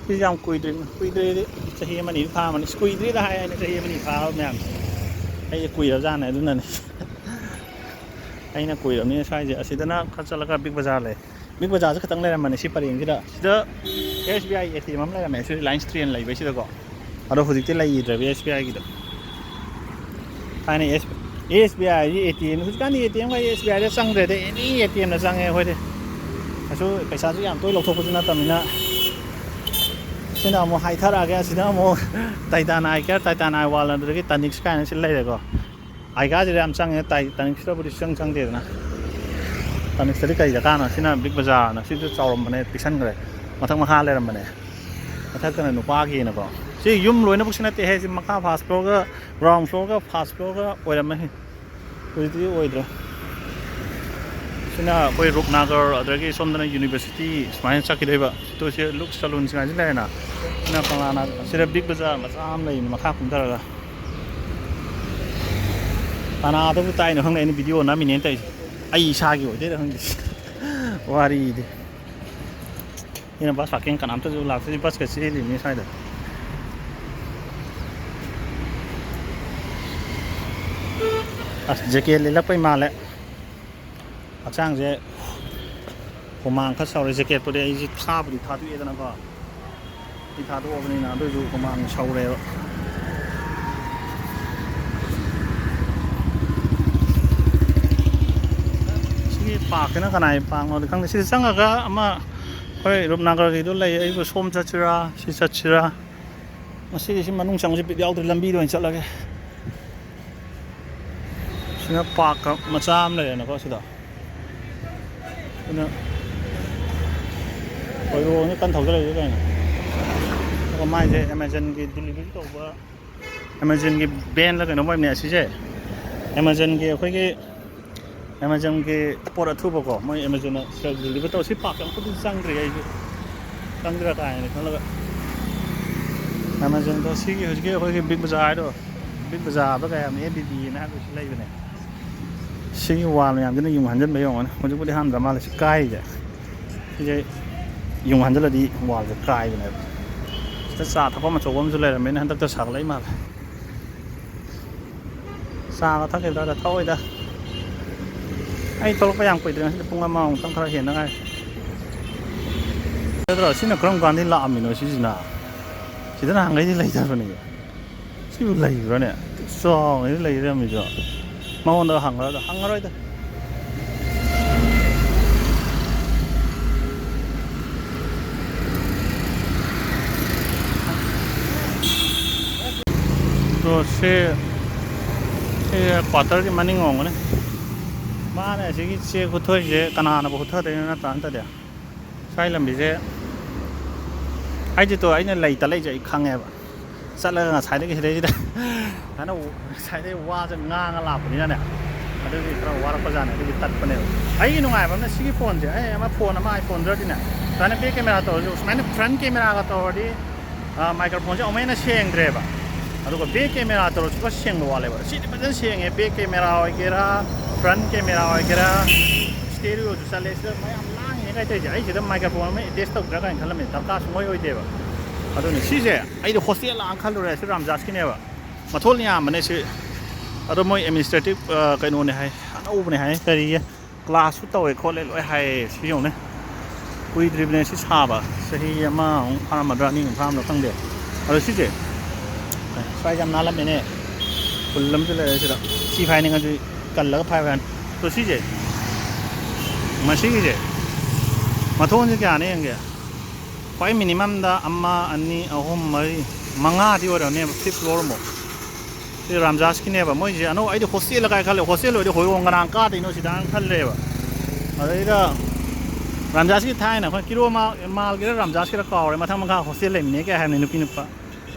ꯁꯤꯁꯨ ꯌꯥꯝ ꯀꯨꯏꯗ꯭ꯔꯤ, ꯀꯨꯏꯗ꯭ꯔꯤꯗꯤ ꯆꯍꯤ ꯑꯃꯅꯤ ꯐꯥꯔꯝꯃꯅꯤ꯫ ꯑꯁ, ꯀꯨꯏꯗ꯭ꯔꯤꯗ ꯍꯥꯏ ꯍꯥꯏꯅ ꯆꯍꯤ ꯑꯃꯅꯤ ꯐꯥꯕ ꯃꯌꯥꯝꯁꯦ꯫ ꯑꯩꯁꯦ ꯀꯨꯏꯔꯕꯖꯥꯠꯅꯦ ꯑꯗꯨꯅꯅꯦ꯫ ꯑꯩꯅ ꯀꯨꯏꯔꯕꯅꯤꯅ ꯁ꯭ꯋꯥꯏꯁꯦ꯫ ꯑꯁꯤꯗꯅ ꯈꯔ ꯆꯠꯂꯒ ꯕꯤꯛ ꯕꯖꯥꯔ ꯂꯩ꯫ ꯕꯤꯛ ꯕꯖꯥꯔꯁꯦ ꯈꯛꯇꯪ ꯂꯩꯔꯝꯕꯅꯦ ꯁꯤ ꯄꯔꯦꯡꯁꯤꯗ꯫ ꯁꯤꯗ S B I A T M ꯑꯃ ꯂꯩꯔꯝꯃꯦ, ꯁꯤ ꯔꯤꯂꯥꯏꯟꯁ ꯇ꯭ꯔꯦꯟ ꯂꯩꯕꯩꯁꯤꯗꯀꯣ꯫ ꯑꯗꯣ ꯍꯧꯖꯤꯛꯇꯤ ꯂꯩꯈꯤꯗ꯭ꯔꯦꯕ ꯑꯦꯁ ꯕꯤ ꯑꯥꯏꯒꯤꯗꯣ꯫ ꯊꯥꯏꯅ ꯑꯦꯁ, ꯑꯦꯁ ꯕꯤ ꯑꯥꯏꯒꯤ ꯑꯦ ꯇꯤ ꯑꯦꯝ, ꯍꯧꯖꯤꯛꯀꯥꯟꯗꯤ ꯑꯦ ꯇꯤ ꯑꯦꯝꯒ ꯑꯦꯁ ꯕꯤ ꯑꯥꯏꯗ ꯆꯪꯗ꯭ꯔꯦꯗ, ꯑꯦꯅꯤ ꯑꯦ ꯇꯤ ꯑꯦꯝꯗ ꯆꯪꯉꯦ ꯑꯩꯈꯣꯏꯗꯤ꯫ ꯀꯩꯁꯨ ꯄꯩꯁꯥꯁꯨ ꯌꯥꯝ ꯇꯣꯏ ꯂꯧꯊꯣꯛꯄꯁꯨ ꯅꯠꯇꯕꯅꯤꯅ꯫ ꯁꯤꯅ ꯑꯃꯨꯛ ꯍꯥꯏꯊꯔꯛꯑꯒꯦ, ꯑꯁꯤꯗ ꯑꯃꯨꯛ ꯇꯥꯏꯇꯥꯅꯥ ꯑꯥꯏ ꯀꯦꯌꯔ, ꯇꯥꯏꯇꯥꯅꯥ ꯑꯥꯏ ꯋꯥꯔꯜ, ꯑꯗꯨꯗꯒꯤ ꯇꯥꯅꯤꯛꯁ ꯀꯥꯏꯅ ꯁꯤ ꯂꯩꯔꯦꯀꯣ꯫ ꯑꯥꯏ ꯀꯦꯌꯔꯁꯤꯗ ꯌꯥꯝ ꯆꯪꯉꯦ, ꯇꯥꯏ-, ꯇꯥꯅꯤꯛꯁꯇꯕꯨꯗꯤ ꯁꯨꯆꯪ ꯆꯪꯗꯦꯗꯅ꯫ ꯇꯥꯅꯤꯛꯁꯇꯗꯤ ꯀꯩ ꯗꯔꯀꯥꯔꯅꯣ? ꯁꯤꯅ ꯕꯤꯛ ꯕꯖꯥꯔꯅ, ꯁꯤꯁꯨ ꯆꯥꯎꯔꯝꯕꯅꯦ, ꯄꯤꯛꯁꯟꯈ꯭ꯔꯦ꯫ ꯃꯊꯛ ꯃꯈꯥ ꯂꯩꯔꯝꯕꯅꯦ꯫ ꯃꯊꯛꯇꯅ ꯅꯨꯄꯥꯒꯤꯅꯀꯣ꯫ ꯁꯤ ꯌꯨꯝ ꯂꯣꯏꯅꯃꯛꯁꯤ ꯅꯠꯇꯦꯍꯦ, ꯁꯤ ꯃꯈꯥ ꯐꯥꯔꯁ ꯐ꯭ꯂꯣꯔꯒ ꯒ꯭ꯔꯥꯎꯟ ꯐ꯭ꯂꯣꯔꯒ ꯐꯥꯔꯁ ꯐ꯭ꯂꯣꯔꯒ ꯑꯣꯏꯔꯝꯃꯅꯤ꯫ ꯍꯧꯖꯤꯛꯇꯤ ꯑꯣꯏꯗ꯭ꯔꯦ꯫ ꯁꯤꯅ ꯑꯩꯈꯣꯏ ꯔꯨꯞꯅꯥꯒꯔ, ꯑꯗꯨꯗꯒꯤ ꯁꯣꯝꯗꯅ ꯌꯨꯅꯤꯚꯔꯁꯤꯇꯤ, ꯁꯨꯃꯥꯏꯅ ꯆꯠꯈꯤꯗꯣꯏꯕ꯫ ꯁꯤꯗ ꯁꯤ ꯂꯨꯛ ꯁꯂꯨꯟ ꯁꯨꯃꯥꯏꯅ ꯂꯩꯔꯦꯅ꯫ ꯁꯤꯅ ꯀꯪꯂꯥꯅ, ꯁꯤꯗ ꯕꯤꯛ ꯕꯖꯥꯔ ꯃꯆꯥ ꯑꯃ ꯂꯩꯕꯅꯤ ꯃꯈꯥ ꯀꯨꯝꯊꯔꯒ꯫ ꯀꯅꯥꯗꯕꯨ ꯇꯥꯏꯅꯣ ꯈꯪꯗꯦ ꯑꯩꯅ ꯚꯤꯗꯤꯑꯣ ꯅꯝꯃꯤꯅꯦꯅ ꯇꯧꯔꯤꯁꯦ꯫ ꯑꯩ ꯏꯁꯥꯒꯤ ꯑꯣꯏꯗꯣꯏꯔꯥ ꯈꯪꯗꯦ꯫ ꯋꯥꯔꯤꯗꯤ꯫ ꯁꯤꯅ ꯕꯁ ꯄꯥꯔꯀꯤꯡ, ꯀꯅꯥꯝꯇꯁꯨ ꯂꯥꯛꯇ꯭ꯔꯤ, ꯕꯁꯀ ꯆꯦꯜꯂꯤꯕꯅꯤ ꯁ꯭ꯋꯥꯏꯗ꯫ ꯑꯁ, ꯖꯦꯀꯦꯠ ꯂꯤꯠꯂꯛꯄꯩ ꯃꯥꯜꯂꯦ꯫ ꯍꯛꯆꯥꯡꯁꯦ ꯍꯨꯃꯥꯡ ꯈꯔ ꯁꯧꯔꯦ꯫ ꯖꯦꯀꯦꯠꯄꯨꯗꯤ ꯑꯩꯁꯦ ꯊꯥꯕꯨꯗꯤ ꯊꯥꯗꯣꯛꯑꯦꯗꯅꯀꯣ꯫ ꯑꯩ ꯊꯥꯗꯣꯛꯑꯕꯅꯤꯅ ꯑꯗꯨꯏꯁꯨ ꯍꯨꯃꯥꯡ ꯁꯧꯔꯦꯕ꯫ ꯁꯤꯒꯤ ꯄꯥꯔꯛꯁꯤꯅ ꯀꯅꯥꯒꯤ ꯄꯥꯔꯛꯅꯣꯗꯤ ꯈꯪꯗꯦ꯫ ꯁꯤꯗ ꯆꯪꯉꯒ ꯑꯃ ꯑꯩꯈꯣꯏ ꯔꯨꯞꯅꯥꯒꯔꯒꯤꯗꯣ ꯂꯩ꯫ ꯑꯩꯕꯨ ꯁꯣꯝ ꯆꯠꯁꯤꯔꯥ, ꯁꯤ ꯆꯠꯁꯤꯔꯥ? ꯉꯁꯤꯗꯤ ꯁꯤ ꯃꯅꯨꯡ ꯆꯪꯕꯁꯤ ꯕꯤꯠ ꯌꯥꯎꯗ꯭ꯔꯦ, ꯂꯝꯕꯤꯗ ꯑꯣꯏꯅ ꯆꯠꯂꯒꯦ꯫ ꯁꯤꯅ ꯄꯥꯔꯛ ꯃꯆꯥ ꯑꯃ ꯂꯩꯔꯦꯅꯀꯣ ꯁꯤꯗ꯫ ꯑꯗꯨꯅ ꯍꯣꯏꯔꯣꯡꯁꯦ ꯀꯟꯅ ꯊꯧꯖꯜꯂꯛꯏꯁꯦ ꯀꯩꯅꯣ? ꯑꯗꯨꯒ ꯃꯥꯏꯁꯦ ꯑꯦꯃꯥꯖꯣꯟꯒꯤ ꯗꯤꯂꯤꯚꯔꯤ ꯇꯧꯕ, ꯑꯦꯃꯥꯖꯣꯟꯒꯤ ꯚꯦꯟꯂ ꯀꯩꯅꯣꯝ ꯑꯣꯏꯕꯅꯦ ꯑꯁꯤꯁꯦ꯫ ꯑꯦꯃꯥꯖꯣꯟꯒꯤ, ꯑꯩꯈꯣꯏꯒꯤ ꯑꯦꯃꯥꯖꯣꯟꯒꯤ ꯄꯣꯠ ꯑꯊꯨꯕꯀꯣ, ꯃꯣꯏ ꯑꯦꯃꯥꯖꯣꯟꯅ ꯁꯤꯗ ꯗꯤꯂꯤꯚꯔ ꯇꯧ꯫ ꯁꯤ ꯄꯥꯛ ꯑꯃꯨꯛꯇꯗꯤ ꯆꯪꯗ꯭ꯔꯤ ꯑꯩꯁꯨ, ꯆꯪꯗ꯭ꯔꯥ ꯀꯥꯏꯅ ꯈꯜꯂꯒ꯫ ꯑꯦꯃꯥꯖꯣꯟꯗꯣ ꯁꯤꯒꯤ ꯍꯧꯖꯤꯛꯀꯤ ꯑꯩꯈꯣꯏꯒꯤ ꯕꯤꯛ ꯕꯖꯥꯔ ꯍꯥꯏꯗꯣ, ꯕꯤꯛ ꯕꯖꯥꯔꯗ ꯀꯩ ꯍꯥꯏꯕꯅꯤ, ꯑꯦꯝ ꯕꯤ ꯕꯤꯅ ꯍꯥꯏꯕꯁꯨ ꯂꯩꯕꯅꯦ꯫ ꯁꯤꯒꯤ ꯋꯥꯜ ꯃꯌꯥꯝꯁꯤꯅ ꯌꯨꯡ ꯍꯟꯖꯟꯕ ꯌꯦꯡꯉꯣꯅꯦ꯫ ꯍꯧꯖꯤꯛꯄꯨꯗꯤ ꯍꯟꯗ꯭ꯔ ꯃꯥꯜꯂꯦ꯫ ꯁꯤ ꯀꯥꯏꯔꯤꯁꯦ, ꯁꯤꯁꯦ ꯌꯨꯡ ꯍꯟꯖꯜꯂꯗꯤ ꯋꯥꯜꯁꯦ ꯀꯥꯏꯕꯅꯦꯕ꯫ ꯁꯤꯗ ꯆꯥ ꯊꯛꯐꯝ ꯑꯆꯧꯕ ꯑꯃꯁꯨ ꯂꯩꯔꯝꯃꯦꯅꯦ, ꯍꯟꯗꯛꯇ ꯁꯥꯒꯠꯂꯛꯏ ꯃꯥꯜꯂꯦ꯫ ꯆꯥꯒ ꯊꯛꯈꯤꯗ꯭ꯔꯥ? ꯊꯛꯑꯣꯏꯗ꯫ ꯑꯩ ꯊꯣꯛꯂꯛꯄ ꯌꯥꯝ ꯀꯨꯏꯗ꯭ꯔꯦ, ꯉꯁꯤꯗꯤ ꯄꯨꯡ ꯑꯃꯃꯨꯛꯇꯪ ꯈꯔ ꯍꯦꯟꯅ ꯉꯥꯏꯔꯦ꯫ ꯅꯠꯇ꯭ꯔꯣ? ꯁꯤꯅ ꯀꯔꯝ ꯀꯥꯟꯗꯩ ꯂꯥꯛꯑꯝꯃꯤꯅꯣ ꯁꯤꯁꯤꯅ? ꯁꯤꯗ ꯅꯍꯥꯟꯈꯩꯗꯤ ꯂꯩꯇꯕꯅꯦ꯫ ꯁꯤꯕꯨ ꯂꯩꯕ꯭ꯔꯥꯅꯦ? ꯆꯥꯎꯅ ꯂꯩ ꯂꯩꯔꯝꯃꯤꯁꯨ꯫ ꯃꯉꯣꯟꯗ ꯍꯪꯉꯔꯣꯏꯗ, ꯍꯪꯉꯔꯣꯏꯗ꯫ ꯑꯗꯣ ꯁꯤ, ꯁꯤ ꯀ꯭ꯋꯥꯇꯔꯒꯤ ꯃꯅꯤꯡ ꯑꯣꯏꯔꯝꯒꯅꯤ꯫ ꯃꯥꯅꯦ ꯑꯁꯤꯒꯤ ꯆꯦꯛ ꯍꯨꯠꯊꯣꯛꯏꯁꯦ, ꯀꯅꯥꯅꯕꯨ ꯍꯨꯠꯊꯗꯣꯏꯅꯣ ꯅꯠꯇ꯭ꯔꯥ? ꯅꯠꯇꯗꯤ ꯁ꯭ꯋꯥꯏ ꯂꯝꯕꯤꯁꯦ, ꯑꯩꯁꯦ ꯇꯣ, ꯑꯩꯅ ꯂꯩꯇ ꯂꯩꯁꯦ ꯑꯩ ꯈꯪꯉꯦꯕ꯫ ꯆꯠꯂꯒ ꯉꯁꯥꯏꯗꯒꯤ ꯁꯤꯗꯩꯁꯤꯗ ꯁꯨꯃꯥꯏꯅ ꯉꯁꯥꯏꯗꯒꯤ ꯋꯥꯁꯦ ꯉꯥꯡꯉ ꯂꯥꯛꯄꯅꯤꯅꯅꯦ, ꯑꯗꯨꯒꯤ ꯈꯔ ꯋꯥꯔꯛꯄꯖꯥꯠꯅꯦ, ꯑꯗꯨꯒꯤ ꯇꯠꯄꯅꯦꯕ꯫ ꯑꯩꯒꯤ ꯅꯨꯡꯉꯥꯏꯕ ꯑꯃꯅ ꯁꯤꯒꯤ ꯐꯣꯟꯁꯦ, ꯑꯩ ꯑꯃ ꯐꯣꯟ ꯑꯃ iPhone ꯗ꯭ꯔꯗꯤꯅꯦ, ꯁꯨꯃꯥꯏꯅ back camera ꯇꯧꯔꯁꯨ, ꯁꯨꯃꯥꯏꯅ front camera ꯒ ꯇꯧꯔꯗꯤ, ꯑ, microphone ꯁꯦ ꯑꯃꯨꯛ ꯍꯦꯟꯅ ꯁꯦꯡꯗ꯭ꯔꯦꯕ꯫ ꯑꯗꯨꯒ back camera ꯇꯧꯔꯁꯨ ꯈꯔ ꯁꯦꯡꯕ ꯋꯥꯠꯂꯦꯕ꯫ ꯁꯤꯗꯤ ꯐꯖꯅ ꯁꯦꯡꯉꯦ, back camera ꯑꯣꯏꯒꯦꯔꯥ, front camera ꯑꯣꯏꯒꯦꯔꯥ, stereo ꯁꯨ ꯆꯠꯂꯦ꯫ ꯁꯤꯗ ꯃꯌꯥꯝ ꯂꯥꯡꯉꯤꯅꯦ ꯀꯩ ꯇꯧꯔꯤꯁꯦ꯫ ꯑꯩ ꯁꯤꯗ microphone ꯑꯃ attach ꯇꯧꯗ꯭ꯔꯥ ꯀꯥꯏꯅ ꯈꯜꯂꯝꯃꯦ, ꯗꯔꯀꯥꯔ ꯁꯨꯡꯑꯣꯏ ꯑꯣꯏꯗꯦꯕ꯫ ꯑꯗꯨꯅ ꯁꯤꯁꯦ ꯑꯩꯗꯣ hostel ꯂꯥꯛꯑ ꯈꯜꯂꯨꯔꯦ꯫ ꯁꯤ ꯔꯥꯝꯖꯥꯁꯀꯤꯅꯦꯕ, ꯃꯊꯣꯜ ꯌꯥꯝꯕꯅꯦ ꯁꯤ꯫ ꯑꯗꯣ ꯃꯣꯏ administrative, ꯑ, ꯀꯩꯅꯣꯅꯦ ꯍꯥꯏ, ꯑꯅꯧꯕꯅꯦ ꯍꯥꯏ, ꯀꯔꯤꯒꯤ class ꯁꯨ ꯇꯧꯋꯦ ꯈꯣꯠꯂꯦ ꯂꯣꯏ ꯍꯥꯏꯌꯦ꯫ ꯁꯤ ꯌꯦꯡꯉꯨꯅꯦ, ꯀꯨꯏꯗ꯭ꯔꯤꯕꯅꯦ ꯁꯤ ꯁꯥꯕ, ꯆꯍꯤ ꯑꯃꯃꯨꯛ ꯐꯥꯔꯝꯃꯗ꯭ꯔꯥ, ꯑꯅꯤꯃꯨꯛ ꯐꯥꯔꯝꯃꯗ꯭ꯔꯥ ꯈꯪꯗꯦ꯫ ꯑꯗꯣ ꯁꯤꯁꯦ ꯁ꯭ꯋꯥꯏꯁꯦ ꯌꯥꯝ ꯅꯥꯜꯂꯝꯃꯦꯅꯦ꯫ ꯐꯨꯜ ꯑꯃꯁꯨ ꯂꯩꯔꯦ ꯁꯤꯗ꯫ ꯁꯤ ꯐꯥꯏꯅꯤꯡꯉꯁꯨ ꯀꯜꯂꯒ ꯐꯥꯏꯕ ꯌꯥꯅꯤ꯫ ꯑꯗꯣ ꯁꯤꯁꯦ, ꯃꯁꯤꯒꯤꯁꯦ ꯃꯊꯣꯟꯁꯦ ꯀꯌꯥꯅꯦ ꯌꯦꯡꯒꯦ? ꯈ꯭ꯋꯥꯏ minimum ꯗ ꯑꯃ, ꯑꯅꯤ, ꯑꯍꯨꯝ, ꯃꯔꯤ, ꯃꯉꯥꯗꯤ ꯑꯣꯏꯔꯝꯅꯦꯕ, fifth floor ꯃꯨꯛ꯫ ꯁꯤ ꯔꯥꯝꯖꯥꯁꯀꯤꯅꯦꯕ ꯃꯣꯏꯁꯦ꯫ ꯑꯅꯧ ꯑꯩꯗꯤ ꯍꯣꯁꯇꯦꯜ ꯀꯥꯏ ꯈꯜꯂꯦ, ꯍꯣꯁꯇꯦꯜ ꯑꯣꯏꯔꯗꯤ ꯍꯣꯏꯔꯣꯡ ꯀꯅꯥ ꯀꯥꯗꯣꯏꯅꯣ ꯁꯤꯗ ꯍꯥꯏꯅ ꯈꯜꯂꯦꯕ꯫ ꯑꯗꯩꯗ ꯔꯥꯝꯖꯥꯁꯀꯤ ꯊꯥꯏꯅ ꯑꯩꯈꯣꯏ ꯀꯤꯔꯣ ꯃꯥ-, ꯃꯥꯜꯒꯤꯔ ꯔꯥꯝꯖꯥꯁꯀꯤꯔ ꯀꯥꯎꯔꯦ, ꯃꯊꯪ ꯃꯈꯥ ꯍꯣꯁꯇꯦꯜ ꯂꯩꯃꯤꯟꯅꯩ ꯀꯥꯏ ꯍꯥꯏꯕꯅꯤ ꯅꯨꯄꯤ ꯅꯨꯄꯥ꯫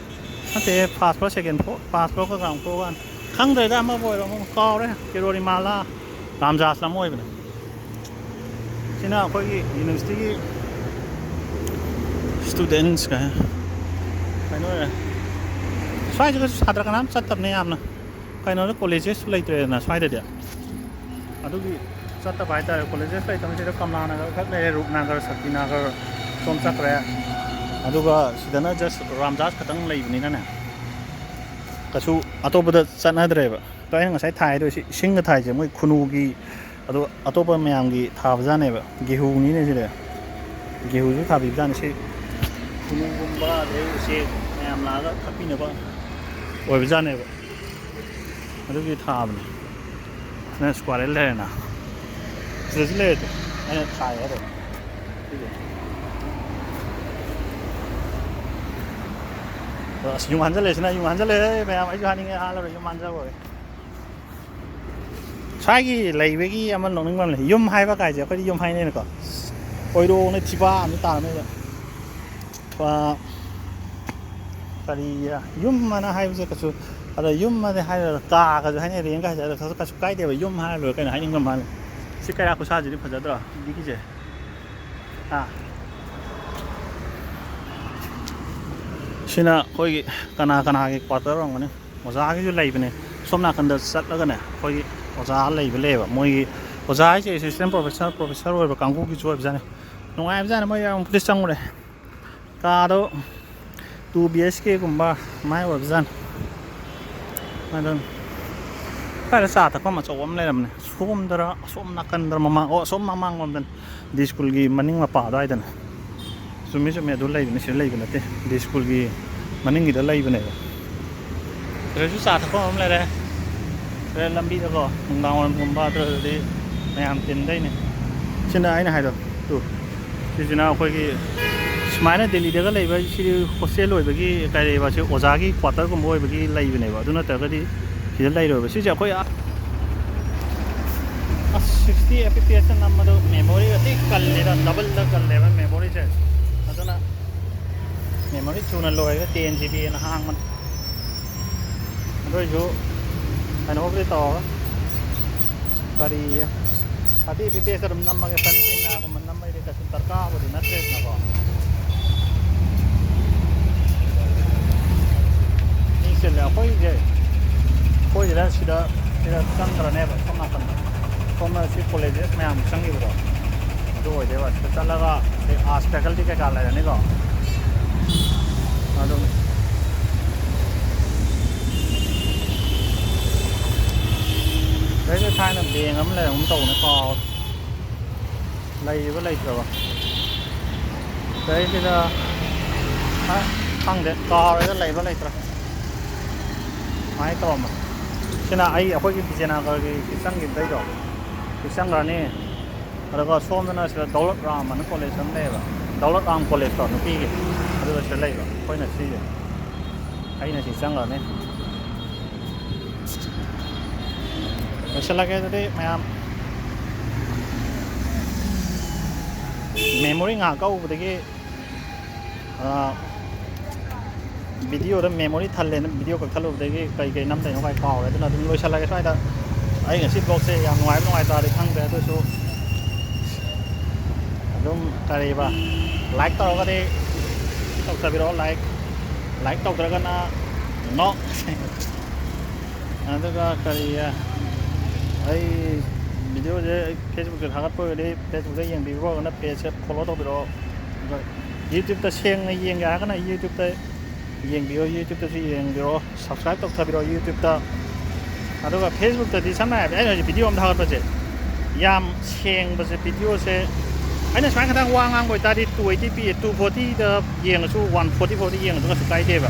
ꯅꯠꯇꯦ, first floor, second floor, first ꯐ꯭ꯂꯣꯔꯒ ꯒ꯭ꯔꯥꯎꯟ ꯐ꯭ꯂꯣꯔꯒ ꯈꯪꯗ꯭ꯔꯦꯗ, ꯑꯃꯕꯨ ꯑꯣꯏꯔꯣ ꯑꯃꯕꯨ ꯀꯥꯎꯔꯦ꯫ ꯀꯤꯔꯣꯔꯤ ꯃꯥꯂꯥ ꯔꯥꯝꯖꯥꯁ ꯑꯃ ꯑꯣꯏꯕꯅꯦ꯫ ꯁꯤꯅ ꯑꯩꯈꯣꯏꯒꯤ ꯌꯨꯅꯤꯚꯔꯁꯤꯇꯤꯒꯤ ꯁ꯭ꯇꯨꯗꯦꯟꯁ ꯀꯩ ꯀꯩꯅꯣ ꯑꯣꯏꯔꯦ꯫ ꯁ꯭ꯋꯥꯏꯁꯤꯗꯁꯨ ꯁꯥꯇ꯭ꯔ ꯀꯅꯥꯝ ꯆꯠꯇꯕꯅꯦ ꯌꯥꯝꯅ꯫ ꯀꯩꯅꯣꯗ ꯀꯣꯂꯦꯖꯦꯁꯁꯨ ꯂꯩꯇ꯭ꯔꯦꯗꯅ ꯁ꯭ꯋꯥꯏꯗꯗꯤ꯫ ꯑꯗꯨꯒꯤ ꯆꯠꯇꯕ ꯍꯥꯏꯇꯥꯔꯦ꯫ ꯀꯣꯂꯦꯖꯦꯁ ꯂꯩꯇꯕꯅꯤꯅ ꯁꯤꯗ ꯀꯃꯂꯥ ꯅꯒꯔ ꯈꯛ ꯂꯩꯔꯦ, ꯔꯨꯞꯅꯒꯔ, ꯁꯛꯇꯤꯅꯒꯔ ꯁꯣꯝ ꯆꯠꯈ꯭ꯔꯦ꯫ ꯑꯗꯨꯒ ꯁꯤꯗꯅ ꯖꯁ ꯔꯥꯝꯖꯥꯁ ꯈꯛꯇꯪ ꯂꯩꯕꯅꯤꯅꯅꯦ, ꯀꯩꯁꯨ ꯑꯇꯣꯞꯄꯗ ꯆꯠꯅꯗ꯭ꯔꯦꯕ꯫ ꯑꯗꯣ ꯑꯩꯅ ꯉꯁꯥꯏ ꯊꯥꯏꯗꯣ ꯁꯤ ꯏꯁꯤꯡꯒ ꯊꯥꯏꯁꯦ ꯃꯣꯏ ꯈꯨꯅꯨꯒꯤ, ꯑꯗꯣ ꯑꯇꯣꯞꯄ ꯃꯌꯥꯝꯒꯤ ꯊꯥꯕꯖꯥꯠꯅꯦꯕ꯫ ꯒꯦꯍꯨꯅꯤꯅꯦ ꯁꯤꯗꯤ꯫ ꯒꯦꯍꯨꯁꯨ ꯊꯥꯕꯤꯕꯖꯥꯠꯅꯤ꯫ ꯁꯤ ꯈꯨꯅꯨꯒꯨꯝꯕ ꯑꯗꯩ ꯎꯆꯦꯛ ꯃꯌꯥꯝ ꯂꯥꯛꯑꯒ ꯊꯛꯄꯤꯅꯕ ꯑꯣꯏꯕꯖꯥꯠꯅꯦꯕ꯫ ꯑꯗꯨꯒꯤ ꯊꯥꯕꯅꯦ꯫ ꯅꯪ ꯁ꯭ꯀ꯭ꯋꯥꯔꯦꯜ ꯂꯩꯔꯦꯅ꯫ ꯁꯤꯗꯁꯨ ꯂꯩꯔꯦ꯫ ꯑꯩꯅ ꯊꯥꯏ ꯍꯥꯏꯗꯣ꯫ ꯁꯤꯁꯦ꯫ ꯑꯗꯣ ꯑꯁ, ꯌꯨꯝ ꯍꯟꯖꯜꯂꯛꯑꯦ ꯁꯤꯅ, ꯌꯨꯝ ꯍꯟꯖꯜꯂꯛꯑꯦ ꯃꯌꯥꯝ꯫ ꯑꯩꯁꯨ ꯍꯟꯅꯤꯡꯉꯦ, ꯍꯜꯂꯔꯣꯏ, ꯌꯨꯝ ꯍꯟꯖꯜꯂꯔꯣꯏ꯫ ꯁ꯭ꯋꯥꯏꯒꯤ ꯂꯩꯕꯒꯤ ꯑꯃ ꯅꯣꯛꯅꯤꯡꯕ ꯑꯃ ꯂꯩ꯫ ꯌꯨꯝ ꯍꯥꯏꯕ ꯀꯥꯏꯁꯦ ꯑꯩꯈꯣꯏꯗꯤ ꯌꯨꯝ ꯍꯥꯏꯅꯩꯅꯀꯣ꯫ ꯑꯣꯏꯔꯣꯡꯅ ꯊꯤꯕꯥ ꯑꯃ ꯇꯥꯔꯝꯃꯦꯕ꯫ ꯑ, ꯀꯔꯤ, ꯌꯨꯝ ꯑꯅ ꯍꯥꯏꯕꯁꯦ ꯀꯩꯁꯨ, ꯑꯗ ꯌꯨꯝ ꯑꯅ ꯍꯥꯏꯔꯒ ꯀꯥꯒꯁꯨ ꯍꯥꯏꯅꯩ, ꯔꯦꯟꯒ ꯍꯥꯏꯁꯦ, ꯑꯗ ꯀꯩꯁꯨ, ꯀꯩꯁꯨ ꯀꯥꯏꯗꯦꯕ꯫ ꯌꯨꯝ ꯍꯥꯏꯔ ꯂꯣꯏꯔꯦ ꯀꯩꯅꯣ, ꯍꯥꯏꯅꯤꯡꯕ ꯃꯥꯜꯂꯦ꯫ ꯁꯤ ꯀꯩꯔꯥꯛ ꯈꯨꯁꯥꯁꯤꯗꯤ ꯐꯖꯗ꯭ꯔꯣ? ꯗꯤꯒꯤꯁꯦ꯫ ꯑꯥ꯫ ꯁꯤꯅ ꯑꯩꯈꯣꯏꯒꯤ ꯀꯅꯥ ꯀꯅꯥꯒꯤ ꯀ꯭ꯋꯥꯇꯔ ꯑꯣꯏꯔꯝꯒꯅꯤ꯫ ꯑꯣꯖꯥꯒꯤꯁꯨ ꯂꯩꯕꯅꯦ꯫ ꯁꯣꯝ ꯅꯥꯀꯟꯗ ꯆꯠꯂꯒꯅꯦ ꯑꯩꯈꯣꯏꯒꯤ ꯑꯣꯖꯥ ꯂꯩꯕ ꯂꯩꯌꯦꯕ꯫ ꯃꯣꯏꯒꯤ ꯑꯣꯖꯥ ꯍꯥꯏꯁꯦ ꯑꯦꯁꯤꯁꯇꯦꯟ ꯄ꯭ꯔꯣꯐꯦꯁꯔ, ꯄ꯭ꯔꯣꯐꯦꯁꯔ ꯑꯣꯏꯕ ꯀꯥꯡꯕꯨꯒꯤꯁꯨ ꯑꯣꯏꯕꯖꯥꯠꯅꯤ꯫ ꯅꯨꯡꯉꯥꯏꯕꯖꯥꯠꯅꯤ꯫ ꯃꯣꯏ ꯑꯃꯨꯛꯄꯨꯗꯤ ꯆꯪꯉꯨꯔꯦ꯫ ꯀꯥꯗꯣ ꯇꯨ ꯕꯤ ꯑꯩꯆ ꯀꯦꯒꯨꯝꯕ ꯑꯗꯨꯃꯥꯏꯅ ꯑꯣꯏꯕꯖꯥꯠꯅꯤ꯫ ꯑꯗꯨꯅ ꯁ꯭ꯋꯥꯏꯗ ꯆꯥ ꯊꯛꯐꯝ ꯑꯆꯧꯕ ꯑꯃ ꯂꯩꯔꯝꯅꯦ꯫ ꯁꯣꯝꯗꯔ ꯑꯁꯣꯝ ꯅꯥꯀꯟꯗꯔ ꯃꯃꯥꯡ, ꯑꯣ, ꯑꯁꯣꯝ ꯃꯃꯥꯡꯂꯣꯝꯗꯅꯤ꯫ ꯗꯤ ꯁ꯭ꯀꯨꯜꯒꯤ ꯃꯅꯤꯡ ꯃꯄꯥ ꯑꯗꯨꯋꯥꯏꯗꯅꯦ꯫ ꯆꯨꯝꯃꯤ, ꯆꯨꯝꯃꯤ, ꯑꯗꯨ ꯂꯩꯕꯅꯤ, ꯁꯤꯗ ꯂꯩꯕ ꯅꯠꯇꯦ꯫ ꯗꯤ ꯁ꯭ꯀꯨꯜꯒꯤ ꯃꯅꯤꯡꯒꯤꯗ ꯂꯩꯕꯅꯦꯕ꯫ ꯁꯤꯗꯁꯨ ꯆꯥ ꯊꯛꯐꯝ ꯑꯃ ꯂꯩꯔꯦ꯫ ꯁꯤꯗ ꯂꯝꯕꯤꯗꯀꯣ, ꯅꯨꯡꯗꯥꯡ ꯋꯥꯏꯔꯝꯒꯨꯝꯕ ꯑꯗꯨꯗꯗꯤ ꯃꯌꯥꯝ ꯇꯤꯟꯗꯣꯏꯅꯦ꯫ ꯁꯤꯅ ꯑꯩꯅ ꯍꯥꯏꯗꯣ, ꯇꯨ꯫ ꯁꯤꯁꯤꯅ ꯑꯩꯈꯣꯏꯒꯤ ꯁꯨꯃꯥꯏꯅ ꯗꯦꯜꯂꯤꯗꯒ ꯂꯩꯕ ꯍꯥꯏꯁꯦ ꯁꯤꯗꯤ ꯍꯣꯁꯇꯦꯜ ꯑꯣꯏꯕꯒꯤ ꯀꯩ ꯂꯩꯕ, ꯁꯤ ꯑꯣꯖꯥꯒꯤ ꯀ꯭ꯋꯥꯇꯔꯒꯨꯝꯕ ꯑꯣꯏꯕꯒꯤ ꯂꯩꯕꯅꯦꯕ꯫ ꯑꯗꯨ ꯅꯠꯇ꯭ꯔꯒꯗꯤ ꯁꯤꯗ ꯂꯩꯔꯣꯏꯕ꯫ ꯁꯤꯁꯦ ꯑꯩꯈꯣꯏ ꯑ-, ꯑꯁ, ꯁꯤꯛꯁꯇꯤ ꯑꯦꯐ ꯄꯤ ꯑꯦꯁꯇ ꯅꯝꯕꯗꯣ ꯃꯦꯃꯣꯔꯤꯒ ꯊꯤ ꯀꯜꯂꯦꯗ, ꯗꯕꯜꯗ ꯀꯜꯂꯦꯕ ꯃꯦꯃꯣꯔꯤꯁꯦ꯫ ꯑꯗꯨꯅ ꯃꯦꯃꯣꯔꯤ ꯊꯨꯅ ꯂꯣꯏꯔꯒ ꯇꯦꯟ ꯖꯤ ꯕꯤ ꯑꯅ ꯍꯥꯡꯕꯅꯤ꯫ ꯑꯗꯨ ꯑꯣꯏꯁꯨ ꯀꯩꯅꯣꯕꯨꯗꯤ ꯇꯧꯔꯒ ꯀꯔꯤ ꯊꯥꯔꯇꯤ ꯑꯦꯐ ꯄꯤ ꯑꯦꯁꯇ ꯑꯗꯨꯝ ꯅꯝꯃꯒꯦ, ꯐ꯭ꯔꯟ ꯀꯦꯃꯦꯔꯥꯒꯨꯝꯕ ꯅꯝꯕꯩꯗꯤ ꯀꯩꯁꯨ ꯗꯔꯀꯥꯔꯕꯨꯗꯤ ꯅꯠꯇ꯭ꯔꯦꯗꯅꯀꯣ꯫ ꯃꯤ ꯆꯤꯜꯂꯦ꯫ ꯑꯩꯈꯣꯏꯁꯦ, ꯑꯩꯈꯣꯏꯁꯤꯗ ꯁꯤꯗ, ꯁꯤꯗ ꯆꯪꯈ꯭ꯔꯅꯦꯕ ꯁꯣꯝ ꯅꯥꯀꯟꯗ꯫ ꯁꯣꯝꯅ ꯁꯤ ꯀꯣꯂꯦꯖꯦꯁ ꯃꯌꯥꯝ ꯆꯪꯈꯤꯕꯗꯣ ꯑꯗꯨ ꯑꯣꯏꯗꯣꯏꯕ꯫ ꯁꯤꯗ ꯆꯠꯂꯒ ꯁꯤ ꯑꯥꯔꯠꯁ ꯐꯦꯀꯜꯇꯤ ꯀꯩꯀꯥ ꯂꯩꯔꯅꯤꯀꯣ꯫ ꯑꯗꯨꯝ ꯁꯤꯗꯩꯗ ꯊꯥꯏꯅ ꯕꯦꯡ ꯑꯃ ꯂꯩꯔꯝꯒꯨꯝ ꯇꯧꯕꯅꯦ, ꯀꯥꯎꯔꯦ꯫ ꯂꯩꯔꯤꯕ ꯂꯩꯇ꯭ꯔꯕ꯫ ꯁꯤꯗꯩꯁꯤꯗ, ꯑ, ꯈꯪꯗꯦ, ꯀꯥꯎꯔꯦꯗ, ꯂꯩꯕ꯭ꯔꯥ ꯂꯩꯇ꯭ꯔꯥ꯫ ꯁꯨꯃꯥꯏꯅ ꯇꯧꯔꯝꯕ꯫ ꯁꯤꯅ ꯑꯩ, ꯑꯩꯈꯣꯏꯒꯤ ꯕꯤꯖꯦꯅꯥꯒꯔꯒꯤ ꯁꯤ ꯆꯪꯈꯤꯕꯗꯩꯗꯣ, ꯁꯤ ꯆꯪꯈ꯭ꯔꯅꯤ꯫ ꯑꯗꯨꯒ ꯁꯣꯝꯗꯅ ꯁꯤꯗ ꯗꯧꯂꯠ ꯔꯥꯝ ꯑꯅ ꯀꯣꯂꯦꯖ ꯑꯃ ꯂꯩꯌꯦꯕ, ꯗꯧꯂꯠ ꯔꯥꯝ ꯀꯣꯂꯦꯖꯇꯣ ꯅꯨꯄꯤꯒꯤ, ꯑꯗꯨꯗ ꯁꯤꯗ ꯂꯩꯕ꯫ ꯑꯩꯈꯣꯏꯅ ꯁꯤꯁꯦ, ꯑꯩꯅ ꯁꯤ ꯆꯪꯈ꯭ꯔꯅꯤ꯫ ꯂꯣꯏꯁꯤꯜꯂꯒꯦ ꯑꯗꯨꯗꯤ ꯃꯌꯥꯝ꯫ ꯃꯦꯃꯣꯔꯤ ꯉꯥꯏꯍꯥꯛ ꯀꯛꯎꯕꯗꯒꯤ, ꯑꯥ, ꯚꯤꯗꯤꯑꯣꯗ ꯃꯦꯃꯣꯔꯤ ꯊꯜꯂꯦꯅ ꯚꯤꯗꯤꯑꯣ ꯀꯛꯊꯠꯂꯨꯕꯗꯒꯤ ꯀꯩ ꯀꯩ ꯅꯝꯗꯣꯏꯅꯣ ꯀꯥꯏ ꯀꯥꯎꯔꯦ꯫ ꯑꯗꯨꯅ ꯑꯗꯨꯝ ꯂꯣꯏꯁꯤꯜꯂꯒꯦ ꯁ꯭ꯋꯥꯏꯗ꯫ ꯑꯩ ꯉꯁꯤ ꯕ꯭ꯂꯣꯛꯁꯦ ꯌꯥꯝ ꯅꯨꯡꯉꯥꯏꯕ ꯅꯨꯡꯉꯥꯏꯇ꯭ꯔꯗꯤ ꯈꯪꯗ꯭ꯔꯦ, ꯑꯗꯨꯁꯨ ꯑꯗꯨꯝ ꯀꯔꯤꯕ, ꯂꯥꯏꯛ ꯇꯧꯔꯒꯗꯤ ꯇꯧꯊꯕꯤꯔꯛꯑꯣ, ꯂꯥꯏꯛ꯫ ꯂꯥꯏꯛ ꯇꯧꯗ꯭ꯔꯒꯅ ꯅꯣ꯫ ꯑꯗꯨꯒ ꯀꯔꯤ, ꯑꯩ ꯚꯤꯗꯤꯑꯣꯁꯦ ꯑꯩ ꯐꯦꯁꯕꯨꯛꯇ ꯊꯥꯒꯠꯄ ꯑꯣꯏꯔꯗꯤ ꯐꯦꯁꯕꯨꯛꯇ ꯌꯦꯡꯕꯤꯕ ꯑꯣꯏꯔꯒꯅ ꯄꯦꯖꯁꯦ ꯐꯣꯂꯣ ꯇꯧꯕꯤꯔꯛꯑꯣ꯫ ꯑꯗꯨꯒ ꯌꯨꯇ꯭ꯌꯨꯕꯇ ꯁꯦꯡꯅ ꯌꯦꯡꯒꯦ ꯍꯥꯏꯔꯒꯅ ꯌꯨꯇ꯭ꯌꯨꯕꯇ ꯌꯦꯡꯕꯤꯌꯣ, ꯌꯨꯇ꯭ꯌꯨꯕꯇꯁꯨ ꯌꯦꯡꯕꯤꯔꯛꯑꯣ, ꯁꯕꯁꯀ꯭ꯔꯥꯏꯕ ꯇꯧꯊꯕꯤꯔꯛꯑꯣ ꯌꯨꯇ꯭ꯌꯨꯕꯇ꯫ ꯑꯗꯨꯒ ꯐꯦꯁꯕꯨꯛꯇꯗꯤ ꯁꯝꯅ ꯍꯥꯏꯔꯕꯗ ꯑꯩꯅ ꯍꯧꯖꯤꯛ ꯚꯤꯗꯤꯑꯣ ꯑꯃ ꯊꯥꯒꯠꯄꯁꯦ ꯌꯥꯝ ꯁꯦꯡꯕꯁꯦ, ꯚꯤꯗꯤꯑꯣꯁꯦ ꯑꯩꯅ ꯁꯨꯃꯥꯏꯅ ꯈꯤꯇꯪ ꯋꯥ ꯉꯥꯡꯕ ꯑꯣꯏꯇꯥꯔꯗꯤ ꯇꯨ ꯑꯩꯠꯇꯤ ꯄꯤ, ꯇꯨ ꯐꯣꯔꯇꯤꯗ ꯌꯦꯡꯉꯁꯨ, ꯋꯥꯟ ꯐꯣꯔꯇꯤ ꯐꯥꯎꯗ ꯌꯦꯡꯉꯁꯨ ꯀꯩꯁꯨ ꯀꯥꯏꯗꯦꯕ꯫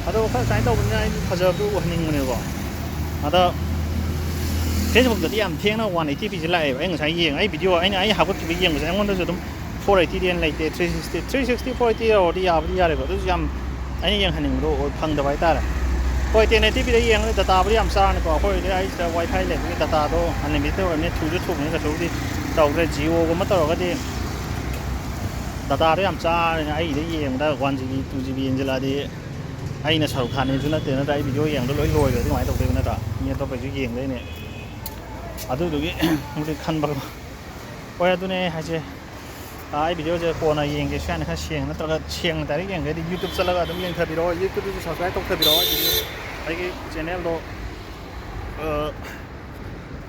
ꯑꯗꯣ ꯈꯔ ꯁꯨꯃꯥꯏꯅ ꯇꯧꯕꯅꯤꯅ ꯑꯩꯗꯤ ꯐꯖꯕꯗꯨ ꯎꯍꯟꯅꯤꯡꯕꯅꯦꯕꯀꯣ꯫ ꯑꯗ ꯐꯦꯁꯕꯨꯛꯇꯗꯤ ꯌꯥꯝ ꯊꯦꯡꯅ ꯋꯥꯟ ꯑꯩꯠꯇꯤ ꯄꯤꯁꯦ ꯂꯥꯛꯑꯦꯕ꯫ ꯑꯩ ꯉꯁꯥꯏ ꯌꯦꯡꯉ, ꯑꯩ ꯚꯤꯗꯤꯑꯣ ꯑꯩꯅ, ꯑꯩ ꯍꯥꯞꯀꯠꯈꯤꯕ ꯌꯦꯡꯕꯁꯦ ꯑꯩꯉꯣꯟꯗꯁꯨ ꯑꯗꯨꯝ Four eighty ꯗꯤ ꯍꯦꯟꯅ ꯂꯩꯇꯦ꯫ Three sixty, three sixty, four eighty ꯌꯧꯔꯗꯤ ꯌꯥꯕꯨꯗꯤ ꯌꯥꯔꯦꯕ, ꯑꯗꯨꯁꯨ ꯌꯥꯝ ꯑꯩꯅ ꯌꯦꯡꯍꯟꯅꯤꯡꯕꯗꯣ ꯐꯪꯗꯕ ꯍꯥꯏꯇꯥꯔꯦ꯫ ꯍꯣꯏ, ten eighty ꯄꯤꯗ ꯌꯦꯡꯉꯗꯤ ꯗꯇꯥꯕꯨꯗꯤ ꯌꯥꯝ ꯆꯥꯔꯅꯤꯀꯣ꯫ ꯑꯩꯈꯣꯏꯗꯤ ꯑꯩ ꯁꯤꯗ ꯋꯥꯏꯐꯥꯏ ꯂꯩꯕꯒꯤ ꯗꯇꯥꯗꯣ unlimited ꯑꯣꯏꯔꯕꯅꯤꯅ ꯊꯨꯁꯨ ꯊꯨꯕꯅꯤꯅ ꯀꯩꯁꯨꯕꯨꯗꯤ ꯇꯧꯗ꯭ꯔꯦ꯫ ꯖꯤꯑꯣꯒꯨꯝꯕ ꯇꯧꯔꯒꯗꯤ ꯗꯇꯥꯗꯣ ꯌꯥꯝ ꯆꯥꯔꯅꯤ꯫ ꯑꯩꯒꯤꯗ ꯌꯦꯡꯕꯗ one GB, two GB ꯌꯦꯡꯁꯤꯜꯂꯛꯑꯗꯤ ꯑꯩꯅ ꯁꯔꯨꯛ ꯈꯥꯟꯅꯤꯁꯨ ꯅꯠꯇꯦ, ꯅꯠꯇ꯭ꯔꯥ? ꯑꯩ ꯚꯤꯗꯤꯑꯣ ꯌꯦꯡꯕꯗ ꯂꯣꯏ ꯂꯣꯏꯈ꯭ꯔꯗꯤ ꯀꯃꯥꯏꯅ ꯇꯧꯗꯣꯏꯕ, ꯅꯠꯇ꯭ꯔꯥ? ꯃꯤ ꯑꯇꯣꯞꯄꯁꯨ ꯌꯦꯡꯗꯣꯏꯅꯦ꯫ ꯑꯗꯨꯗꯨꯒꯤ ꯍꯧꯖꯤꯛ ꯈꯟꯕ꯫ ꯍꯣꯏ, ꯑꯗꯨꯅꯦ ꯑꯩ ꯍꯥꯏꯁꯦ꯫ ꯑꯥ, ꯑꯩ ꯚꯤꯗꯤꯑꯣꯁꯦ ꯀꯣꯟꯅ ꯌꯦꯡꯒꯦꯁꯨ ꯌꯥꯅꯤ, ꯈꯔ ꯁꯦꯡꯅ, ꯅꯠꯇ꯭ꯔꯒ ꯁꯦꯡꯅ direct ꯌꯦꯡꯒꯦꯗꯤ YouTube ꯆꯠꯂꯒ ꯑꯗꯨꯝ ꯌꯦꯡꯊꯕꯤꯔꯛꯑꯣ꯫ YouTubeꯇꯁꯨ subscribe ꯇꯧꯊꯕꯤꯔꯛꯑꯣ꯫ ꯑꯩꯒꯤ, ꯑꯩꯒꯤ channelꯗꯣ, ꯑꯥ,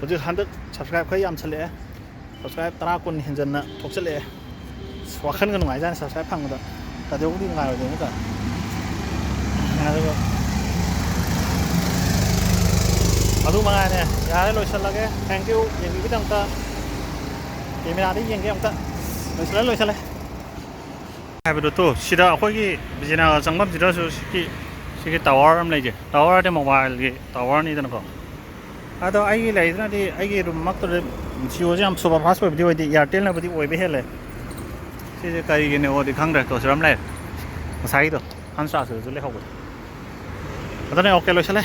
ꯍꯧꯖꯤꯛ ꯍꯟꯗꯛ subscribe ꯈꯔ ꯌꯥꯝꯁꯜꯂꯛꯑꯦ꯫ Subscribe ꯇꯔꯥ, ꯀꯨꯟ ꯍꯦꯟꯖꯟꯅ ꯊꯣꯛꯆꯜꯂꯛꯑꯦ꯫ ꯑꯁ, ꯋꯥꯈꯜꯒ ꯅꯨꯡꯉꯥꯏꯖꯥꯠꯅꯤ subscribe ꯐꯪꯕꯗ꯫ ꯀꯩꯗꯧꯕꯗꯤ ꯅꯨꯡꯉꯥꯏꯔꯣꯏꯗꯣꯏꯅꯣ ꯅꯠꯇ꯭ꯔꯥ? ꯑꯗꯨꯒ ꯑꯗꯨ ꯃꯉꯥꯏꯔꯦ꯫ ꯌꯥꯔꯦ, ꯂꯣꯏꯁꯤꯜꯂꯒꯦ꯫ Thank you ꯌꯦꯡꯕꯤꯕꯒꯤꯗꯃꯛꯇ꯫ Cameraꯗ ꯌꯦꯡꯒꯦ ꯑꯃꯨꯛꯇ꯫ ꯂꯣꯏꯁꯤꯜꯂꯦ, ꯂꯣꯏꯁꯤꯜꯂꯦ꯫ ꯍꯥꯏꯕꯗꯣ ꯇꯨ, ꯁꯤꯗ ꯑꯩꯈꯣꯏꯒꯤ ꯕꯤꯖꯦꯅꯒꯔ ꯆꯪꯐꯝꯁꯤꯗꯁꯨ ꯁꯤꯒꯤ, ꯁꯤꯒꯤ tower ꯑꯃ ꯂꯩꯖꯩ꯫ Tower ꯍꯥꯏꯗꯤ mobileꯒꯤ towerꯅꯤꯗꯅꯀꯣ꯫ ꯑꯗꯣ ꯑꯩꯒꯤ ꯂꯩꯗꯨꯅꯗꯤ, ꯑꯩꯒꯤ roomꯃꯛꯇꯨꯗ Jioꯁꯦ ꯌꯥꯝ super fast ꯑꯣꯏꯕꯗꯤ ꯑꯣꯏꯗꯦ, Airtelꯅꯕꯨꯗꯤ ꯑꯣꯏꯕ ꯍꯦꯜꯂꯦ꯫ ꯁꯤꯁꯦ ꯀꯔꯤꯒꯤꯅꯣꯗꯤ ꯈꯪꯗ꯭ꯔꯦ, ꯇꯣ, ꯁꯤꯗ ꯑꯃ ꯂꯩꯔꯦ꯫ ꯉꯁꯥꯏꯒꯤꯗꯣ, ꯐꯥꯟꯁ ꯔꯥꯁꯇꯁꯨ ꯂꯩꯍꯧꯕꯗꯣ꯫ ꯑꯗꯨꯅꯦ, okay, ꯂꯣꯏꯁꯜꯂꯦ꯫